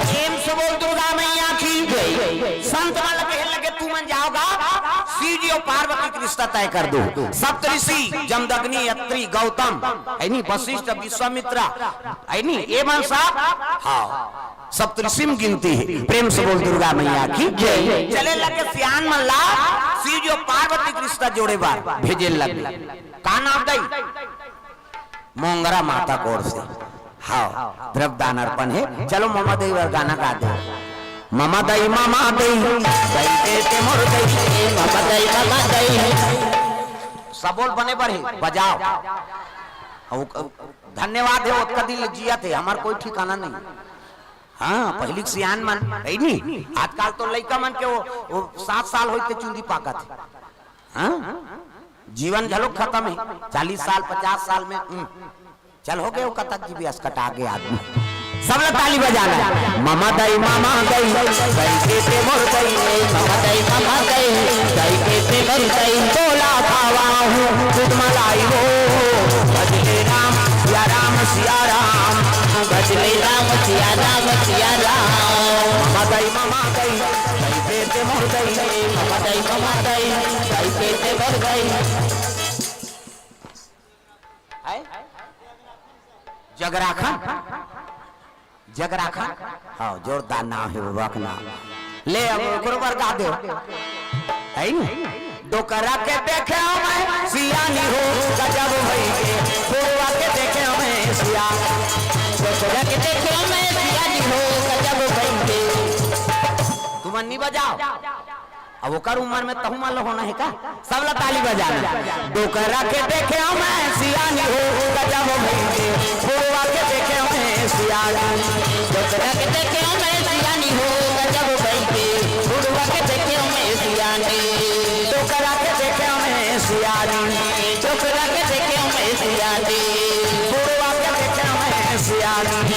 प्रेम से बोल दुर्गा मैया की जय। संत मन लगे, लगे तू मन जाओगा, शिव जी और पार्वती के रिश्ता तय कर दो। सप्तऋषि जमदग्नि, अत्रि, गौतम, है नी, वशिष्ठ, विश्वामित्रा, है नी, ये मन सब, हाँ, सप्तऋषि में गिनती है। प्रेम से बोल दुर्गा मैया की जय। चले लगे सियान मन ला, शिव जी और पार्वती के रिश्ता जोड़े बार भेजे लगे। का नाम दई? मोंगरा माता कोर से। हाँ, द्रव्य दान अर्पण है। चलो ममा दई बर गाना गा दो। ममा दई, ममा दई, दई के ते मोर दई, ममा दई, ममा दई। सबोल बने बर हे, बजाओ। अउ क-, धन्यवाद हे, ओतका दिन ले जियत हे, हमार कोई ठिकाना नहीं। हाँ, पहिली के सियान मन, है नी? आजकल तो लइका मन के वो, वो सात साल होइते चुंदी पाकत हे। हाँ? जीवन घलो खत्म हे, चालीस साल, पचास साल में, हम्म। चल हो गए वो कतक जी भी असकटा गए आदमी। सब लोग ताली बजाना। ममा दई, ममा दई, दई के ते मोर दई, ममा दई, ममा दई, दई के ते मोर दई, तोला खावा हूँ, दूध मलाई वो। भजले राम, सिया राम, सिया राम, भजले राम, सिया राम, सिया राम। ममा दई, ममा दई, दई के ते मोर दई, ममा दई, ममा दई, दई के ते मोर दई। है? जगराखन? जगराखन? हाँ, जोरदार नाम हे बाबा के नाम। ले, अब ओकरो बर गा दो। है नी? डोकरा के देखे मैं सियानी हो, गजब भई के। बुढ़वा के देखे मैं सिया-, डोकरा के देखे मैं सियानी हो, गजब भई के। तुमन नी बजाओ। अब ओकर उम्र में तहु मन ल होना हे का? सब ला ताली बजाना। डोकरा के देखे मैं सियानी हो, गजब भई के। बुढ़वा के देखे मैं सियानी। डोकरा के देखे मैं सियानी हो, गजब भई के। बुढ़वा के देखे मैं सियानी। डोकरा के देखे मैं सियानी। डोकरा के देखे मैं सियानी। बुढ़वा के देखे मैं सियानी।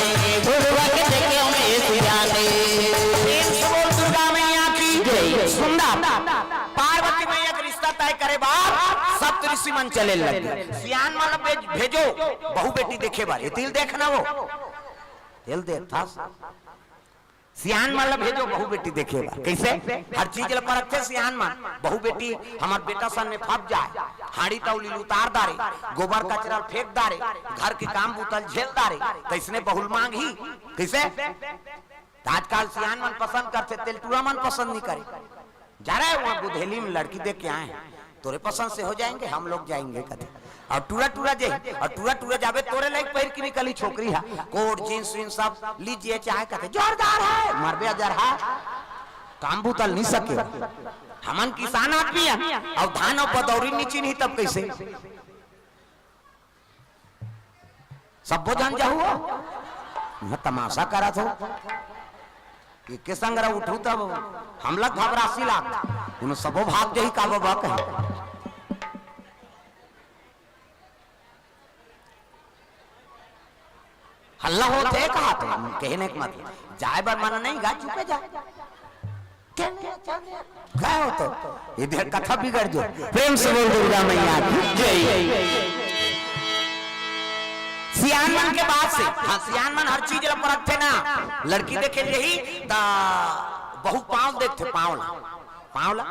बुढ़वा के देखे मैं सियानी। प्रेम से बोल दुर्गा मैया की जय। सुंदर। पार्वती मैया के रिश्ता तय करे बर सप्तऋषि मन चले लगे। सियान मन ला भेज-, भेजो, बहू बेटी देखे बर। ये तिल देखना वो। तिल देख था। सियान मन ला भेजो, बहू बेटी देखे बर। कैसे? हर चीज ला परखथे सियान मन। बहू बेटी हमर बेटा सन में फंस जाए, हाड़ी तौली उतार डारे, गोबर कचरा फेंक डारे, घर के काम बूता ल झेल डारे, तइसने बहू ल मांगही। कैसे? त आजकल सियान मन पसंद करथे, तेल टूरा मन पसंद नहीं करे। जा रहे हैं वहाँ बुधेली में लड़की देख के आए हैं, तोरे पसंद से हो जाएंगे, हम लोग जाएंगे कथे। और टूरा टूरा जे, और टूरा टूरा जाबे तोरे लायक पहिर के निकली छोकरी है, कोट जींस वींस सब लीजिए चाहे कथे, जोरदार है, मरबे अजर है, काम बूता ल नहीं सके। हमन किसान आदमी है, और धान और पदौरी नहीं चिन्ही तब कैसे? सब्बो झन जाहू हो। मैं तमाशा करत हो। एके संग रह उठू तब हमला घबरासी लाग। एमे सबो भाग जाही का बाबा कहे। हल्ला होथे कहा तो कहने के मतलब जाए बर मन नहीं गा, चुपे जा। चल, चल, चल। काय हो तो? ये देख कथा बिगड़ जो। प्रेम से बोल दुर्गा मैया की जय। सियान मन के बात से, हाँ, सियान मन हर चीज ला परखथे ना। लड़की देखे जाही त बहुत पाँव देखथे, पाँव ला, पाँव ला।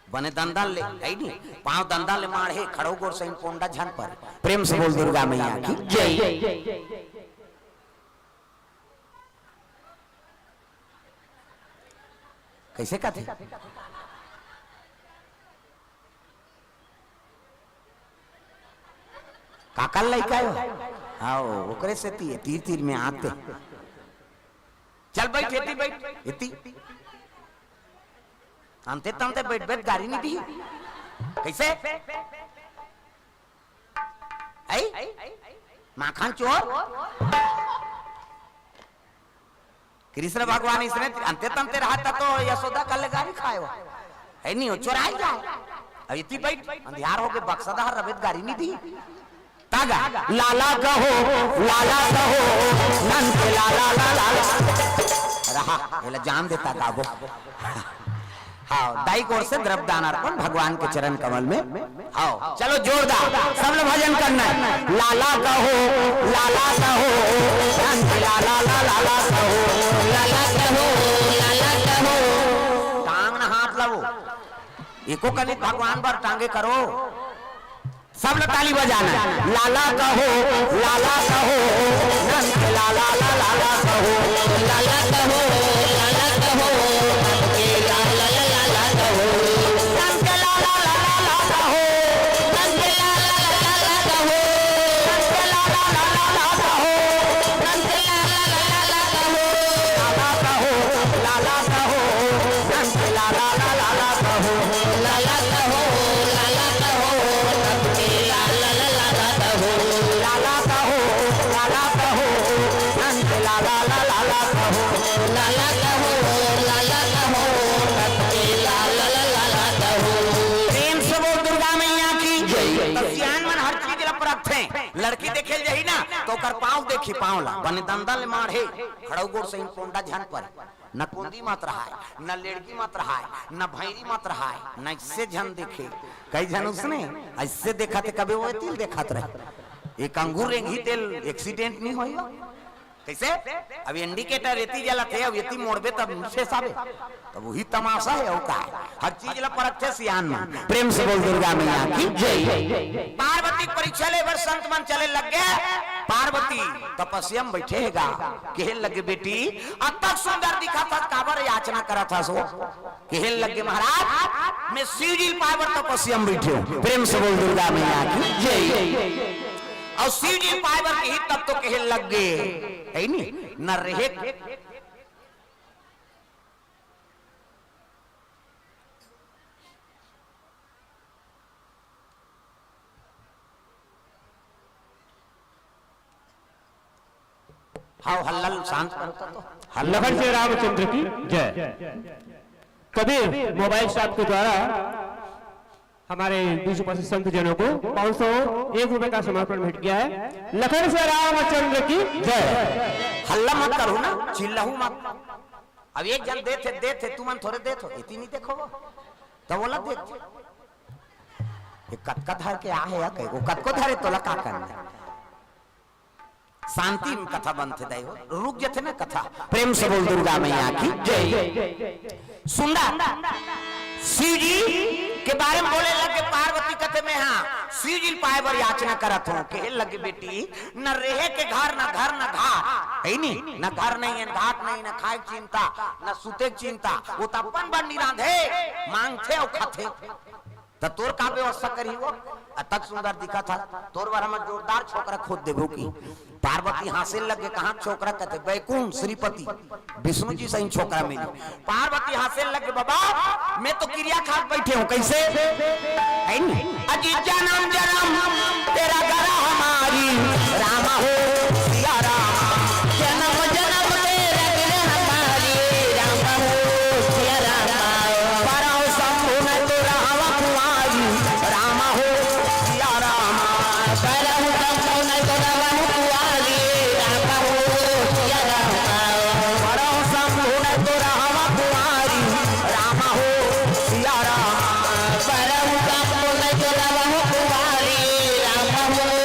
बने दंदन ले, है नी? पाँव दंदन ले माढ़े, खड़ो गोड़ सही पोंडा झन परे। प्रेम से बोल दुर्गा मैया की जय। कैसे कथे? काकर लइका हो? आओ, ओकरे सेती तीर तीर में आते। चल बैठ, एती बैठ, एती। अंते तंते बैठ बैठ गारी नहीं दी। कैसे? आई? माखन चोर? कृष्ण भगवान इसने अंते तंते रहता तो यशोदा का ले गारी खाए हो। है नहीं हो, चोराई जाए। अब इतनी बैठ, अंधियार हो गए, बक्सा दहर रबेद गारी नहीं दी। तागा, लाला कहो, लाला कहो, नंद के लाला, लाला, लाला। रहा, एला जान देता गाबो। हाँ, दाई गोड़ से द्रव्य दान अर्पण भगवान के चरण कमल में। हाँ, चलो जोरदार, सब लोग भजन करना है। लाला कहो, लाला कहो, नंद के लाला, लाला, लाला कहो। लाला कहो, लाला कहो। टांग ना हाथ लाओ, एको कनिक भगवान बर टांगे करो। सब लोग ताली बजाना है। लाला कहो, लाला कहो, नंद के लाला, लाला, लाला कहो। लाला कहो, लाला कहो, नंद के लाला, लाला, लाला कहो। नंद के लाला, लाला, लाला कहो। नंद के लाला, लाला, लाला कहो। नंद के लाला, लाला, लाला कहो। नंद के लाला, लाला, लाला कहो। लाला कहो, लाला कहो, नंद के लाला, लाला, लाला कहो। लाला कहो, लाला कहो, नंद के लाला, लाला, लाला कहो। लाला कहो, लाला कहो, नंद के लाला, लाला, लाला कहो। लाला कहो, लाला कहो, नंद के लाला, लाला, लाला कहो। प्रेम से बोल दुर्गा मैया की जय। तो सियान मन हर चीज ला परखथे। लड़की देखे ल जाही ना, तो ओकर पाँव देखी, पाँव ला। बने दंदन ले माढ़े, खड़ो गोड़ सही पोंडा झन परे। न कोंदी मत रहाय, न लेड़की मत रहाय, न भैरी मत रहाय, न इससे झन देखे। कई झन उसने ऐसे देखत हे, कभी वो तिल देखत रहे। एक अंगूर रेंगी तेल एक्सीडेंट नहीं होई? कैसे? अब इंडिकेटर एती जलत हे, अब एती मोड़बे तब से साबे। तब वही तमाशा है, वो का है? हर चीज ला परखथे सियान मन। प्रेम से बोल दुर्गा मैया की जय। पार्वती के परीक्षा ले बर संत मन चले लग गए। पार्वती तपस्या में बैठे हे गा, कहे लगे, "बेटी, अतक सुंदर दिखत हस, काबर याचना करत हस वो?" कहे लगे, "महाराज, मैं शिव जी ल पाए बर तपस्या में बैठे हूँ।" प्रेम से बोल दुर्गा मैया की जय। और शिव जी ल पाए बर कही तब तो कहे लग गए, है नी, न रहे। हाव, हल्ला ल शांत करो तो। हल्ला लखन श्री रामचंद्र की जय। कबीर मोबाइल शॉप के द्वारा हमारे बीच उपस्थित संत जनों को पाँच सौ एक रुपए का समर्पण भेंट किया है। लखन श्री रामचंद्र की जय। हल्ला मत करो ना, चिल्लाहू मत। अब एक जन देथे, देथे, तुमन थोड़े देथो, इतनी देखो वो। तो बोला देथे। ये कतका धर के आ है या कहीं? वो कतको धरे तोला का करना? शांति में कथा बनथे दाई हो, रुक जथे ना कथा। प्रेम से बोल दुर्गा मैया की जय। सुंदर शिव जी के बारे में बोले लगे पार्वती कथे में, हाँ, शिव जी ल पाए बर याचना करत हूँ। कहे लगे, बेटी, न रहे के घर, न घर, न घाट, है नी, न घर नहीं है, घाट नहीं, न खाए के चिंता, न सुते के चिंता, वो तो अपन बर निरांधे, मांगथे और खाथे। त तोर का व्यवस्था करही वो? अतक सुंदर दिखत हस, तोर बर हमन जोरदार छोकरा खोज देबो की। पार्वती हाँसे लगे, कहाँ छोकरा कथे? बैकुंठ श्रीपति विष्णु जी सही छोकरा मिली। पार्वती हाँसे लगे, बाबा, मैं तो किरिया खा के बैठे हूँ, कैसे? है नी? अजी जन्म जन्म तेरा गला हमारी, राम हो सिया राम। जन्म जन्म तेरा गला हमारी, राम हो सिया राम। परहु शंभु न तो रहवा कुंवारी, राम हो सिया राम। परहु शंभु न तो रहवा कुंवारी, राम हो सिया राम। परहु शंभु न तो रहवा कुंवारी, राम हो सिया राम। परहु शंभु न तो रहवा कुंवारी, राम हो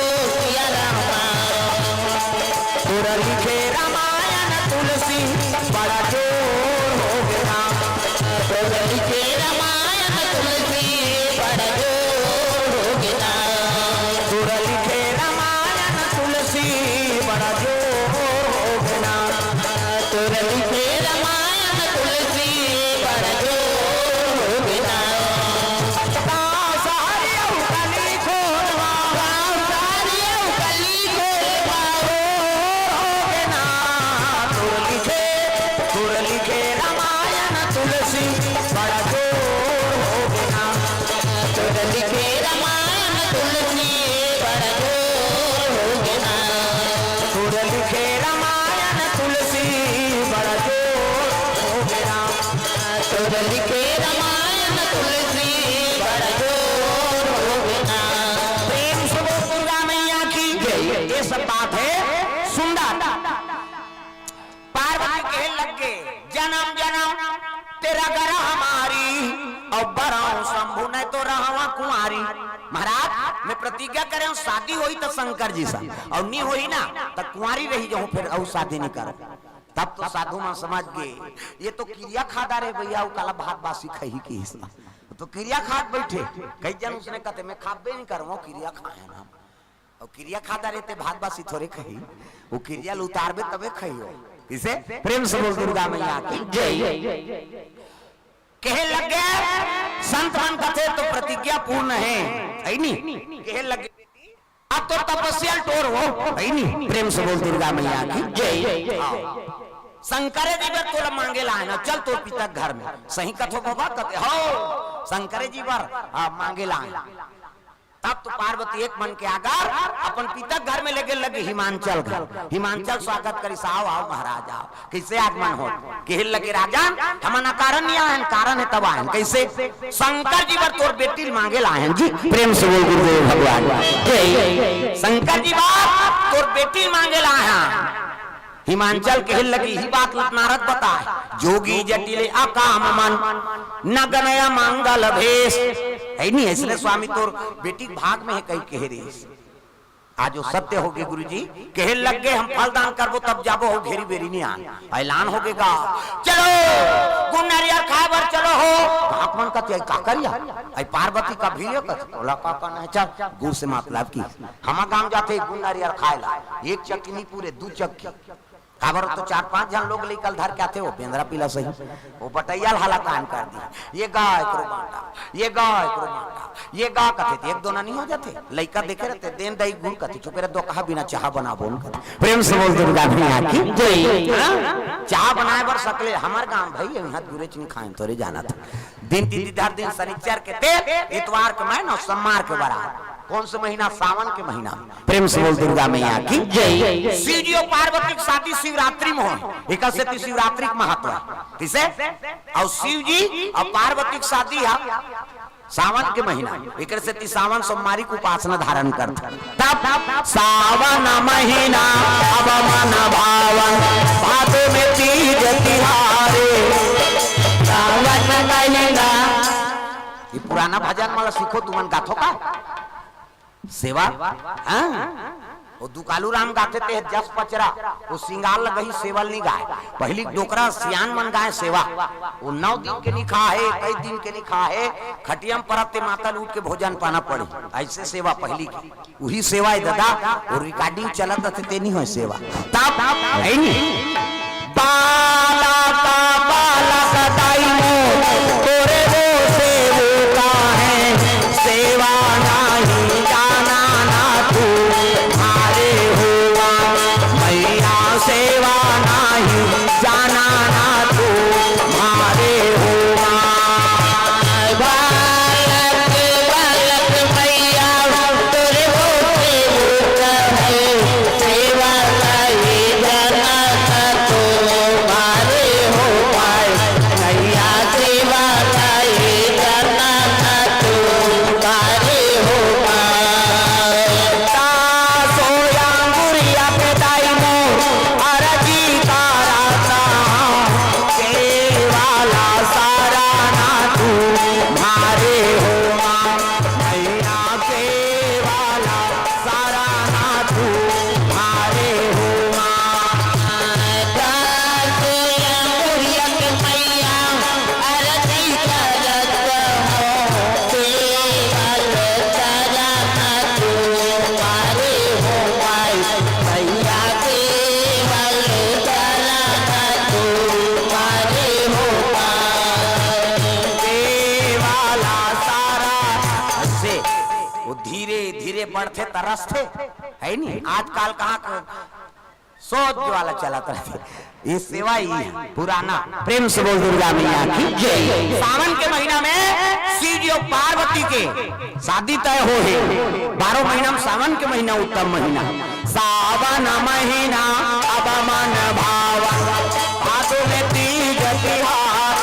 लिखे रामायण तुलसी बड़ जोर हो बिना। प्रेम से बोल दुर्गा मैया की जय। ये सब बात है सुंदर। पार्वती कहे लग गे, "जनम जनम तेरा गर हमारी, और बरहूं शंभु नहीं तो रहवा कुंवारी।" महाराज, मैं प्रतिज्ञा करे हूँ, शादी होई तो शंकर जी से, और नी होई ना तो कुंवारी रही जाऊं, फिर और शादी नहीं करो। तब तो साधु मन समझ गे, ये तो किरिया खा डारे भैया, वो काला भात बासी खाही की हिस्सा। तो किरिया खात बैठे, कई जन उसने कहते, "मैं खाबे नहीं करूँ, किरिया खाए ना।" और किरिया खा डारे ते भात बासी थोड़े खाही, वो किरिया ल उतारबे तबे खाही हो। इसे प्रेम से बोल दुर्गा मैया की जय। कहे लग गे, संत मन कथे तो प्रतिज्ञा पूर्ण है, है नी? कहे लग गे, अब तो तपस्या टोर हो, है नी? प्रेम से बोल दुर्गा मैया की जय। हाँ। शंकर जी बर तोला मांगे लाए ना, चल तोर पिता घर में। सही कथो बाबा, कथे हो, शंकर जी बर, हाँ, मांगे लाए। तब तो पार्वती एक मन के आगर अपन पिता घर में लेके लगे हिमांचल घर। हिमांचल स्वागत करी, "आओ, आओ महाराज, आओ।" कैसे आगमन हो? कहे लगे, "राजन, हमन अकारण नहीं आए हन, कारण है तब आए हन।" कैसे? "शंकर जी बर तोर बेटी ल मांगे लाए हन जी।" प्रेम से बोल गुरुदेव भगवान जय। "शंकर जी बर तोर बेटी ल मांगे लाए हन।" हिमांचल कहे लगी, "ही बात ल नारद बताए, जोगी जटिल अकाम मन, नगनय मंगल भेष।" है नी, ऐसने स्वामी तोर बेटी के भाग में है, कही कहे रे। आज वो सत्य हो गे गुरुजी, कहे लग गे, "हम फल दान करबो तब जाबो, हो घेरी बेरी नहीं आन।" ऐलान हो गे गा, "चलो गुड़ नारियल खाए बर चलो हो।" बाप मन कथे, "का करिया?" आई पार्वती का भी ये कथे, "ओला का करना है, चल गुड़ से मतलब की।" हमा गांव जाथे गुड़ नारियल खाए ला, एक चक्की नहीं पूरे, दू चक्की। काबर तो चार पांच झन लोग लइका ल धर के आथे, वो बेंदरा पीला सही, वो बटैया ल हलाकान कर दी, "ये गा एकरो बांटा, ये गा एकरो बांटा, ये गा," कथे, एक दो ना नहीं हो जाथे। लइका देखे रहते, "देन दई गुड़," कथे, "चुपे रह, दो कहा बिना चाहा बना बोन," कथे। प्रेम से बोल दुर्गा मैया की जय। हाँ? चाहा बनाए बर सकले, हमर गांव भाई, यहाँ गुरेच नहीं खाए, तोरे जाना था। दिन तिथि धर दिन शनिचर के तेल, इतवार के मैं नौ, सोमवार के बरात। कौन से महीना? सावन के महीना। प्रेम से बोल दुर्गा मैया की जय। शिव जी और पार्वती की शादी शिवरात्रि में हो, एक सेती शिवरात्रि के महत्व है। किसे? और शिव जी और पार्वती की शादी है सावन के महीना, एक सेती सावन सोमवारी के उपासना धारण करते। तब सावन महीना अब मन भावन, भादो में तीज तिहारे। सावन महीना। ये पुराना भजन वाला सीखो, तुमन गाथो का? सेवा? हाँ। वो दुकालू राम गाथे ते जस पचरा, वो सिंगार लगही सेवल नहीं गाए। पहली डोकरा सियान मन गाए सेवा। वो नौ दिन के नहीं खा है, कई दिन के नहीं खा है, खटिया में परत ते मातल उठ के भोजन पाना पड़ी। ऐसे सेवा पहली की। वही सेवा है दादा, वो recording चलत रहते ते नहीं होए सेवा। तब है नहीं। बालक, बालक दाई मोर, तोरे वो सेवका है, सेवा नाही जाना ना तू, मारे हुआ, मैया सेवा नाही जाना ना तू, मारे हुआ। बालक, बालक मैया, तोरे वो सेवका है, सेवा नाही जाना ना तू, मारे हो पाए। मैया सेवा करे जाना ना तू, करे हो माता। सोया अंगुरिया के दाई मोर, अरजी कराता, केवाला सारा ना तू, मारे हो माँ। मैया केवाला सारा ना तू, मारे हो माँ। से वो धीरे धीरे बढ़थे तरसथे, है नी? आजकल कहाँ सोच वाला चलत रहथे। ये सेवा ही है पुराना। प्रेम से बोल दुर्गा मैया की जय। सावन के महीना में शिव जी और पार्वती के शादी तय हो हे। बारह महीना में सावन के महीना उत्तम महीना। सावन महीना अब मन भावन, भादो में तीज तिहार।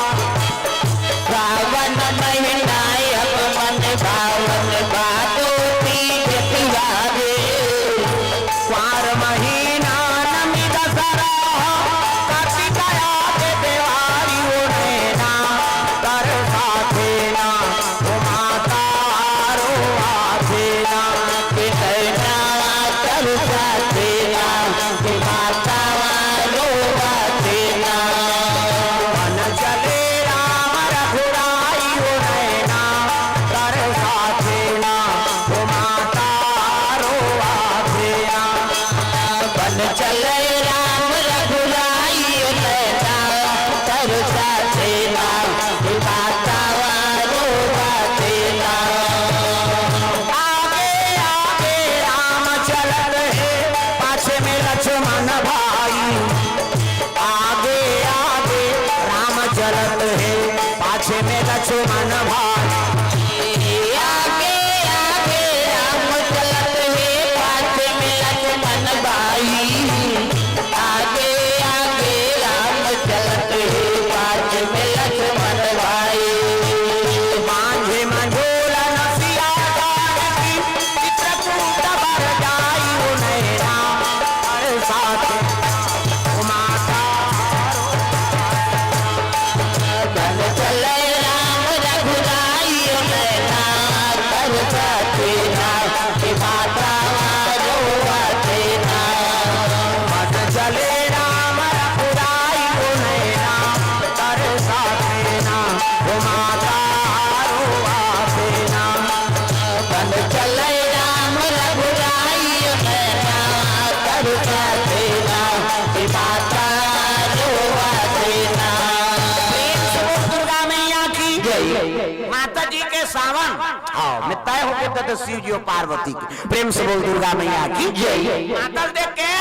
होके त शिव जी अउ पार्वती के। प्रेम से बोल दुर्गा मैया की जय। माता ल देख के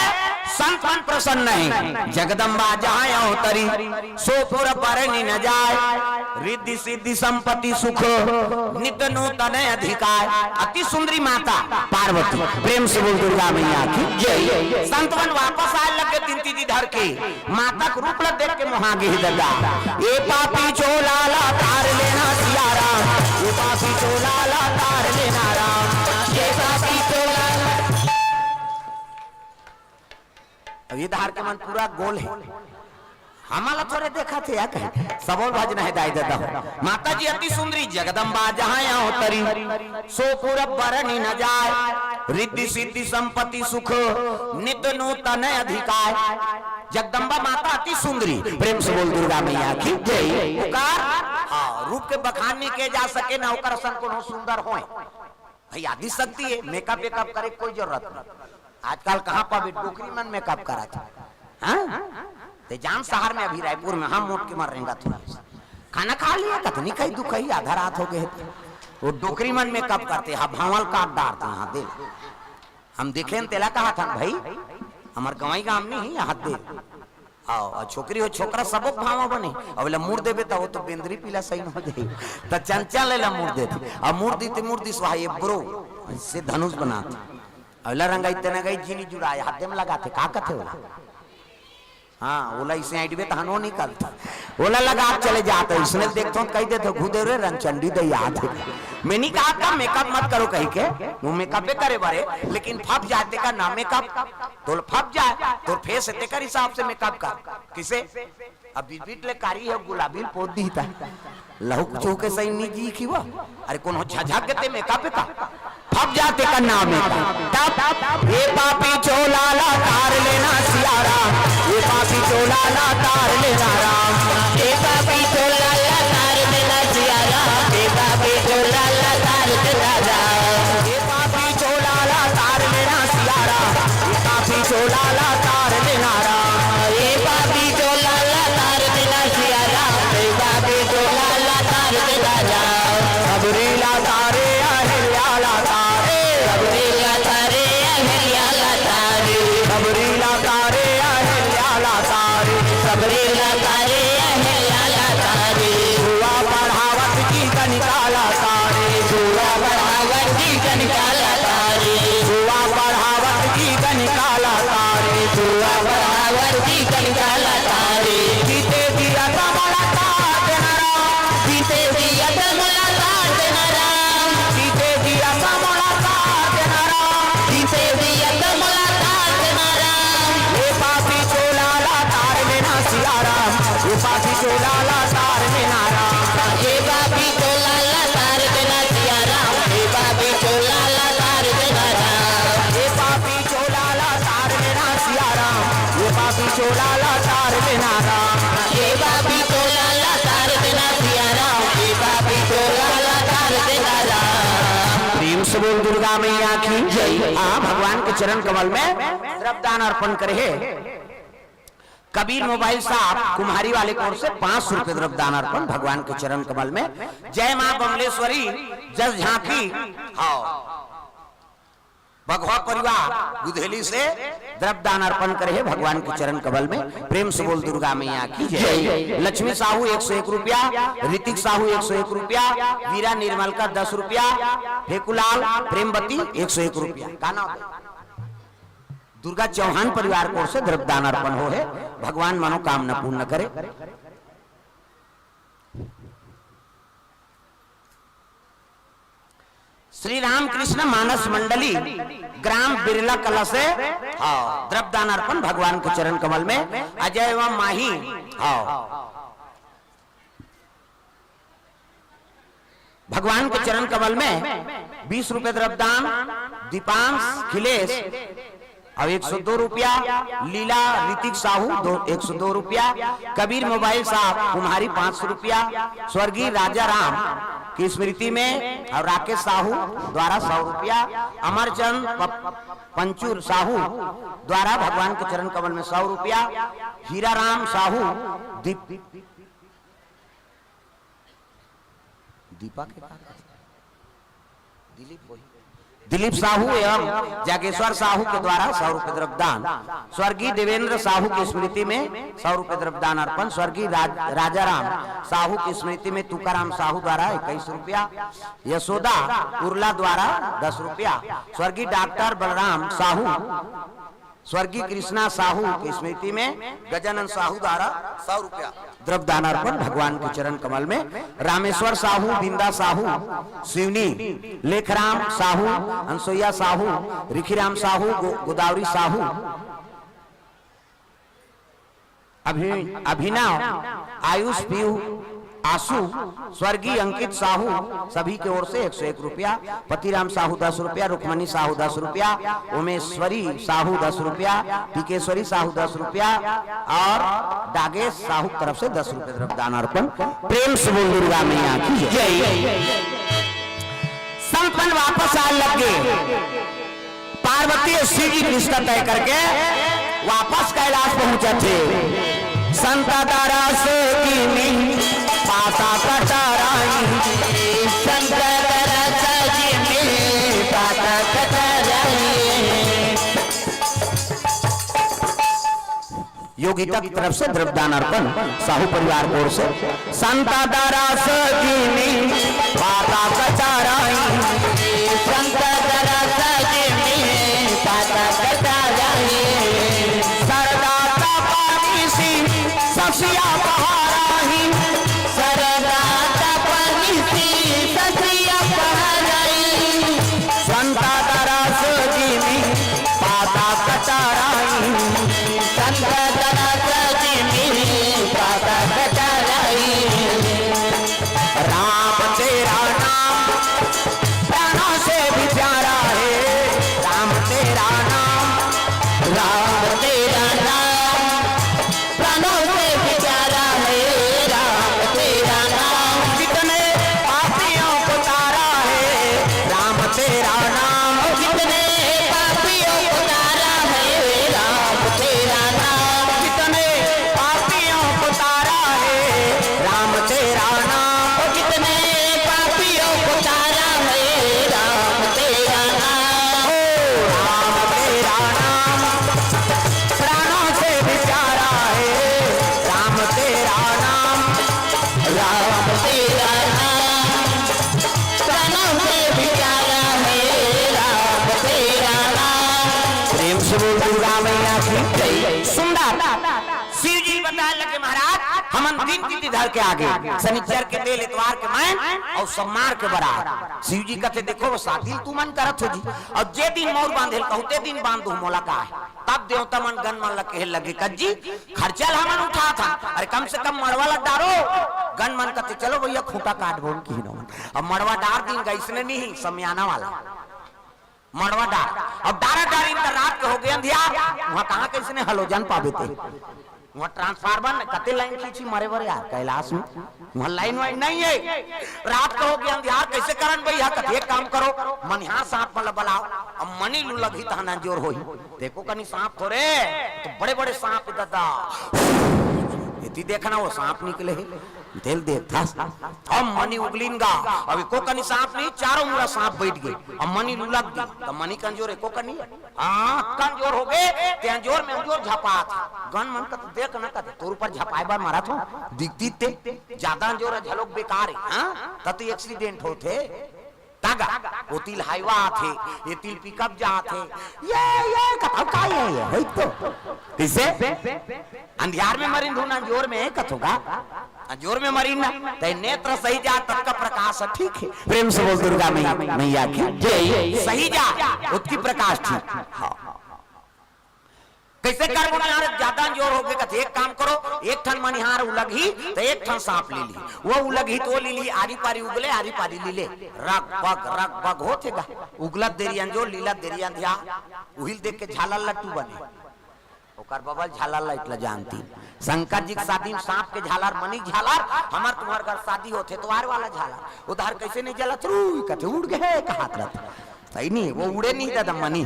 संत मन प्रसन्न हे। जगदम्बा जहाँ अवतरी, सो पुर बरनी न जाय। रिद्धि सिद्धि संपत्ति सुख, नित नूतन अधिकार। अति सुंदरी माता पार्वती। प्रेम से बोल दुर्गा मैया की जय। संत मन वापस आए लगे दिन तीजी धर के। माता के रूप ल देख के मोहा गे हे ददा। ए पापी चोला ला तार लेना सिया राम, ए पापी चोला ला तार लेना राम, ए पापी चोला ला। अब ये धार के मन पूरा गोल हे, हमला थोरे देखत हे या कहे। सबो ल भजना हे दाई ददा हो। माता जी अति सुंदरी जगदम्बा जहाँ अवतरी, सो पुर बरनी न जाय। रिद्धि सिद्धि संपत्ति सुख, नित नूतन अधिकार। जगदम्बा माता अति सुंदरी। प्रेम से बोल दुर्गा मैया की जय। ओकर, हाँ, रूप के बखान नइ किए जा सके, ना ओकर असन कोनो सुंदर होय। भाई आदि शक्ति हे, मेकअप वेकअप करे कोई जरूरत नहीं। आजकल कहाँ पाबे, डोकरी मन मेकअप करत हे। हाँ? ते जान शहर में, अभी रायपुर में हम मोट के मर रेंगत हों। खाना खा लिया, कतनी कही दुखही, आधा रात हो गे हे। वो डोकरी मन मेकअप करथे, हाँ, भांवल काट डारथे, हाँ, दे। हम देखेन तेला कहत हन भाई, हमर गंवई गाम नइ हे, हाँ, दे। अउ, अउ छोकरी हो छोकरा सबो भांवा बने। अब एला मुड़ देबे त वो तो बेंदरी पीला सही हो जाही। त चंचल एला मुड़ देथे। अब मुड़ दीते मुड़ दिस वहा ये ब्रो से धनुष बनाथे। अब एला रंगाई ते नंगाई जी नइ जुड़ाय, हाथे में लगाथे, का कथे ओला? हाँ, ओला इसे आइडबे त हनो निकलथे। ओला लगा चले जाथे, इसने देखथों कहि देथे, "घुदे रे रंगचंडी दई आथे।" मैं नइ कहा का मेकअप मत करो कहि के, वो मेकअपे करे बरे, लेकिन फप जाथे का ना मेकअप। तोल फप जाय, तोर फेस हे तेकर हिसाब से मेकअप कर। किसे? अब बिबिट ले कारी हे, गुलाबी ल पोत दीता। लहुक चूके सही नी जी खिवा। अरे कोनो झझक के ते मेकअप का। फप जाथे का नाम हे। तब ए पापी चोला ला तार लेना सिया राम, ए पापी चोला ला तार लेना राम, ए पापी चोला ला तार लेना सिया राम, ए पापी चोला ला तार लेना राम, ए पापी चोला ला तार लेना सिया राम, ए पापी चोला ला तार लेना राम, ए पापी चोला ला तार लेना सिया राम, ए पापी चोला ला तार लेना राम। सबरी ला तारे अहिल्या ला तारे, सबरी ला तारे अहिल्या ला तारे, सबरी ला तारे अहिल्या ला तारे, सबरी ला तारे अहिल्या ला तारे। जुआ पढ़ावत की कनिका ला तारे, जुआ पढ़ावत की कनिका ला तारे, जुआ पढ़ावत की कनिका ला तारे, जुआ पढ़ावत की कनिका ला तारे। जीते जिया कमला तार देना राम, जीते जिया कमला तार देना राम, जीते जिया कमला तार देना राम, जीते जिया कमला तार देना राम। ए पापी चोला ला तार लेना सिया राम, ए पापी चोला ला तार लेना राम, ए पापी चोला ला तार देना सिया राम, ए पापी चोला ला तार देना राम, ए पापी चोला ला तार लेना सिया राम, ए पापी चोला ला तार लेना राम, ए पापी चोला ला तार देना सिया राम, ए पापी चोला ला तार देना राम। प्रेम से बोल दुर्गा मैया की जय। हाँ, भगवान के चरण कमल में द्रव्यदान अर्पण करे हे कबीर मोबाइल शॉप कुम्हारी वाले की ओर से पाँच सौ रुपये द्रव्यदान अर्पण भगवान के चरण कमल में। जय माँ बमलेश्वरी, जस झांकी। हाँ, बघवा परिवार गुधेली से द्रव्यदान अर्पण करे हे भगवान के चरण कमल में। प्रेम से बोल दुर्गा मैया की जय। लक्ष्मी साहू एक सौ एक रुपया, ऋतिक साहू एक सौ एक रुपया, वीरा निर्मल का दस रुपया, फेकुलाल प्रेमवती एक सौ एक रुपया। का नाम? दुर्गा चौहान परिवार की ओर से द्रव्यदान अर्पण हो हे, भगवान मनोकामना पूर्ण करे। श्री रामकृष्ण मानस मंडली, ग्राम बिरला कला से, हाँ, द्रव्यदान अर्पण भगवान के चरण कमल में। अजय एवं माही, हाँ, भगवान के चरण कमल में बीस रुपये द्रव्यदान, दीपांश खिलेश, अब एक सौ दो रुपया, लीला ऋतिक साहू दो, एक सौ दो रुपया, कबीर मोबाइल शॉप कुम्हारी पाँच सौ रुपया, स्वर्गीय राजा राम की स्मृति में और राकेश साहू द्वारा सौ रुपया, अमरचंद प-, पंचूर साहू द्वारा भगवान के चरण कमल में सौ रुपया, हीरा राम साहू दीप दीपा के का कथे? दिलीप साहू एवं जागेश्वर साहू के द्वारा सौ रुपये द्रव्यदान। स्वर्गीय देवेंद्र साहू की स्मृति में सौ रुपये द्रव्यदान अर्पण। स्वर्गीय राज, राजाराम साहू की स्मृति में तुकाराम साहू द्वारा इक्कीस रुपया, यशोदा उर्ला द्वारा दस रुपया, स्वर्गीय डॉक्टर बलराम साहू, स्वर्गीय कृष्णा साहू की स्मृति में गजानन साहू द्वारा सौ रुपया द्रव्यदान अर्पण भगवान के चरण कमल में। रामेश्वर साहू, बिंदा साहू, सिवनी, लेखराम साहू, अनसुईया साहू, रिखीराम साहू, गो-, गोदावरी साहू, अभि-, अभिनव, आयुष, पीयू, आशु, स्वर्गीय अंकित साहू, सभी के ओर से एक सौ एक रुपया, पतिराम साहू दस रुपया, रुक्मणी साहू दस रुपया, उमेश्वरी साहू दस रुपया, टिकेश्वरी साहू दस रुपया और डागेश साहू की तरफ से दस रुपये द्रव्यदान अर्पण। प्रेम से बोल दुर्गा मैया की जय। संत मन वापस आए लग गए। पार्वती और शिव जी रिश्ता तय करके वापस कैलाश पहुंचे थे। संत दरस जिमि पाता कटाराई, संत दरस जिमि पाता कटाराई। योगिता की तरफ से द्रव्यदान अर्पण साहू परिवार की ओर से। संत दरस जिमि पाता कटाराई, संत दरस जिमि पाता कटाराई। सरदा तपनिसि ससिया पहाराई, सरदा तपनिसि ससिया पहाराई। संत दरस जिमि पाता कटाराई, संत दरस जिमि पाता कटाराई। राम तेरा नाम प्राणों से भी प्यारा है, राम तेरा नाम, राम तेरा नाम प्राणों से भी प्यारा है, राम तेरा नाम। कितने पापियों को तारा है राम तेरा नाम, कितने पापियों को तारा है राम तेरा नाम, कितने पापियों को तारा है राम तेरा नाम, कितने पापियों को तारा है राम तेरा नाम। ओ राम तेरा नाम प्राणों से भी प्यारा है राम तेरा नाम, राम तेरा नाम प्राणों से भी प्यारा है राम तेरा नाम। प्रेम से बोल दुर्गा मैया की जय। सुंदर शिव जी बताए लगे, महाराज, हमन दिन तिथि धर के आगे, शनिचर के तेल, इतवार के मैं और सोमवार के बरात। शिव जी कहते, देखो, वो साथी तुमन करत हो जी, और जे दिन मौर बांधे ल कहू, ते दिन बांध दो, मोला का है। तब देवता मन गन मन ल कहे लगे, कज्जी, खर्चा ल हमन उठात हन, अरे कम से कम मड़वा ल डारो। गन मन कहते, चलो भैया, खूंटा काट बोन की नो। अब मड़वा डार दिन गइसने नहीं, समियाना वाला मड़वा डार। अब डारा डारी त रात के हो गए अंधियार, वहाँ कहाँ कइसने हलोजन पाबे ते। वहाँ ट्रांसफार्मर ने कते लाइन खींची मरे बर यार, कैलाश में वहाँ लाइन वाइन नहीं है। रात के हो गए अंधियार, कैसे करन भैया? कथे, एक काम करो, मनिहार सांप मन ल बलाओ, अब मनी लू लगही तहन अंजोर होही। देखो कनी सांप थोरे, तो बड़े बड़े सांप दादा, एती देखना वो सांप निकले हे, तेल देखथस। अब मनी उगलिन गा, अब एको कनी सांप नहीं, चारों मुड़ा सांप बैठ गए। अब मनी लू लग गे, त मनी कमजोर एको कनी हे। हाँ, कमजोर हो गए, ते अंजोर में अंजोर झपात। गन मन कथे, देख न कथे, तोर ऊपर झपाए बर मरत हो, दिखती ते, ज्यादा अंजोर है, झलोक बेकार है, हाँ? त तो एक्सीडेंट होथे। तागा, ओतिल हाईवा आथे, एतिल पिकअप जाथे। ये, ये, कथव का ये, ये, होई तो। किसे? अंधियार में मरिन धुन, अंजोर में कथोगा? अंजोर में मरिन ना, तै नेत्र सही जा, तब का प्रकाश है, ठीक है। प्रेम से बोल दुर्गा मैया, मैया की जय। सही जा, ओतकी प्रकाश ठीक। हाँ। कैसे करबो ना यार, ज्यादा अंजोर हो गए, कथे, एक काम करो, एक ठन मनिहार उलगही, तो एक ठन सांप ले ली, वो उलगही तो ले ली, आरी पारी उगले, आरी पारी ले ले, रग बग, रग बग होथे गा, उगलत देरी अंजोर, लीलत देरी अंधियार, उहिल देख के झालर लट्टू बने, ओकर बबल झालर लाइट ल जानती। शंकर जी के शादी में सांप के झालर, मनी झालर, हमर तुम्हर घर शादी होथे, तोवार वाला झालर, उधार कैसे नहीं जलत, रुई कथे, उड़ गए, कहात रहते। तई नहीं, वो उड़े नहीं दादा मनी।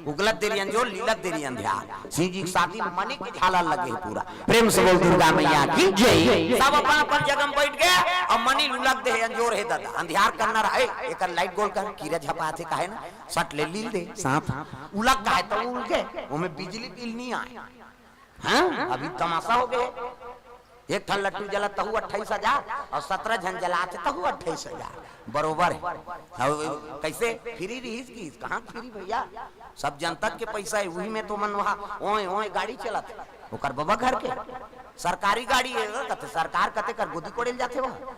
उगलत देरी अंजोर, लीलत देरी अंधियार। सिंह जी के शादी में मनी के झालर लगे हे पूरा। प्रेम से बोल दुर्गा मैया की जय। सब अपन अपन जगह में बैठ गए। अब मनी उलग दे हे, अंजोर हे दादा, अंधियार करना रहे। एक लाइट गोल कर, कीरा झपा थे काहे ना, सट ले लील दे साथ। उलग का है तो उल गए, ओमे बिजली बिल नहीं आए। हाँ, अभी तमाशा हो गए। एक ठन लट्टू जला तहु अट्ठाईस हजार और सत्रह झन जला थे तहु अट्ठाईस हजार, बरोबर है। अब कैसे फ्री रहीस की? कहाँ फ्री भैया? सब जनता के पैसा है, वही में तो मन वहाँ ओए ओए गाड़ी चलाथे। ओकर बबा घर के सरकारी गाड़ी है, कहते सरकार कहते कर गोदी कोड़े ले जाथे वहाँ।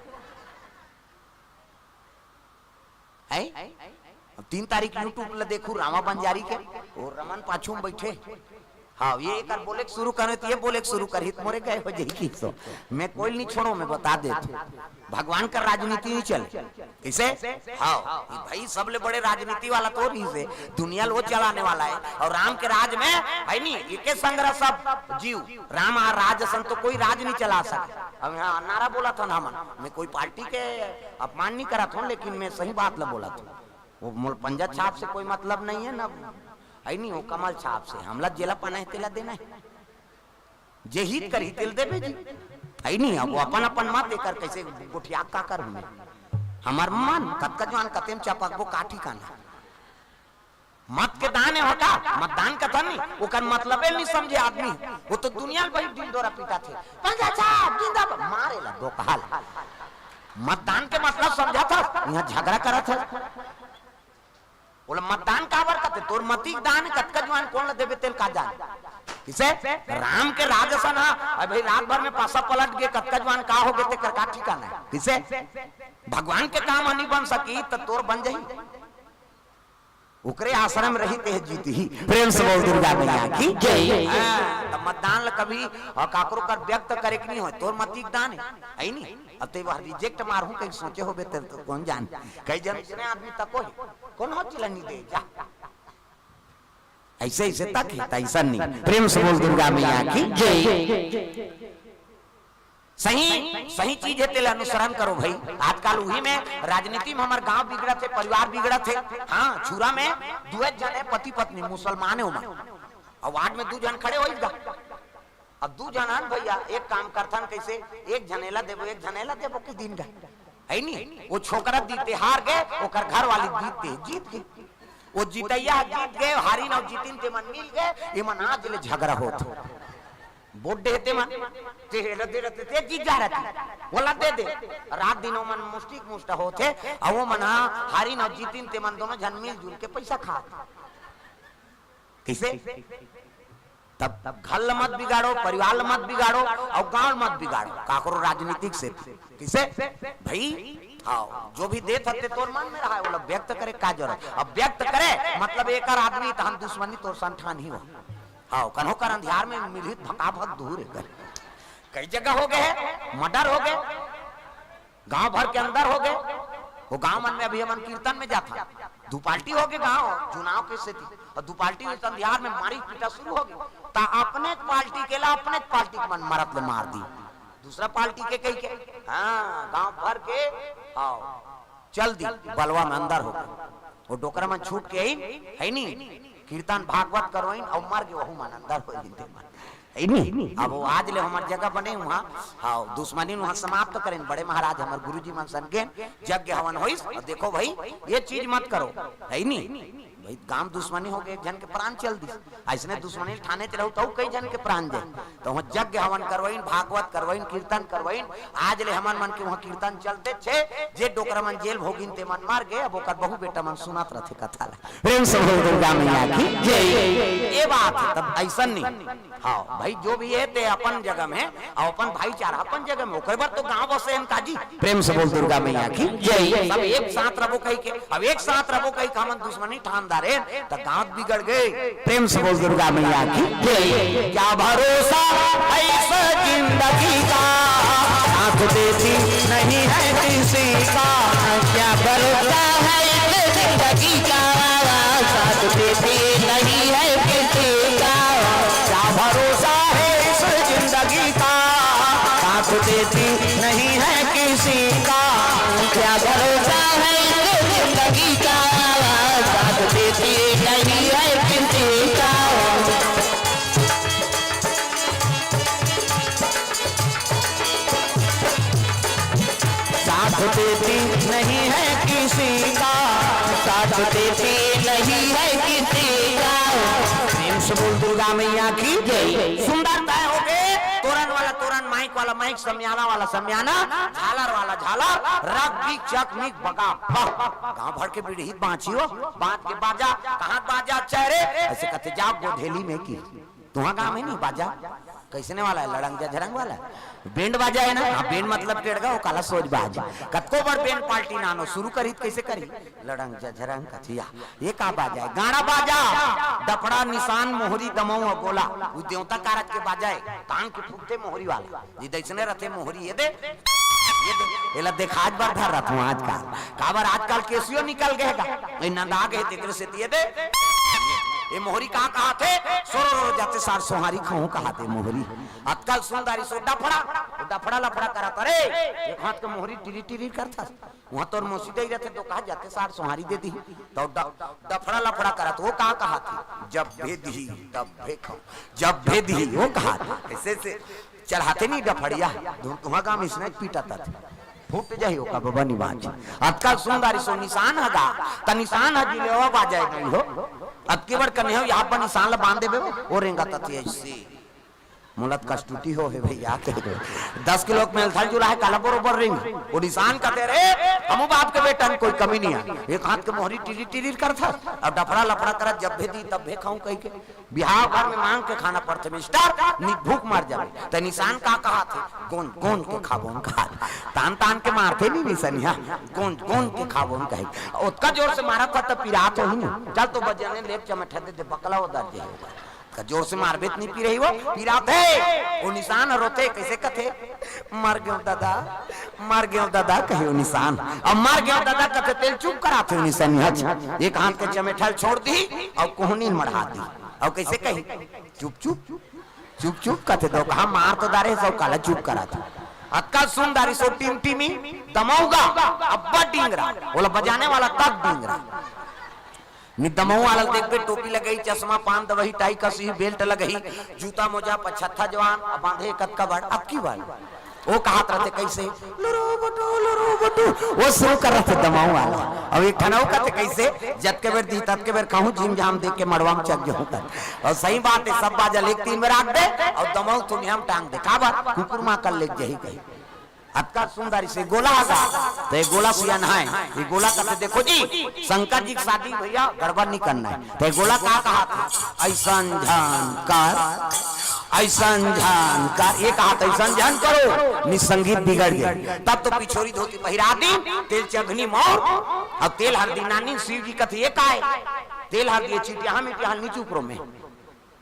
है? अब तीन तारीख YouTube ला देखू रामा बंजारी के, वो रमन पाछू में बैठे। हाँ, ये एक बार बोले के शुरू करे तो ये बोले के शुरू करही तो मोरे गए हो जाएगी। तो मैं कोई नहीं छोड़ो, मैं बता दे तू। भगवान का राजनीति नहीं चले। कैसे? हाँ, ये भाई सबले बड़े राजनीति वाला तो रहीस हे, दुनिया लो चलाने वाला है। और राम के राज में है नहीं, एके संग रह सब जीव। राम आ राज असन तो कोई राज नहीं चला सके। अब यहाँ नारा बोला था ना हमन, मैं कोई पार्टी के अपमान नहीं करत हूँ, लेकिन मैं सही बात ला बोलत हूँ। वो मोर पंजा छाप से कोई मतलब नहीं है ना, है नहीं, वो कमल छाप से। हमला जेला पाना है तेला देना है, जे हित करही तेल देबे जी, है नहीं। अब वो अपन अपन मत एकर कैसे गोठिया का कर हमें, हमार मन कतका जवान कतेम चपकबो का ठिकाना। मत के दान हे का? मतदान कथन नहीं, ओकर मतलबे नहीं समझे आदमी। वो तो दुनिया में बही ढिंडोरा पीटा थे। पंजा छाप जिंदाबाद, मारे ला दो कहाल। मतदान के मतलब समझा था, यहाँ झगड़ा करा था। बोले मतदान काबर करते? तोर मती के दान हे, कतका जुआन कोन ला देबे तेल का जान। किसे? राम के राज असन हा। अब भाई रात भर में पासा पलट गए, कतका जुआन का हो गए तेकर का ठिकाना है। किसे? भगवान के काम ह नहीं बन सकी तो तोर बन जाही। ओकरे आश्रम रही ते जीत ही। प्रेम से बोल दुर्गा मैया की जय। हाँ, तब मतदान ल कभी और काकरो कर व्यक्त करे के नहीं हो, तोर मती के दान है, है नहीं? अब ते वह रिजेक्ट मारहूं कहीं सोचे होबे तेरे तो कौन जान। कई जन इतने आदमी तक हो, कौन हो चिल्ला नहीं दे जा। ऐसे ऐसे तक है, ऐसा नहीं। प्रेम से बोल दुर्गा मैया की जय। सही, सही चीज है, तेला अनुसरण करो भाई। आजकल उही में राजनीति में हमर गांव बिगड़त हे, परिवार बिगड़त हे। हाँ, छुरा में दुए जन हे, पति पत्नी मुसलमान हे ओमन, और वार्ड में दू जन खड़े होइस गा। अब दू जन हन भैया, एक काम करथन कैसे, एक झन एला देबो, एक झन एला देबो, कि दिन गा, है नी? वो छोकरा दीते हार गए, ओकर घर वाली दीते जीत गए। वो जितैया जीत गए, हारिन अउ जीतिन ते मन मिल गए, ये मन आज ले झगड़ा होत हो। वोट दे ते मन, ते हेला दे रहते, ते जीत जा रहते, बोला दे दे। रात दिन वो मन मुष्टिक मुष्टा होत हे, अउ वो मन हा हारिन अउ जीतिन ते मन दोनों झन मिलजुल के पैसा खात। कैसे? तब घर ल मत बिगाड़ो, परिवार ल मत बिगाड़ो, अउ गांव ल मत बिगाड़ो, काकरो राजनीतिक से। किसे? भाई, हाँ, जो भी देत हते तोर मन में रहा है, वो लोग व्यक्त करे का जरूरत? अब व्यक्त करे, मतलब एकर आदमी तहन दुश्मनी तोर संग ठान ही हो। हाँ, कन्हो कर अंधियार में मिलही त भका भक दूर है कर। कई जगह हो गए हैं, मर्डर हो गए, गांव भर के अंदर हो गए। वो गांव मन में अभी हमन कीर्तन में जाथन, दू पार्टी हो गए गांव चुनाव के सेती, अउ दू पार्टी में संधियार में मारी पीटा शुरू हो गए। त अपने पार्टी के ला अपने पार्टी के मन मरत ले मार दी, दूसरा पार्टी के कही के। हाँ, गांव भर के, हाँ, चल दी बलवा में अंदर हो गए। वो डोकरा मन छूट के आइन, है नी, कीर्तन भागवत करवाइन अउ मर गए, वहू मन अंदर हो जिनते मन। है नी? अब वो आज ले हमर जगह बने उहाँ, हाँ, दुश्मनी उहाँ समाप्त करेन। बड़े महाराज हमर गुरुजी मन सन गेन, यज्ञ हवन होइस। अउ देखो भाई, ये चीज मत करो, है नी? भाई, गांव दुश्मनी हो गए, एक झन के प्राण चल दिस। अइसने दुश्मनी ठाने च रहू, तो कई झन के प्राण जाए। तो वहाँ यज्ञ हवन करवाइन, भागवत करवाइन, कीर्तन करवाइन। आज ले हमन मन के वहाँ कीर्तन चलते छे, जे डोकरा मन जेल भोगिन ते मन मर गए, अब ओकर बहू बेटा मन सुनत रहथे कथा ला। प्रेम से बोल दुर्गा मैया की जय। ये बात है, तब अइसन नहीं। हाँ भाई, जो भी है ते अपन जगह में, अउ अपन भाईचारा अपन जगह में, ओकर बर तो गांव बसे हन काजी। प्रेम से बोल दुर्गा मैया की जय। सब एक साथ रबो कही के, अब एक साथ रबो कही के हमन दुश्मनी ठान डारे, त गांव बिगड़ गए। प्रेम से बोल दुर्गा मैया की जय। क्या भरोसा है इस जिंदगी का, साथ देती नहीं है किसी का। क्या भरोसा है इस जिंदगी का, साथ देती नहीं है किसी का। क्या भरोसा है इस जिंदगी का, साथ देती नहीं है किसी का। क्या भरोसा है इस जिंदगी का, साथ प्रेम से बोल दुर्गा मैया की जय। सुंदर तय हो गए, तोरन वाला तोरन, माइक वाला माइक, समियाना वाला समियाना, झालर वाला झालर, रग बिग चक मिग बगा बग। गांव भर के बिड़हित बांची हो, बांध के बाजा, कहाँ बाजा चेरे, ऐसे कहते जाओ गोधेली में की। तुहा गांव में नहीं बाजा, कैसने वाला है? लड़ंग जझरंग वाला है? बैंड बाजा है ना? हाँ, बैंड मतलब टेड़गा, वो काला सोज बाज। कतको बड़ बैंड पार्टी नानो शुरू करी त कैसे करी? लड़ंग जझरंग कथिया। ये का बाजा है? गाड़ा बाजा, डफड़ा, निशान, मोहरी, दमऊ अउ गोला। वो देवता कारज के बाजा है, तान के फूकथे मोहरी वाला। जी, दैसने रथे मोहरी, ये दे, ये दे। एला देखाज बर धर रथों आजकल। काबर आजकल केसियो निकल गए गा। ए नंदा गए तेकरे से ये दे। ये मोहरी का कहाथे? सोरो रो जाते सार सोहारी खाऊं कहाथे मोहरी। आजकल सुंदरी सो डफड़ा, डफड़ा लफड़ा करत। अरे, एक हाथ के मोहरी टिरी टिरी करता। वहाँ तोर मौसी दे रहते तो कहा जाते सार सोहारी दे दी। तो ड-, डफड़ा लफड़ा करत, वो का कहाथे? जब भेदी तब भेखो, जब भेदी वो कहाथे। ऐसे से चढ़ाते नहीं डफड़िया, धुन तुहा गांव में इसने पीटा तथे। फूट जाही ओका बबा निबाज। अतका सुंदर सो निशान हगा, त निशान ह जिलेवा बाजाए नहीं हो। अतकी बड़ कन्हे हो, यहाँ पर निशान ला बांध देबे हो, वो रेंगा तथे ऐसे। मोला त कष्टुटी हो हे भैया, कह दो। दस किलो के मेलथल जुला है, काला बरोबर रेंग। वो निशान कहते रे, हमू बाप के बेटन, कोई कमी नहीं है। एक हाथ के मोहरी टिरी टिरी करत हस, अब डफड़ा लफड़ा करत, जब भेदी तब भेखाऊं कह के। बिहाव घर में मांग के खाना पड़थे मिस्टर, नि भूख मर जाबे। त निशान का कहाथे? गोंद गोंद के खाबोन कहा। तान तान के मारथे नी निसनिया, गोंद गोंद के खाबोन कहे। ओतका जोर से मारत था त पिरात होही नी। चल तो बजने लेके चमेठा दे दे, बकला वो दर्द होगा। का जोर से मारबे त नी पिरही वो, पिराथे। वो निशान रोथे, कैसे कथे? "मर गयो दादा, मर गयो दादा," कहे वो निशान। अब "मर गयो दादा" कथे, तेल चुप कराथे वो निशान। हच, एक हाथ के चमेठल छोड़ दी और कोहनी मढ़ा दी। और कैसे कही? "चुप चुप, चुप चुप," कथे। दो कहा मार तो दारे, सब काला चुप कराथे। अतका सुन दारी सो टिमटिमी, दमौगा, अब्बा डिंगरा, बोला बजाने वाला तब डिंगरा। नि दमऊ वाला देखबे, टोपी लगई, चश्मा, पान, दवही, टाई, कसी, बेल्ट लगही, जूता, मोजा, पछत्था जवान, अब बांधे कतका बड़, अक्की बड़। वो कहत रहते कैसे, "लुरु बुटु, लुरु बुटु," वो शुरू कर रहते दमऊ वाला। अब एक ठन अउ कहते कैसे, "जतके बेर दी, ततके बेर खाहूं, झीम झाम देख के मड़वा में चक जाहूं।" और सही बात है, सब बाजा लेके तीन बेर आग दे, और दमऊ थुनिया में टांग दे। काबर? कुकुर मां कर ले जही कही। अतका सुंदर से गोला हगा, तो ये गोला सियान है। ये गोला कहते, "देखो जी, शंकर जी की शादी भैया गड़बड़ नहीं करना है।" तो ये गोला का कहा था? "ऐसन झन कर, ऐसन झन कर," ये कहा था, "ऐसन झन करो, नि संगीत बिगड़ गए।" तब तो पिछोरी धोती पहिरा दी, तेल चघनी मौर और तेल हल्दी नानी। शिव जी कहते, "ये का है?" तेल हल्दी, ये चिटिया मिटिया नहीं चुप रो में।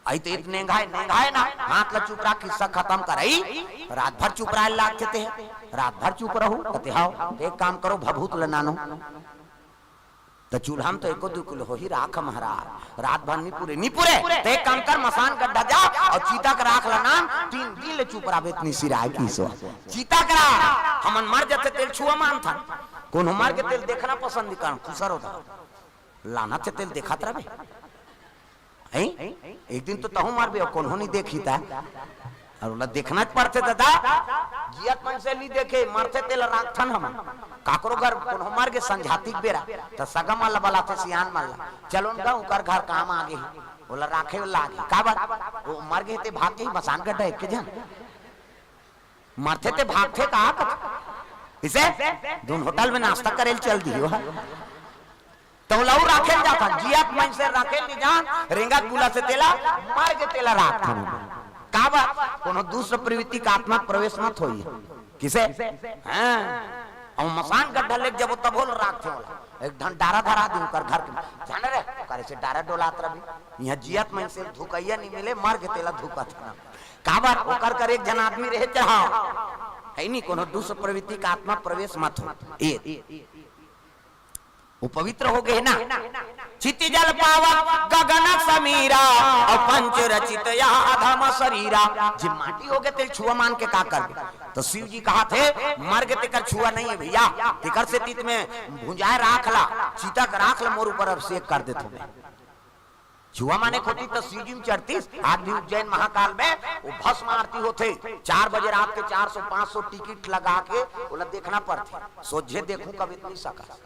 आई तो इत नेंगाय, नेंगाय ना, हाथ ला चुप रख, किस्सा खत्म कर। आई रात भर चुप रहे लागथे ते, रात भर चुप रहू, कते हाव, तो एक काम करो, भभूत ल नानो। तो चूल्हा में तो एको दू किलो होही राख महाराज, रात भर नी पूरे, नी पूरे, तो एक काम कर, मसान गड्ढा जा और चीता के राख ल नान, तीन दिन ले चुप रहबे, इतनी सिराय की सो। चीता के राख, हमन मर जथे तेल छुआ मानथन, कोनो मर के तेल देखना पसंद नहीं करन, खुसर होता। लाना थे तेल देखात रहबे। हैं? एक दिन तो तहूं मरबे, कोनो नहीं देखी ता। और ओला देखना च पड़थे दादा। जियत मन से नहीं देखे, मरथे तेला राखथन हम। काकरो घर कोनो मर गे संझाती के बेरा, त सगा मन ला बलाथे सियान मन ला। "चलो न गा, उकर घर काम आ गे हे।" ओला राखे लाग गे। काबर? वो मर गे ते भाग गे, मसान गड्ढा एक के जन। मरथे ते भागथे का कथे? इसे धुन होटल में नाश्ता करे ल चल दियो है। तो लऊ राखे ल जाथन, जियत मन से राखे ल नहीं जान, रेंगत बुला से तेला, मर के तेला राखथन। काबर? कोनो दूसर प्रवृत्ति का आत्मा प्रवेश मत होई। किसे? हाँ। और मसान गड्ढा लेके जब तब होल राखथे ओला। एक धन डारा धरा दी ओकर घर के। जाने रे, ओकर से डारा डोलात रही। यहाँ जियत मन से धुकैया नहीं मिले, मर के तेला धुकत ना। काबर? ओकर कर एक जन आदमी रहे चाहो। है नहीं, कोनो दूसर प्रवृत्ति का आत्मा प्रवेश मत हो। ए, वो पवित्र हो गए ना। चित जल पावक गगन समीरा, और पंच रचित यह अधम शरीरा। जे माटी हो गए, तेल छुआ मान के का करबे? तो शिव जी कहा थे, "मर गए तेकर छुआ नहीं है भैया, तेकर से तीत में भुंजाए राख ला, चीता के राख ला, मोर ऊपर अभिषेक कर दे तुम्हें।" छुआ माने खोटी तो शिव जी में चढ़तीस, आज भी उज्जैन महाकाल में वो भस्म आरती होथे, चार बजे रात के चार सौ पाँच सौ टिकट लगा के ओला देखना पड़थे, सोझे देखूं कभी नहीं सका।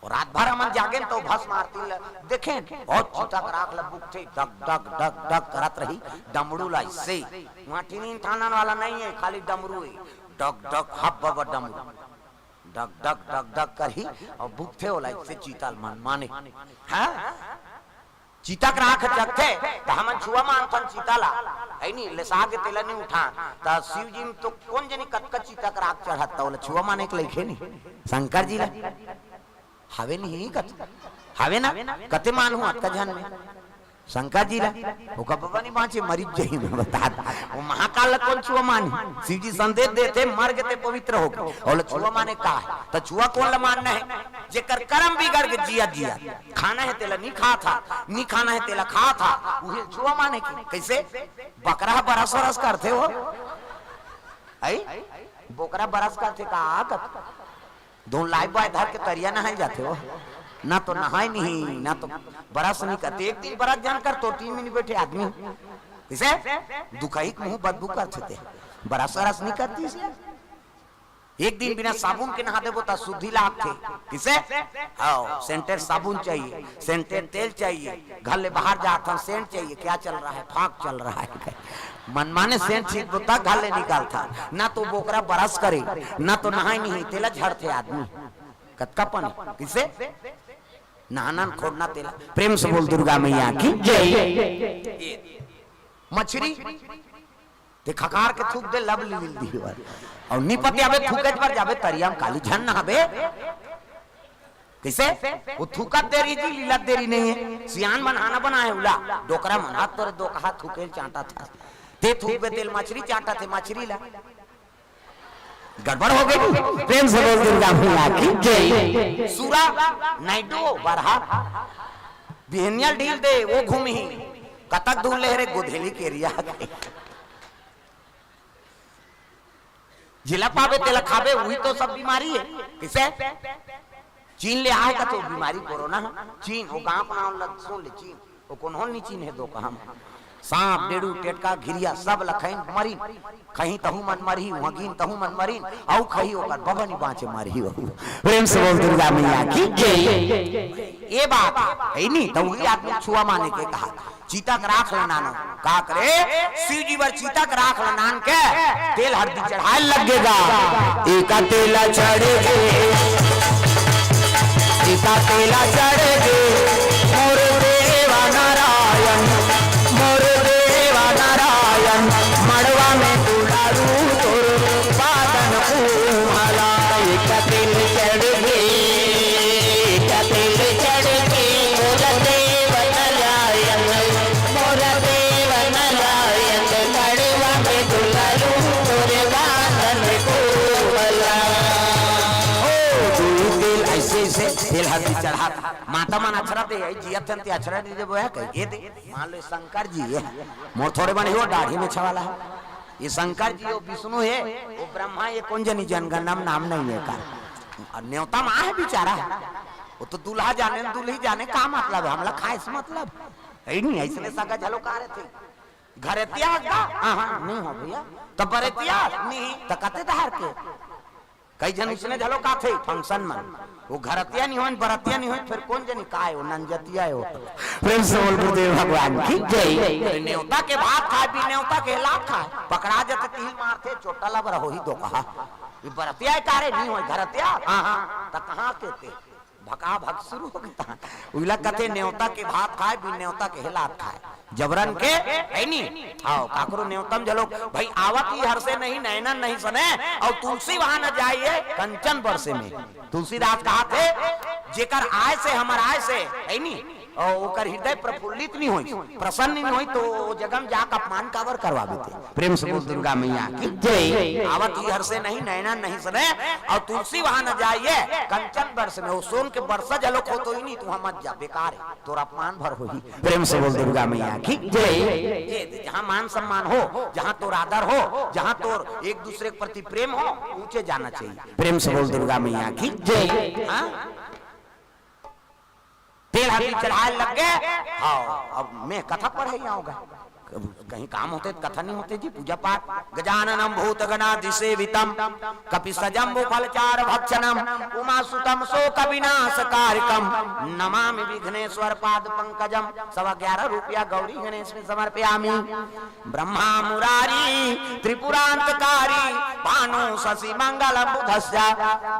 रात भर हमन जागेन त भस्म आरती ल देखेन, बहुत चिता के राख ल बुकथे, डग डग डग डग करत रही, डमरू ल अइसे। वहाँ टिनिन ठानन वाला नहीं है, खाली डमरू है। डग डग हब बब डमरू, डग डग डग डग करही, अउ बुकथे ओला अइसे चिता ल मन माने। हाँ, चिता के राख जगथे त हमन छुआ मानथन चिता ला, है नी, लेसा के तेला नी उठान। त शिव जी म तो कोन जनी कतका चिता के राख चढ़त, त ओला छुआ माने के लइके नी, शंकर जी ला। हवे नहीं कत, हवे ना, कते मानहूँ अतका झन में। शंकर जी ला, ओकर बबा नहीं बाँचे, मरिच जही में बता दे। वो महाकाल ला कोन छुआ मानही? शिव जी संदेश देथे, मर के ते पवित्र हो गए। अउ छुआ माने का है? त छुआ कोन ला मानना है? जेकर करम बिगड़ के जिया जिया, खाना है तेला नहीं खा था, नहीं खाना है तेला खा था, उहे छुआ माने की। कैसे? बकरा बरस वरस करथे हो, आई? बोकरा बरस करथे का? कत दोन लाइफ बॉय धर के तरिया नहाए जाथे हो, ना तो नहाए नहीं, ना तो बरस नहीं करते। एक दिन बरस जान कर तो टीम में नहीं बैठे आदमी, किसे दुखही के मुंह बदबू करथे ते, बरस वरस नहीं करती से। एक दिन बिना साबुन के नहा देबो त शुद्धि लागथे। किसे? हाँ, सेंटेड साबुन चाहिए, सेंटेड तेल चाहिए, घर ले बाहर जात हन, सेंट चाहिए। क्या चल रहा है? फाग चल रहा है। मनमाने सेंट छींचबो त घर ले निकालथन, ना तो बोकरा बरस करे, ना तो नहाए नहीं, तेला झड़थे आदमी। कतका पानी? किसे? नहाना न खोड़ना तेला। प्रेम से बोल दुर्गा मैया की जय। मछरी ते खकार के थूक दे, लब लील दी बर। अउ निपत आबे थूकत बर जाबे तरिया म काली झन नहाबे। किसे? वो थूकत देरी जी, लीलत देरी नहीं है। सियान मन हाना बनाए उला, डोकरा मन हाथ तोरे दो कहा थूके ल चांटा था। ते थूकबे तेल मछरी चांटा थे, मछरी ला। गड़बड़ हो गई। प्रेम से बोल दुर्गा मैया की जय। सूरा नाइडू बरहा बिहनिया ल ढील दे, वो घूमही। कतक दूर ले रे गोधेली के एरिया के। जिला पावे तेला खावे, वही तो सब बीमारी है। किसे? चीन ले आए का तो बीमारी कोरोना है। चीन, वो गांव का नाम ल-, सुन ले, चीन। वो कोनो नहीं चीन है दो कहम। सांप, डेड़ू, टेटका, घिरिया सब लखैन मरिन। खही तहू मन मरही, वहाँ गिन तहू मन मरिन। अउ खही ओकर बबा नहीं बाँचे, मरही वहू। प्रेम से बोल दुर्गा मैया की जय। ये बात है नी, तो वही आदमी छुआ माने के कहा। चिता के राख ल नानो। का करे? शिव जी बर चिता के राख ल नान के तेल हरदी चढ़ाए लग गे गा। एका तेला चढ़ गे, एका तेला चढ़ गे, मोर देवा नारायण, मोर देवा नारायण, मड़वा में दुलारू तोर पादन उमला। एका तेल चढ़ गे, एका तेल चढ़ गे, मोर देवा नारायण, मोर देवा नारायण, मड़वा में दुलारू तोर पादन उमला। ओ, दुई तेल ऐसे, ऐसे तेल हरदी चढ़ा। माता मन अक्षरा दे, आई जियत हन ते अक्षरा दे देबो है कही, ये दे। मान लो शंकर जी ये, मोर थोड़े बने हो, दाढ़ी में छवाला है। ये शंकर जी, वो विष्णु है, वो ब्रह्मा, ये कोन जनी जनगणना में नाम नहीं है का। और न्योता माँ है बेचारा, वो तो दूल्हा जाने न दुल्ही जाने, का मतलब है, हमला खाए से मतलब है ही नहीं। ऐसने सगा झलो का रहे थे, घरेतिया का? हाँ, हाँ, नहीं हो भैया, तो बरेतिया नहीं, तो कते धार के। कई झन उसने झलो काथे फंक्शन में, वो घरतिया नहीं होन, बरतिया नहीं होन, फिर कोन जनी काय हो, नंजतिया हो। प्रेम से बोल गुरुदेव भगवान की जय। अरे न्योता के भात खाए, बिन न्योता के लात खाए, पकड़ा जते तिल मारथे, चोटा लब रहो ही दो कहा। ये बरतिया है कारे नहीं हो, घरतिया? हाँ, हाँ, त कहाँ के ते? भका भक शुरू हो गया। उला कथे न्योता के भात खाए, बिन न्योता के लात खाए। जबरन के, है नी? हाँ, काकरो न्योतम झलो, भाई आवत ही हर से नहीं, नैनन नहीं सने, और तुलसी वहां न जाइए, कंचन बरसे में। तुलसीदास कहा थे, जेकर आय से हमर आय से, है नी? और ओकर हृदय प्रफुल्लित नहीं होई, प्रसन्न नहीं होई, तो वो जगह में जाके अपमान काबर करवावे थे? प्रेम से बोल दुर्गा मैया की जय। आवत ही हर से नहीं, नैनन नहीं सने, और तुलसी वहां न जाइए, कंचन बरसे में, वो सोन के बरसा झलो खो तो ही नहीं, तू वहां मत जा, बेकार है, तोर अपमान भर होही। प्रेम से बोल दुर्गा मैया की जय। ये जहाँ मान सम्मान हो, जहाँ तोर आदर हो, जहाँ तोर एक दूसरे के प्रति प्रेम हो, ऊंचे जाना चाहिए। प्रेम से बोल दुर्गा मैया की जय। हाँ? तेल हरदी चढ़ाए लग गए। हाँ, अब मैं कथा पढ़े आऊंगा। कहीं काम होथे त कथा नहीं होथे जी, पूजा पाठ। गजाननम भूतगणादिसेवितम कपिसजम्बू फलचार भक्षणम उमा सुतम शोक विनाश कारकम नमामि विघ्नेश्वर पाद पंकजम। सवा ग्यारह रुपया गौरी गणेश में समर्पयामी। ब्रह्मा मुरारी त्रिपुरांतकारी भानु शशि मंगल बुधस्य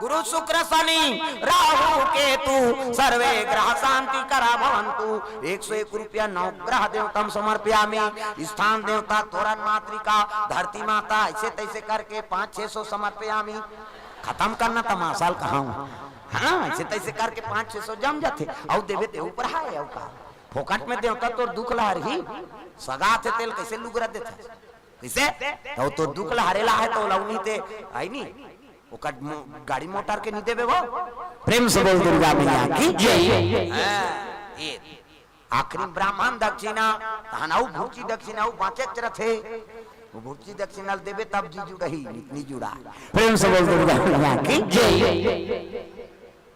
गुरु शुक्र शनि राहु केतु सर्वे ग्रह शांति करा भवंतु। एक सौ एक रुपया नवग्रह देवतम समर्पयामी। स्थान देवता तोरण मातृका धरती माता ऐसे तैसे करके पाँच छह सौ समर्पयामी। खत्म करना तमाशा ल कहा हूँ। हाँ, ऐसे तैसे करके पाँच छह सौ जम जाथे। अउ देवे ते ऊपर है अउ का? फोकट में देवता तोर दुख ला हरही। सगा थे तेल कैसे लुगरा देथे? कैसे? तो तोर दुख ला हरेला है तो लौनी ते आई नी। ओकर मो-, गाड़ी मोटर के नहीं देवे वो। प्रेम से बोल दुर्गा मैया की जय। हाँ, ये आखिरी ब्राह्मण दक्षिणा, तहन अउ भुर्ची दक्षिणा, अउ बाँचेच रथे। वो भुर्ची दक्षिणा ल देबे तब जी जुड़ही, नहीं जुड़ा। प्रेम से बोल दुर्गा मैया की जय।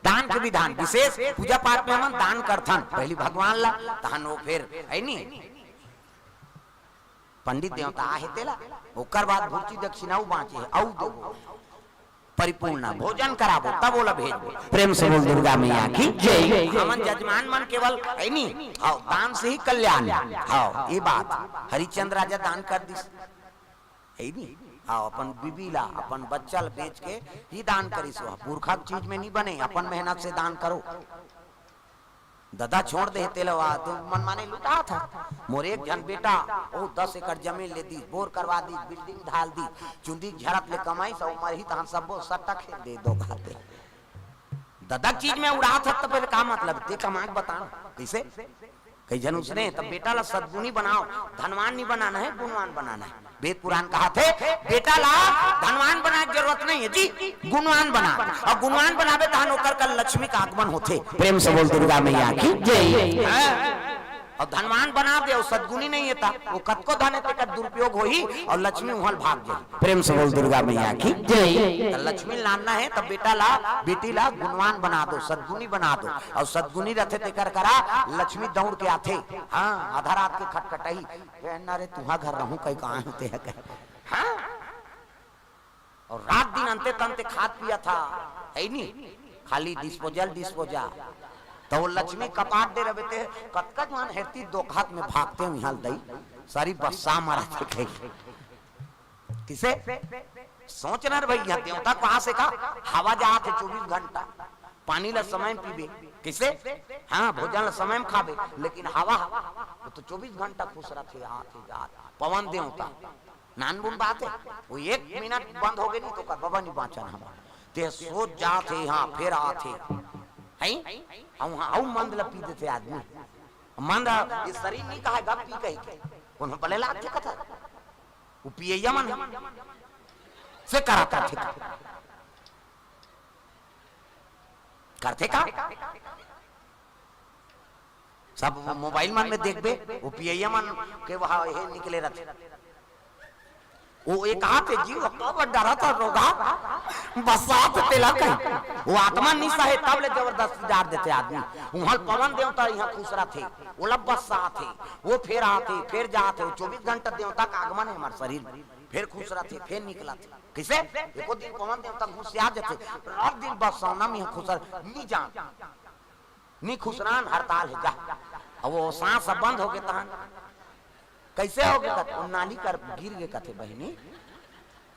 दान के विधान विशेष पूजा पाठ में हमन दान करथन, पहली भगवान ला, तहन वो फिर, है नी? पंडित देवता आहे तेला, ओकर बाद भुर्ची दक्षिणा अउ बाँचे हे, अउ देबो। परिपूर्ण भोजन कराबो, तब ओला भेजबो। प्रेम से बोल दुर्गा मैया की जय। हमन जजमान मन केवल, है नी? हाँ, दान से ही कल्याण। हाँ, ये बात। हरिश्चंद्र राजा दान कर दिस, है नी? हाँ, अपन बीबी ला, अपन बच्चा ला बेच के ही दान करिस। वह पुरखा के चीज में नहीं बने, अपन मेहनत से दान करो। ददा छोड़ दे तेला, वा तो मनमाने लुटात हे। मोर एक झन बेटा, ओ दस एकड़ जमीन ले दीस, बोर करवा दीस, बिल्डिंग ढाल दीस, चुंदी झरत ले कमाइस, अउ मरही तहन सब्बो सट्टा खेल दे दो खाते। ददा चीज में उड़ात हे, त फिर का मतलब? ते कमा के बता, कैसे? कई झन उसने, तब बेटा ला सद्गुणी बनाओ, धनवान नहीं बनाना है, गुणवान बनाना है। वेद पुराण कहाथे, बेटा ला धनवान बनाए के जरूरत नहीं है जी, गुणवान बना। अउ गुणवान बनाबे तहन ओकर कर लक्ष्मी का आगमन होथे। प्रेम से बोल दुर्गा मैया की जय। हाँ। अउ धनवान बना दे अउ सद्गुणी नहीं हे त, वो कतको धन हे तेकर दुरुपयोग होही अउ लक्ष्मी उहल भाग जाही। प्रेम से बोल दुर्गा मैया की जय। त लक्ष्मी लानना हे त बेटा ला, बेटी ला गुणवान बना दो, सद्गुणी बना दो। अउ सद्गुणी रथे तेकर करा लक्ष्मी दौड़ के आथे। हाँ, आधा रात के खटखटाही, "ए, ना रे, तुहा घर रहूं कई कहाँ होते है कहे।" हाँ। अउ रात दिन अंते तंते खात पियत हे, है नी? खाली disposal, disposal। त वो लक्ष्मी कपाट दे रहे ते, कतका जुआन हेरती दो हाथ में भागते हुए हाल दई, सारी बस्सा मारा थे कही। किसे? सोचना रे भैया, देवता कहाँ से का? हवा जात हे चौबीस घंटा, पानी ला समय में पीबे। किसे? हाँ, भोजन ला समय में खाबे, लेकिन हवा, वो तो चौबीस घंटा खुश रथे, आत हे, जात हे। पवन देवता, नानबुन बात हे, वो एक मिनट बंद हो गए नहीं तो कर, "बाबा नहीं बाँचन हमार।" ते सोच जात हे, हाँ, फिर आत हे। हैं? अउ हाँ, अउ मंद ला पी देथे आदमी। मंद, ये शरीर नहीं कहा, गप पी कही के। उन्हें बले लागथे कथा। वो पियैया मन हे। से करा करथे का? करथे का? सब वो मोबाइल मन में देखबे, वो पियैया मन के वहाँ हे निकले रथे। वो एक हाथ हे जी, वो काबर डरत हे रोगहा, बस्सात हे तेला कही। वो आत्मा निशा हे, तब ले जबरदस्ती डार देथे आदमी। उहाँ पवन देवता इहाँ खुश रथे, वो ला बस्सात हे, वो फेर आथे, फेर जाथे, वो चौबीस घंटा देवता का आगमन हे हमार शरीर में, फेर खुश रथे, फेर निकलथे। किसे? एको दिन पवन देवता गुस्सिया जथे, रात दिन बस्सावना में इहाँ खुश रहे, नी जान। नी खुसरान, हड़ताल हे, जा। अब वो सांस अब बंद हो गए तहन। कैसे हो गए कथे? वो नाली कर गिर गए कथे बहिनी।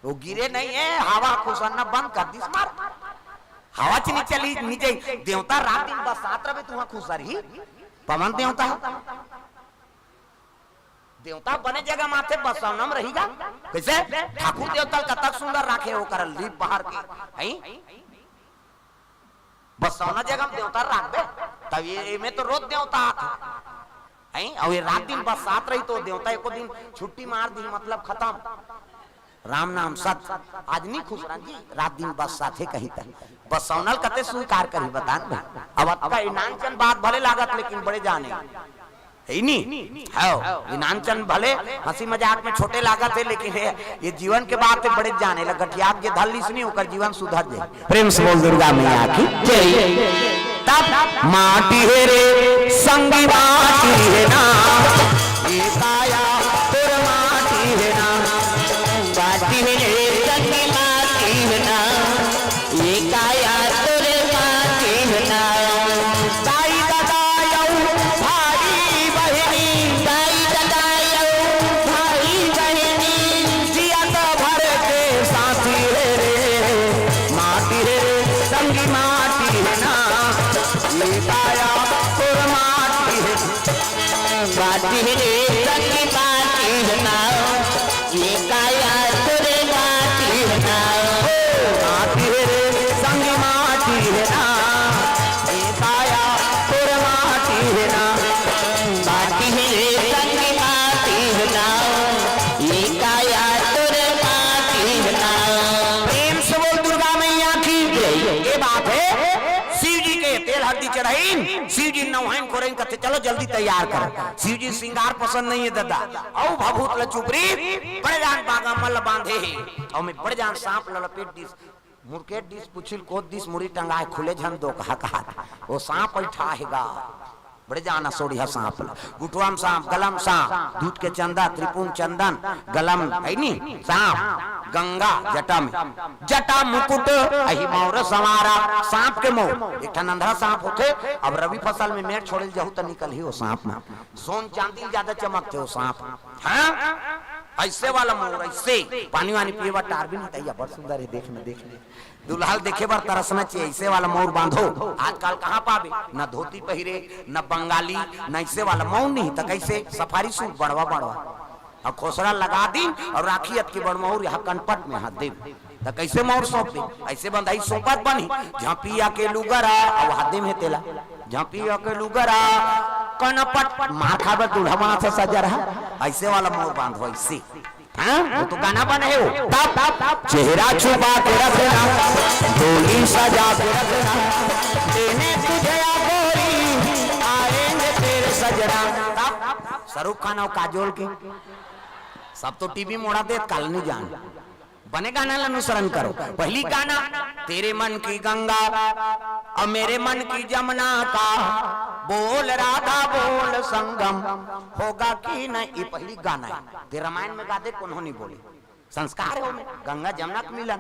वो गिरे नहीं हे, हवा खुसरना बंद कर दिस मार। हवा च नहीं चली, नहीं जाई। देवता रात दिन बस्सात रहे, तुहाँ खुसरही। पवन देवता हे। देवता बने जगह माथे बस्सावना में रही गा। कैसे? ठाकुर देवता कतक सुंदर राखे, ओकर लीप बाहर के। हैं? बस्सावना जगह में देवता राखबे, तब ये, एमे तो रोज देवता आथे। हैं? अउ ये रात दिन बस्सात रही तो देवता एको दिन छुट्टी मार दी, मतलब खतम। राम नाम सत। आज नहीं खुसरन जी, रात दिन बस्साथे कहीं तक। बस्सावना ल कते स्वीकार करही बतान भाई। अब अतका इनानचन बात भले लागत, लेकिन बड़े जाने। हे नी? हव, इनानचन भले हंसी मजाक में छोटे लागत हे, लेकिन हे, ये जीवन के बात हे, बड़े जाने ला गठियात जे धर लिस नी, ओकर जीवन सुधर जाए। प्रेम से बोल दुर्गा मैया की जय। तब माटी हे रे संगी माटी हे ना, ये काया माटी हे रे संगी माटी हे ना, ये काया तोरे माटी हे ना। ओ, माटी हे रे संगी माटी हे ना, ये काया तोरे माटी हे ना। माटी हे रे संगी माटी हे ना, ये काया तोरे माटी हे ना। प्रेम से बोल दुर्गा मैया की जय। ये बात है, शिव जी के तेल हल्दी चढ़ाइन, शिव जी नवाइन कोरइन, कथे चलो जल्दी तैयार करो। शिव जी श्रृंगार पसंद नहीं है दादा। अउ भभूत ल चुपरी, बड़े जान बागा मल बांधे हे। अउ मैं बड़े जान सांप ल लपेट दिस, मुड़केट दिस, पुछिल कोत दिस, मुड़ी टंगाए खुले झन दो कहा कहा। वो सांप अइठा हेगा। बड़े जान असोड़िया सांप ल। गुठुआम सांप, गलम सांप, दूध के चंदा, त्रिपुंड चंदन, गलम, है नी? सांप, गंगा, जटा में। जटा मुकुट, अही मौर संवारा, सांप के मौर। एक ठन अंधरा सांप होथे, अब रवि फसल में मेड़ छोड़े ल जाहू त निकलही वो सांप में। सोन चांदी ले ज्यादा चमकथे वो सांप। हाँ? ऐसे वाला मौर, ऐसे। पानी वानी पिए बर टार भी नहीं तैया, बड़ सुंदर है, देख न, देख न। दुल्हा ल देखे बर तरसना चाहिए, ऐसे वाला मौर बांधो। आजकल कहाँ पाबे? न धोती पहिरे, न बंगाली, न ऐसे वाला मौर नहीं, त कैसे? सफारी सूट बड़वा बड़वा। अउ खोसरा लगा दिन अउ राखी अतकी बड़ मौर यहाँ कनपट में हाथ देव। त कैसे मौर सौंप दे? ऐसे बंधाई सौंपत बनी, झपिया के लुगरा, अउ हाथ दे में तेला। झपिया के लुगरा, कनपट, मार खाबे दूल्हा बना से सजा रहा। ऐसे वाला मौर बांधो, ऐसे। हाँ? वो तो गाना बने हे वो। तब, तब, तब चेहरा छुपा के रखना, डोली सजा के रखना, देने तुझे या गोरी, आएंगे तेरे सजना। तब शाहरुख खान अउ काजोल के, सब तो टीवी मोड़ा देत, काल नहीं जान। बने गाना ल अनुसरण करो। पहली गाना, तेरे मन की गंगा और मेरे मन की जमुना का, बोल राधा बोल संगम, होगा कि नहीं, ये पहली गाना है। ते रामायण में गा दे, कोनो नहीं बोले। संस्कार हे ओमे, गंगा जमुना के मिलन।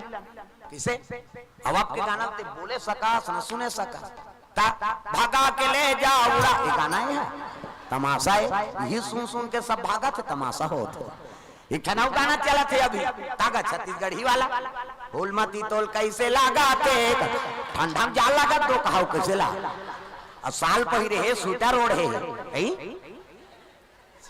किसे? अब आपके गाना ते बोले सकस, न सुने सकस। ता, भगा के ले जा उड़ा, ये गाना हे। तमाशा हे, यही सुन सुन के सब भागथे, तमाशा होथे। एक ठन अउ गाना चलथे अभी, तागा छत्तीसगढ़ी वाला। फूलमती तोल कैसे लागा थे, ठंडा में जा लागत दो कहाव कैसे ला। अब साल पहिरे हे, स्वेटर ओढ़े हे, हैं?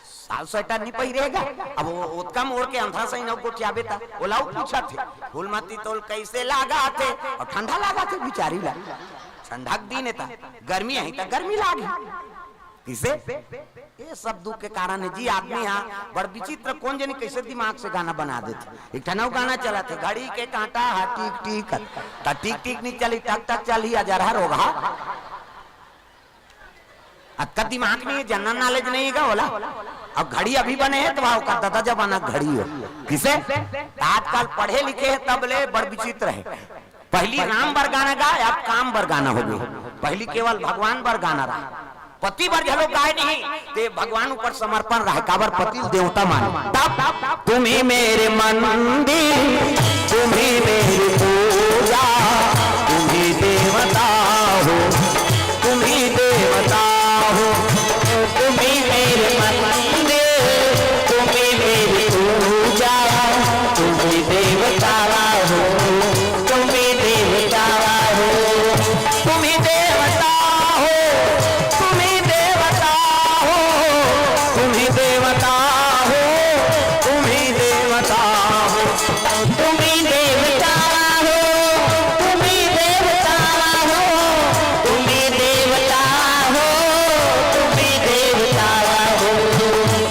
साल स्वेटर नहीं पहिरेगा। अब वो ओतका मोड़ के अंधरा सही न गोठियाबे ता, ओला उ पूछत हे, फूलमती तोल कैसे लागा थे? अउ ठंडा लागा थे बिचारी ला। ठंडा के दिन हे ता, गर्मी हे ता गर्मी लागी। किसे? ये सब दुख के कारण हे जी। आदमी हा बड़ विचित्र, कोन जनी कैसे दिमाग से गाना बना देथे। एक ठन अउ गाना चलत हे, घड़ी के कांटा हा टिक टिक, ता टिक टिक नहीं चली, टक टक चली, अजरहर होगा। अतका दिमाग नहीं हे, जनरल नॉलेज नहीं हे का ओला? अब घड़ी अभी बने हे त वह ओकर ददा जमाना घड़ी हो। किसे? त आजकल पढ़े लिखे हे तब ले बड़ विचित्र हे। पहली राम बर गाना गाए, अब काम बर गाना हो गे। पहली केवल भगवान बर गाना रहा, पति बर घलो गाए नहीं, ते भगवान ऊपर समर्पण रहे, काबर पति ल देवता माने। तब तुम ही मेरे मंदिर, तुम ही मेरी पूजा, तुम ही देवता हो, तुम ही देवता हो, तुम ही मेरे मंदिर, तुम ही मेरी पूजा, तुम ही देवता हो, तुम ही देवता हो, तुम ही देवता हो, तुम ही देवता हो, तुम ही देवता हो, तुम ही देवता हो, तुम ही देवता हो, तुम ही देवता हो, तुम ही देवता हो, तुम ही देवता हो,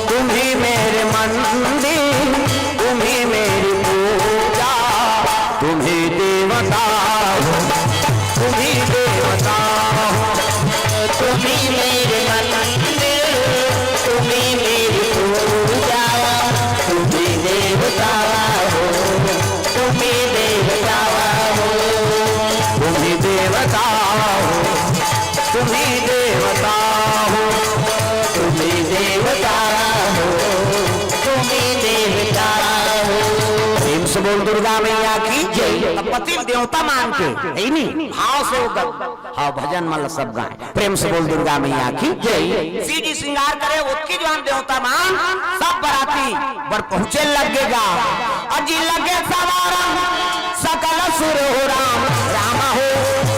तुम ही मेरे मंदिर, तुम ही मेरी पूजा, तुम ही देवता हो, तुम ही देवता हो, तुम ही मेरे मंदिर, तुम ही मेरी पूजा, तुम ही देवता हो, तुम ही देवता हो, तुम ही देवता हो, तुम ही देवता हो, तुम ही देवता हो, तुम ही देवता हो। प्रेम से बोल दुर्गा मैया की जय। त पति ल देवता मान के, हे नी? भाव से वो ग-, हाँ, भजन मन ल सब गाए। प्रेम से बोल दुर्गा मैया की जय। शिव जी श्रृंगार करे, ओतकी जुवार देवता मन, सब बराती बर पहुँचे लगे गा। अजी लगे सवार सकल सुर हो राम, राम हो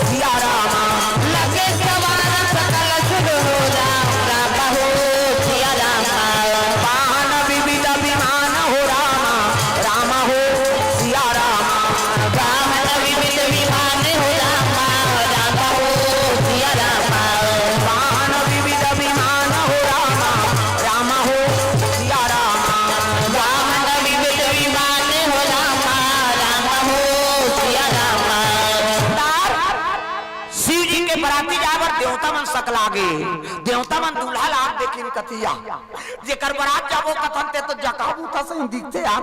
सिया राम। लगे सवार सकल सुर हो राम, राम हो सिया मन सकला गे, देवता मन दूल्हा ला देख के कथे या, जेकर बरात जाबो कथन ते तो जकहा बूता सही दिखथे यार।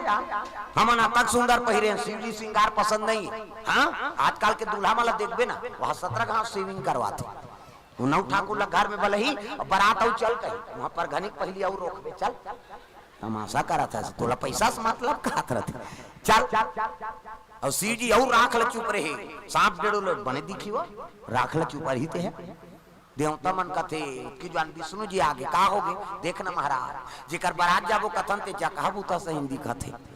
हमन अतक सुंदर पहिरे हन, शिव जी श्रृंगार पसंद नहीं। हाँ, आजकल के दूल्हा मन ला देखबे ना, वहाँ सत्रह घाव shaving करवाथे। वो नौ ठाकुर ला घर में बलही, अब बरात अउ चल कही, वहाँ पर घनिक पहिली अउ रोकबे, चल। तमाशा करत हस, तोला पैसा से मतलब कहत रथे। चल। अउ शिव जी अउ राख ल चुप रहे, सांप डेढ़ो लो बने दिखी वो, राख ल चुप रही ते है। देवता मन कथे, कि जान विष्णु जी आगे, का होगे? देख न महाराज, जेकर बरात जाबो कथन ते जकहा बूता सही दिखत हे।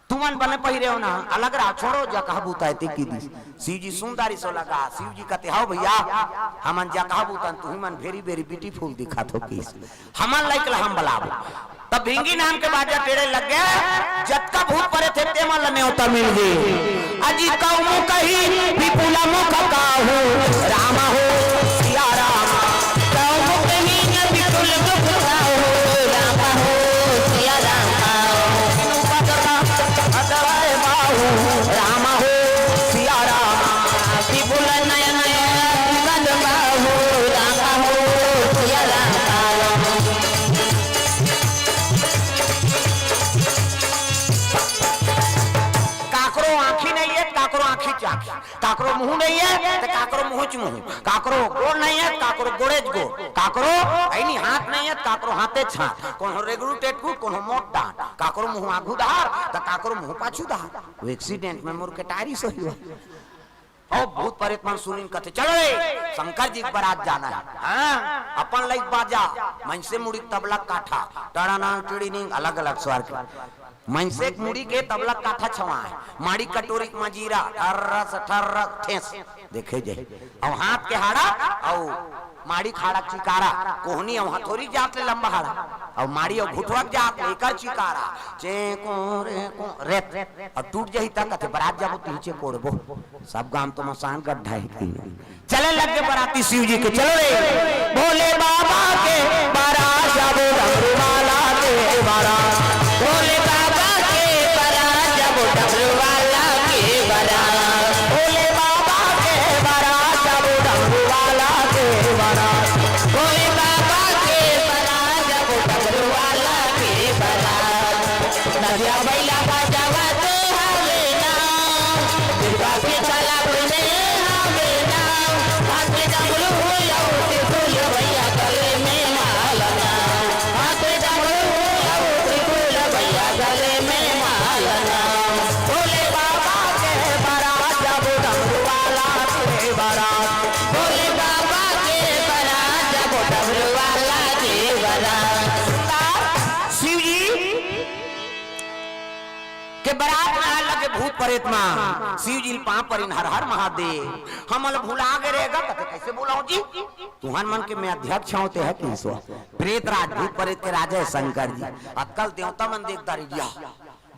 तुमन बने पहिरे हो ना, अलग रहा, छोड़ो जकहा बूता हे ते की दिस। शिव जी सुंदर सो लगा, शिव जी कथे, "हव भैया, हमन जकहा बूतन, तुही मन very very beautiful दिखत हो," किस। हमन लइक ला हम बलाबो। तब भिंगी नाम के बाजा टेढ़े लग गया, जतका भूत परे थे, ते मन ल नेवता मिल गए। अजी कौ मुख ही विपुल मुख काहू, राम हो सिया राम। कौ मुख ही न विपुल मुख काहू, राम हो सिया राम। राम हो सिया राम। विपुल नयन नंदन बाहु, राम हो सिया राम। काकरो आँखी नहीं है, काकरो आँखी चाखी, काकरो मुँह नहीं है, तो काकरो मुँह च मुँह, काकरो गोड़ नहीं है, काकरो गोड़े च गोड़, काकरो ऐनी हाथ नहीं है, काकरो हाथे च हाथ, कोनो रेगड़ू टेटकू, कोनो मोट डांट, काकरो मुँह आगू धार, तो काकरो मुँह पाछू धार। वो accident में मोर के टायरी सही हुआ। अउ भूत परेत मन सुनिन कथे, "चलो रे, शंकर जी के बरात जाना है।" हाँ, अपन लइक बाजा, मनसे मुड़ी तबला काठा, टड़ानांग टिड़ीनिंग, अलग-अलग स्वर के। मनसे के मुड़ी के तबला काठा छवा है, माड़ी कटोरी के मजीरा, ठर्रस ठर्रस ठेस, देखे जाही। अउ हाथ के हाड़ा, अउ माड़ी खाड़ा चिकारा, कोहनी अउ हथोरी जात ले लंबा हाड़ा, अउ माड़ी अउ घुटवा के जात ले एकर चिकारा, चेंको रेंको रेत, अउ टूट जाही त कथे, "बरात जाबो तिहिचे कोड़बो।" सब गांव तो मसान गड्ढा है कि नहीं? चले लग के बराती शिव जी के, चलो रे। भोले बाबा के बरात जाबो, डमरू वाला के बरात। भोले बाबा के बरात जाबो, डमरू वाला के बरात। भोले बाबा के बरात जाबो, डमरू वाला के बरात। भोले बाबा के बरात जाबो, डमरू वाला के बरात। नदिया बैला बजावत हवे ना, दुर्गा के तालाब में हवे ना। हाथ में डमरू हो या त्रिशूल भैया गले में माला ना। हाथ में डमरू हो या त्रिशूल भैया गले में माला ना। भोले बाबा के बरात जाबो, डमरू वाला के बरात। भोले बाबा के बरात जाबो, डमरू वाला के बरात। शिव जी के बरात में आए लगे भूत परेत मन, शिव जी ल पाँव परिन, "हर हर महादेव, हमन ल भुला गे रे गा।" कथे, "कैसे भुलाओ जी? तुहन मन के मैं अध्यक्ष हूँ, ते है किसो? प्रेत राज, भूत परेत के राजा है शंकर जी। अतकल देवता मन देख डारे, या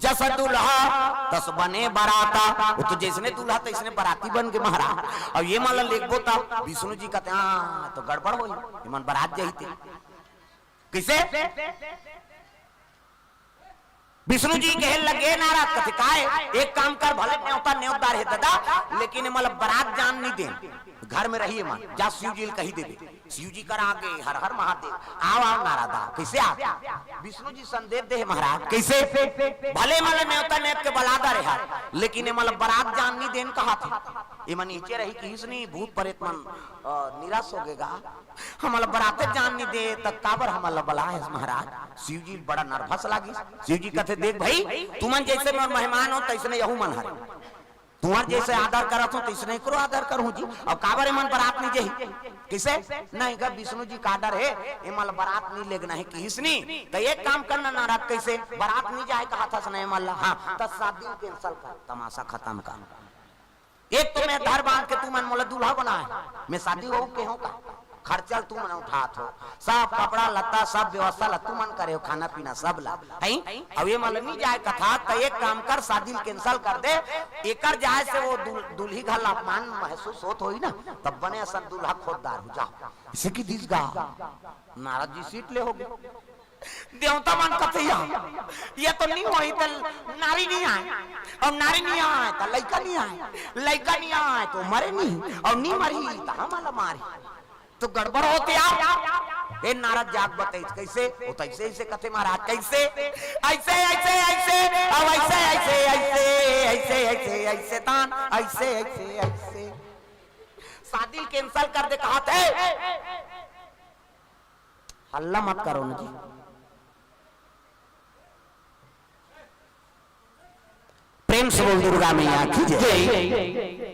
जस दूल्हा तस बने बराता।" वो तो जैसने दूल्हा तैसने बराती बन के महाराज। अब ये मन ल लेगबो त विष्णु जी कथे, "हाँ, तो गड़बड़ होही, ये मन बरात जाही ते।" कइसे? विष्णु जी कहे लगे नारद कथे, "काय? एक काम कर, भले नेवता नेवतदार हे ददा, लेकिन ये मन ल बरात जान नहीं दे, घर में रही ये मन, जा शिव जी ल कही देबे।" शिव जी करा आगे, "हर हर महादेव, आओ, आओ नारद, आओ।" कइसे आ? विष्णु जी संदेश दे महाराज, कइसे? "भले ये मन ल नेवता नेवत के बला डारे हँव, लेकिन ये मन ल बरात जान नहीं देन कहा थे। ये मन नीचे रही किहिस नहीं, भूत परेत मन, अ, निराश हो गे गा।" हमन ल बराते जान नहीं दे, त काबर हमन ल बलाए हस महाराज? शिव जी बड़ा nervous लागिस। शिव जी कथे, "देख भाई, तुमन जैसे मोर मेहमान हो, तैसने यहू मन हरे। तुम्हर जैसे आदर करत हो, तैसने एकरो आदर करहूँ जी। अब काबर एमन बरात नहीं जाही?" कइसे? "नहीं गा, विष्णु जी का order हे, एमन ल बरात नहीं लेगना हे," किहिस नी। "त एक काम करना नारद, कइसे? बरात नहीं जाए कहा थस ना एमन ल? हाँ, त शादी cancel कर, तमाशा खतम कर।" एक तो मैं धर बांध के तुमन मोला दूल्हा बनाए, मैं शादी होऊ के हों का? खर्चा ल तुमन उठात हो, सब कपड़ा लत्ता, सब व्यवस्था ल तुमन करे हो, खाना पीना सब ला, हैं? अब ये मन ल नहीं जाए कथा, त एक काम कर, शादी ल cancel कर दे, एकर जाए से वो दुल-, दुल्ही घर ला अपमान महसूस होत होही ना, तब बने असन दूल्हा खोजदार हो जाओ। इसे की दिस गा, नारद जी सीट ले होगे। देवता मन कथे, "या, ये तो नहीं होही त नारी नहीं आए, अउ नारी नहीं आए त लइका नहीं आए, लइका नहीं आए त मरे नहीं, अउ नहीं मरही त हमन ल मारही।" तो गड़बड़ होथे यार। हे नारद जाग बताइस, कैसे? वो तो ऐसे ऐसे कथे महाराज, कैसे? ऐसे ऐसे ऐसे, अब ऐसे ऐसे ऐसे, ऐसे ऐसे ऐसे तान, ऐसे ऐसे ऐसे। शादी कैंसिल कर दे कहा थे। हल्ला मत करो ना जी, प्रेम से बोल दुर्गा मैया की जय।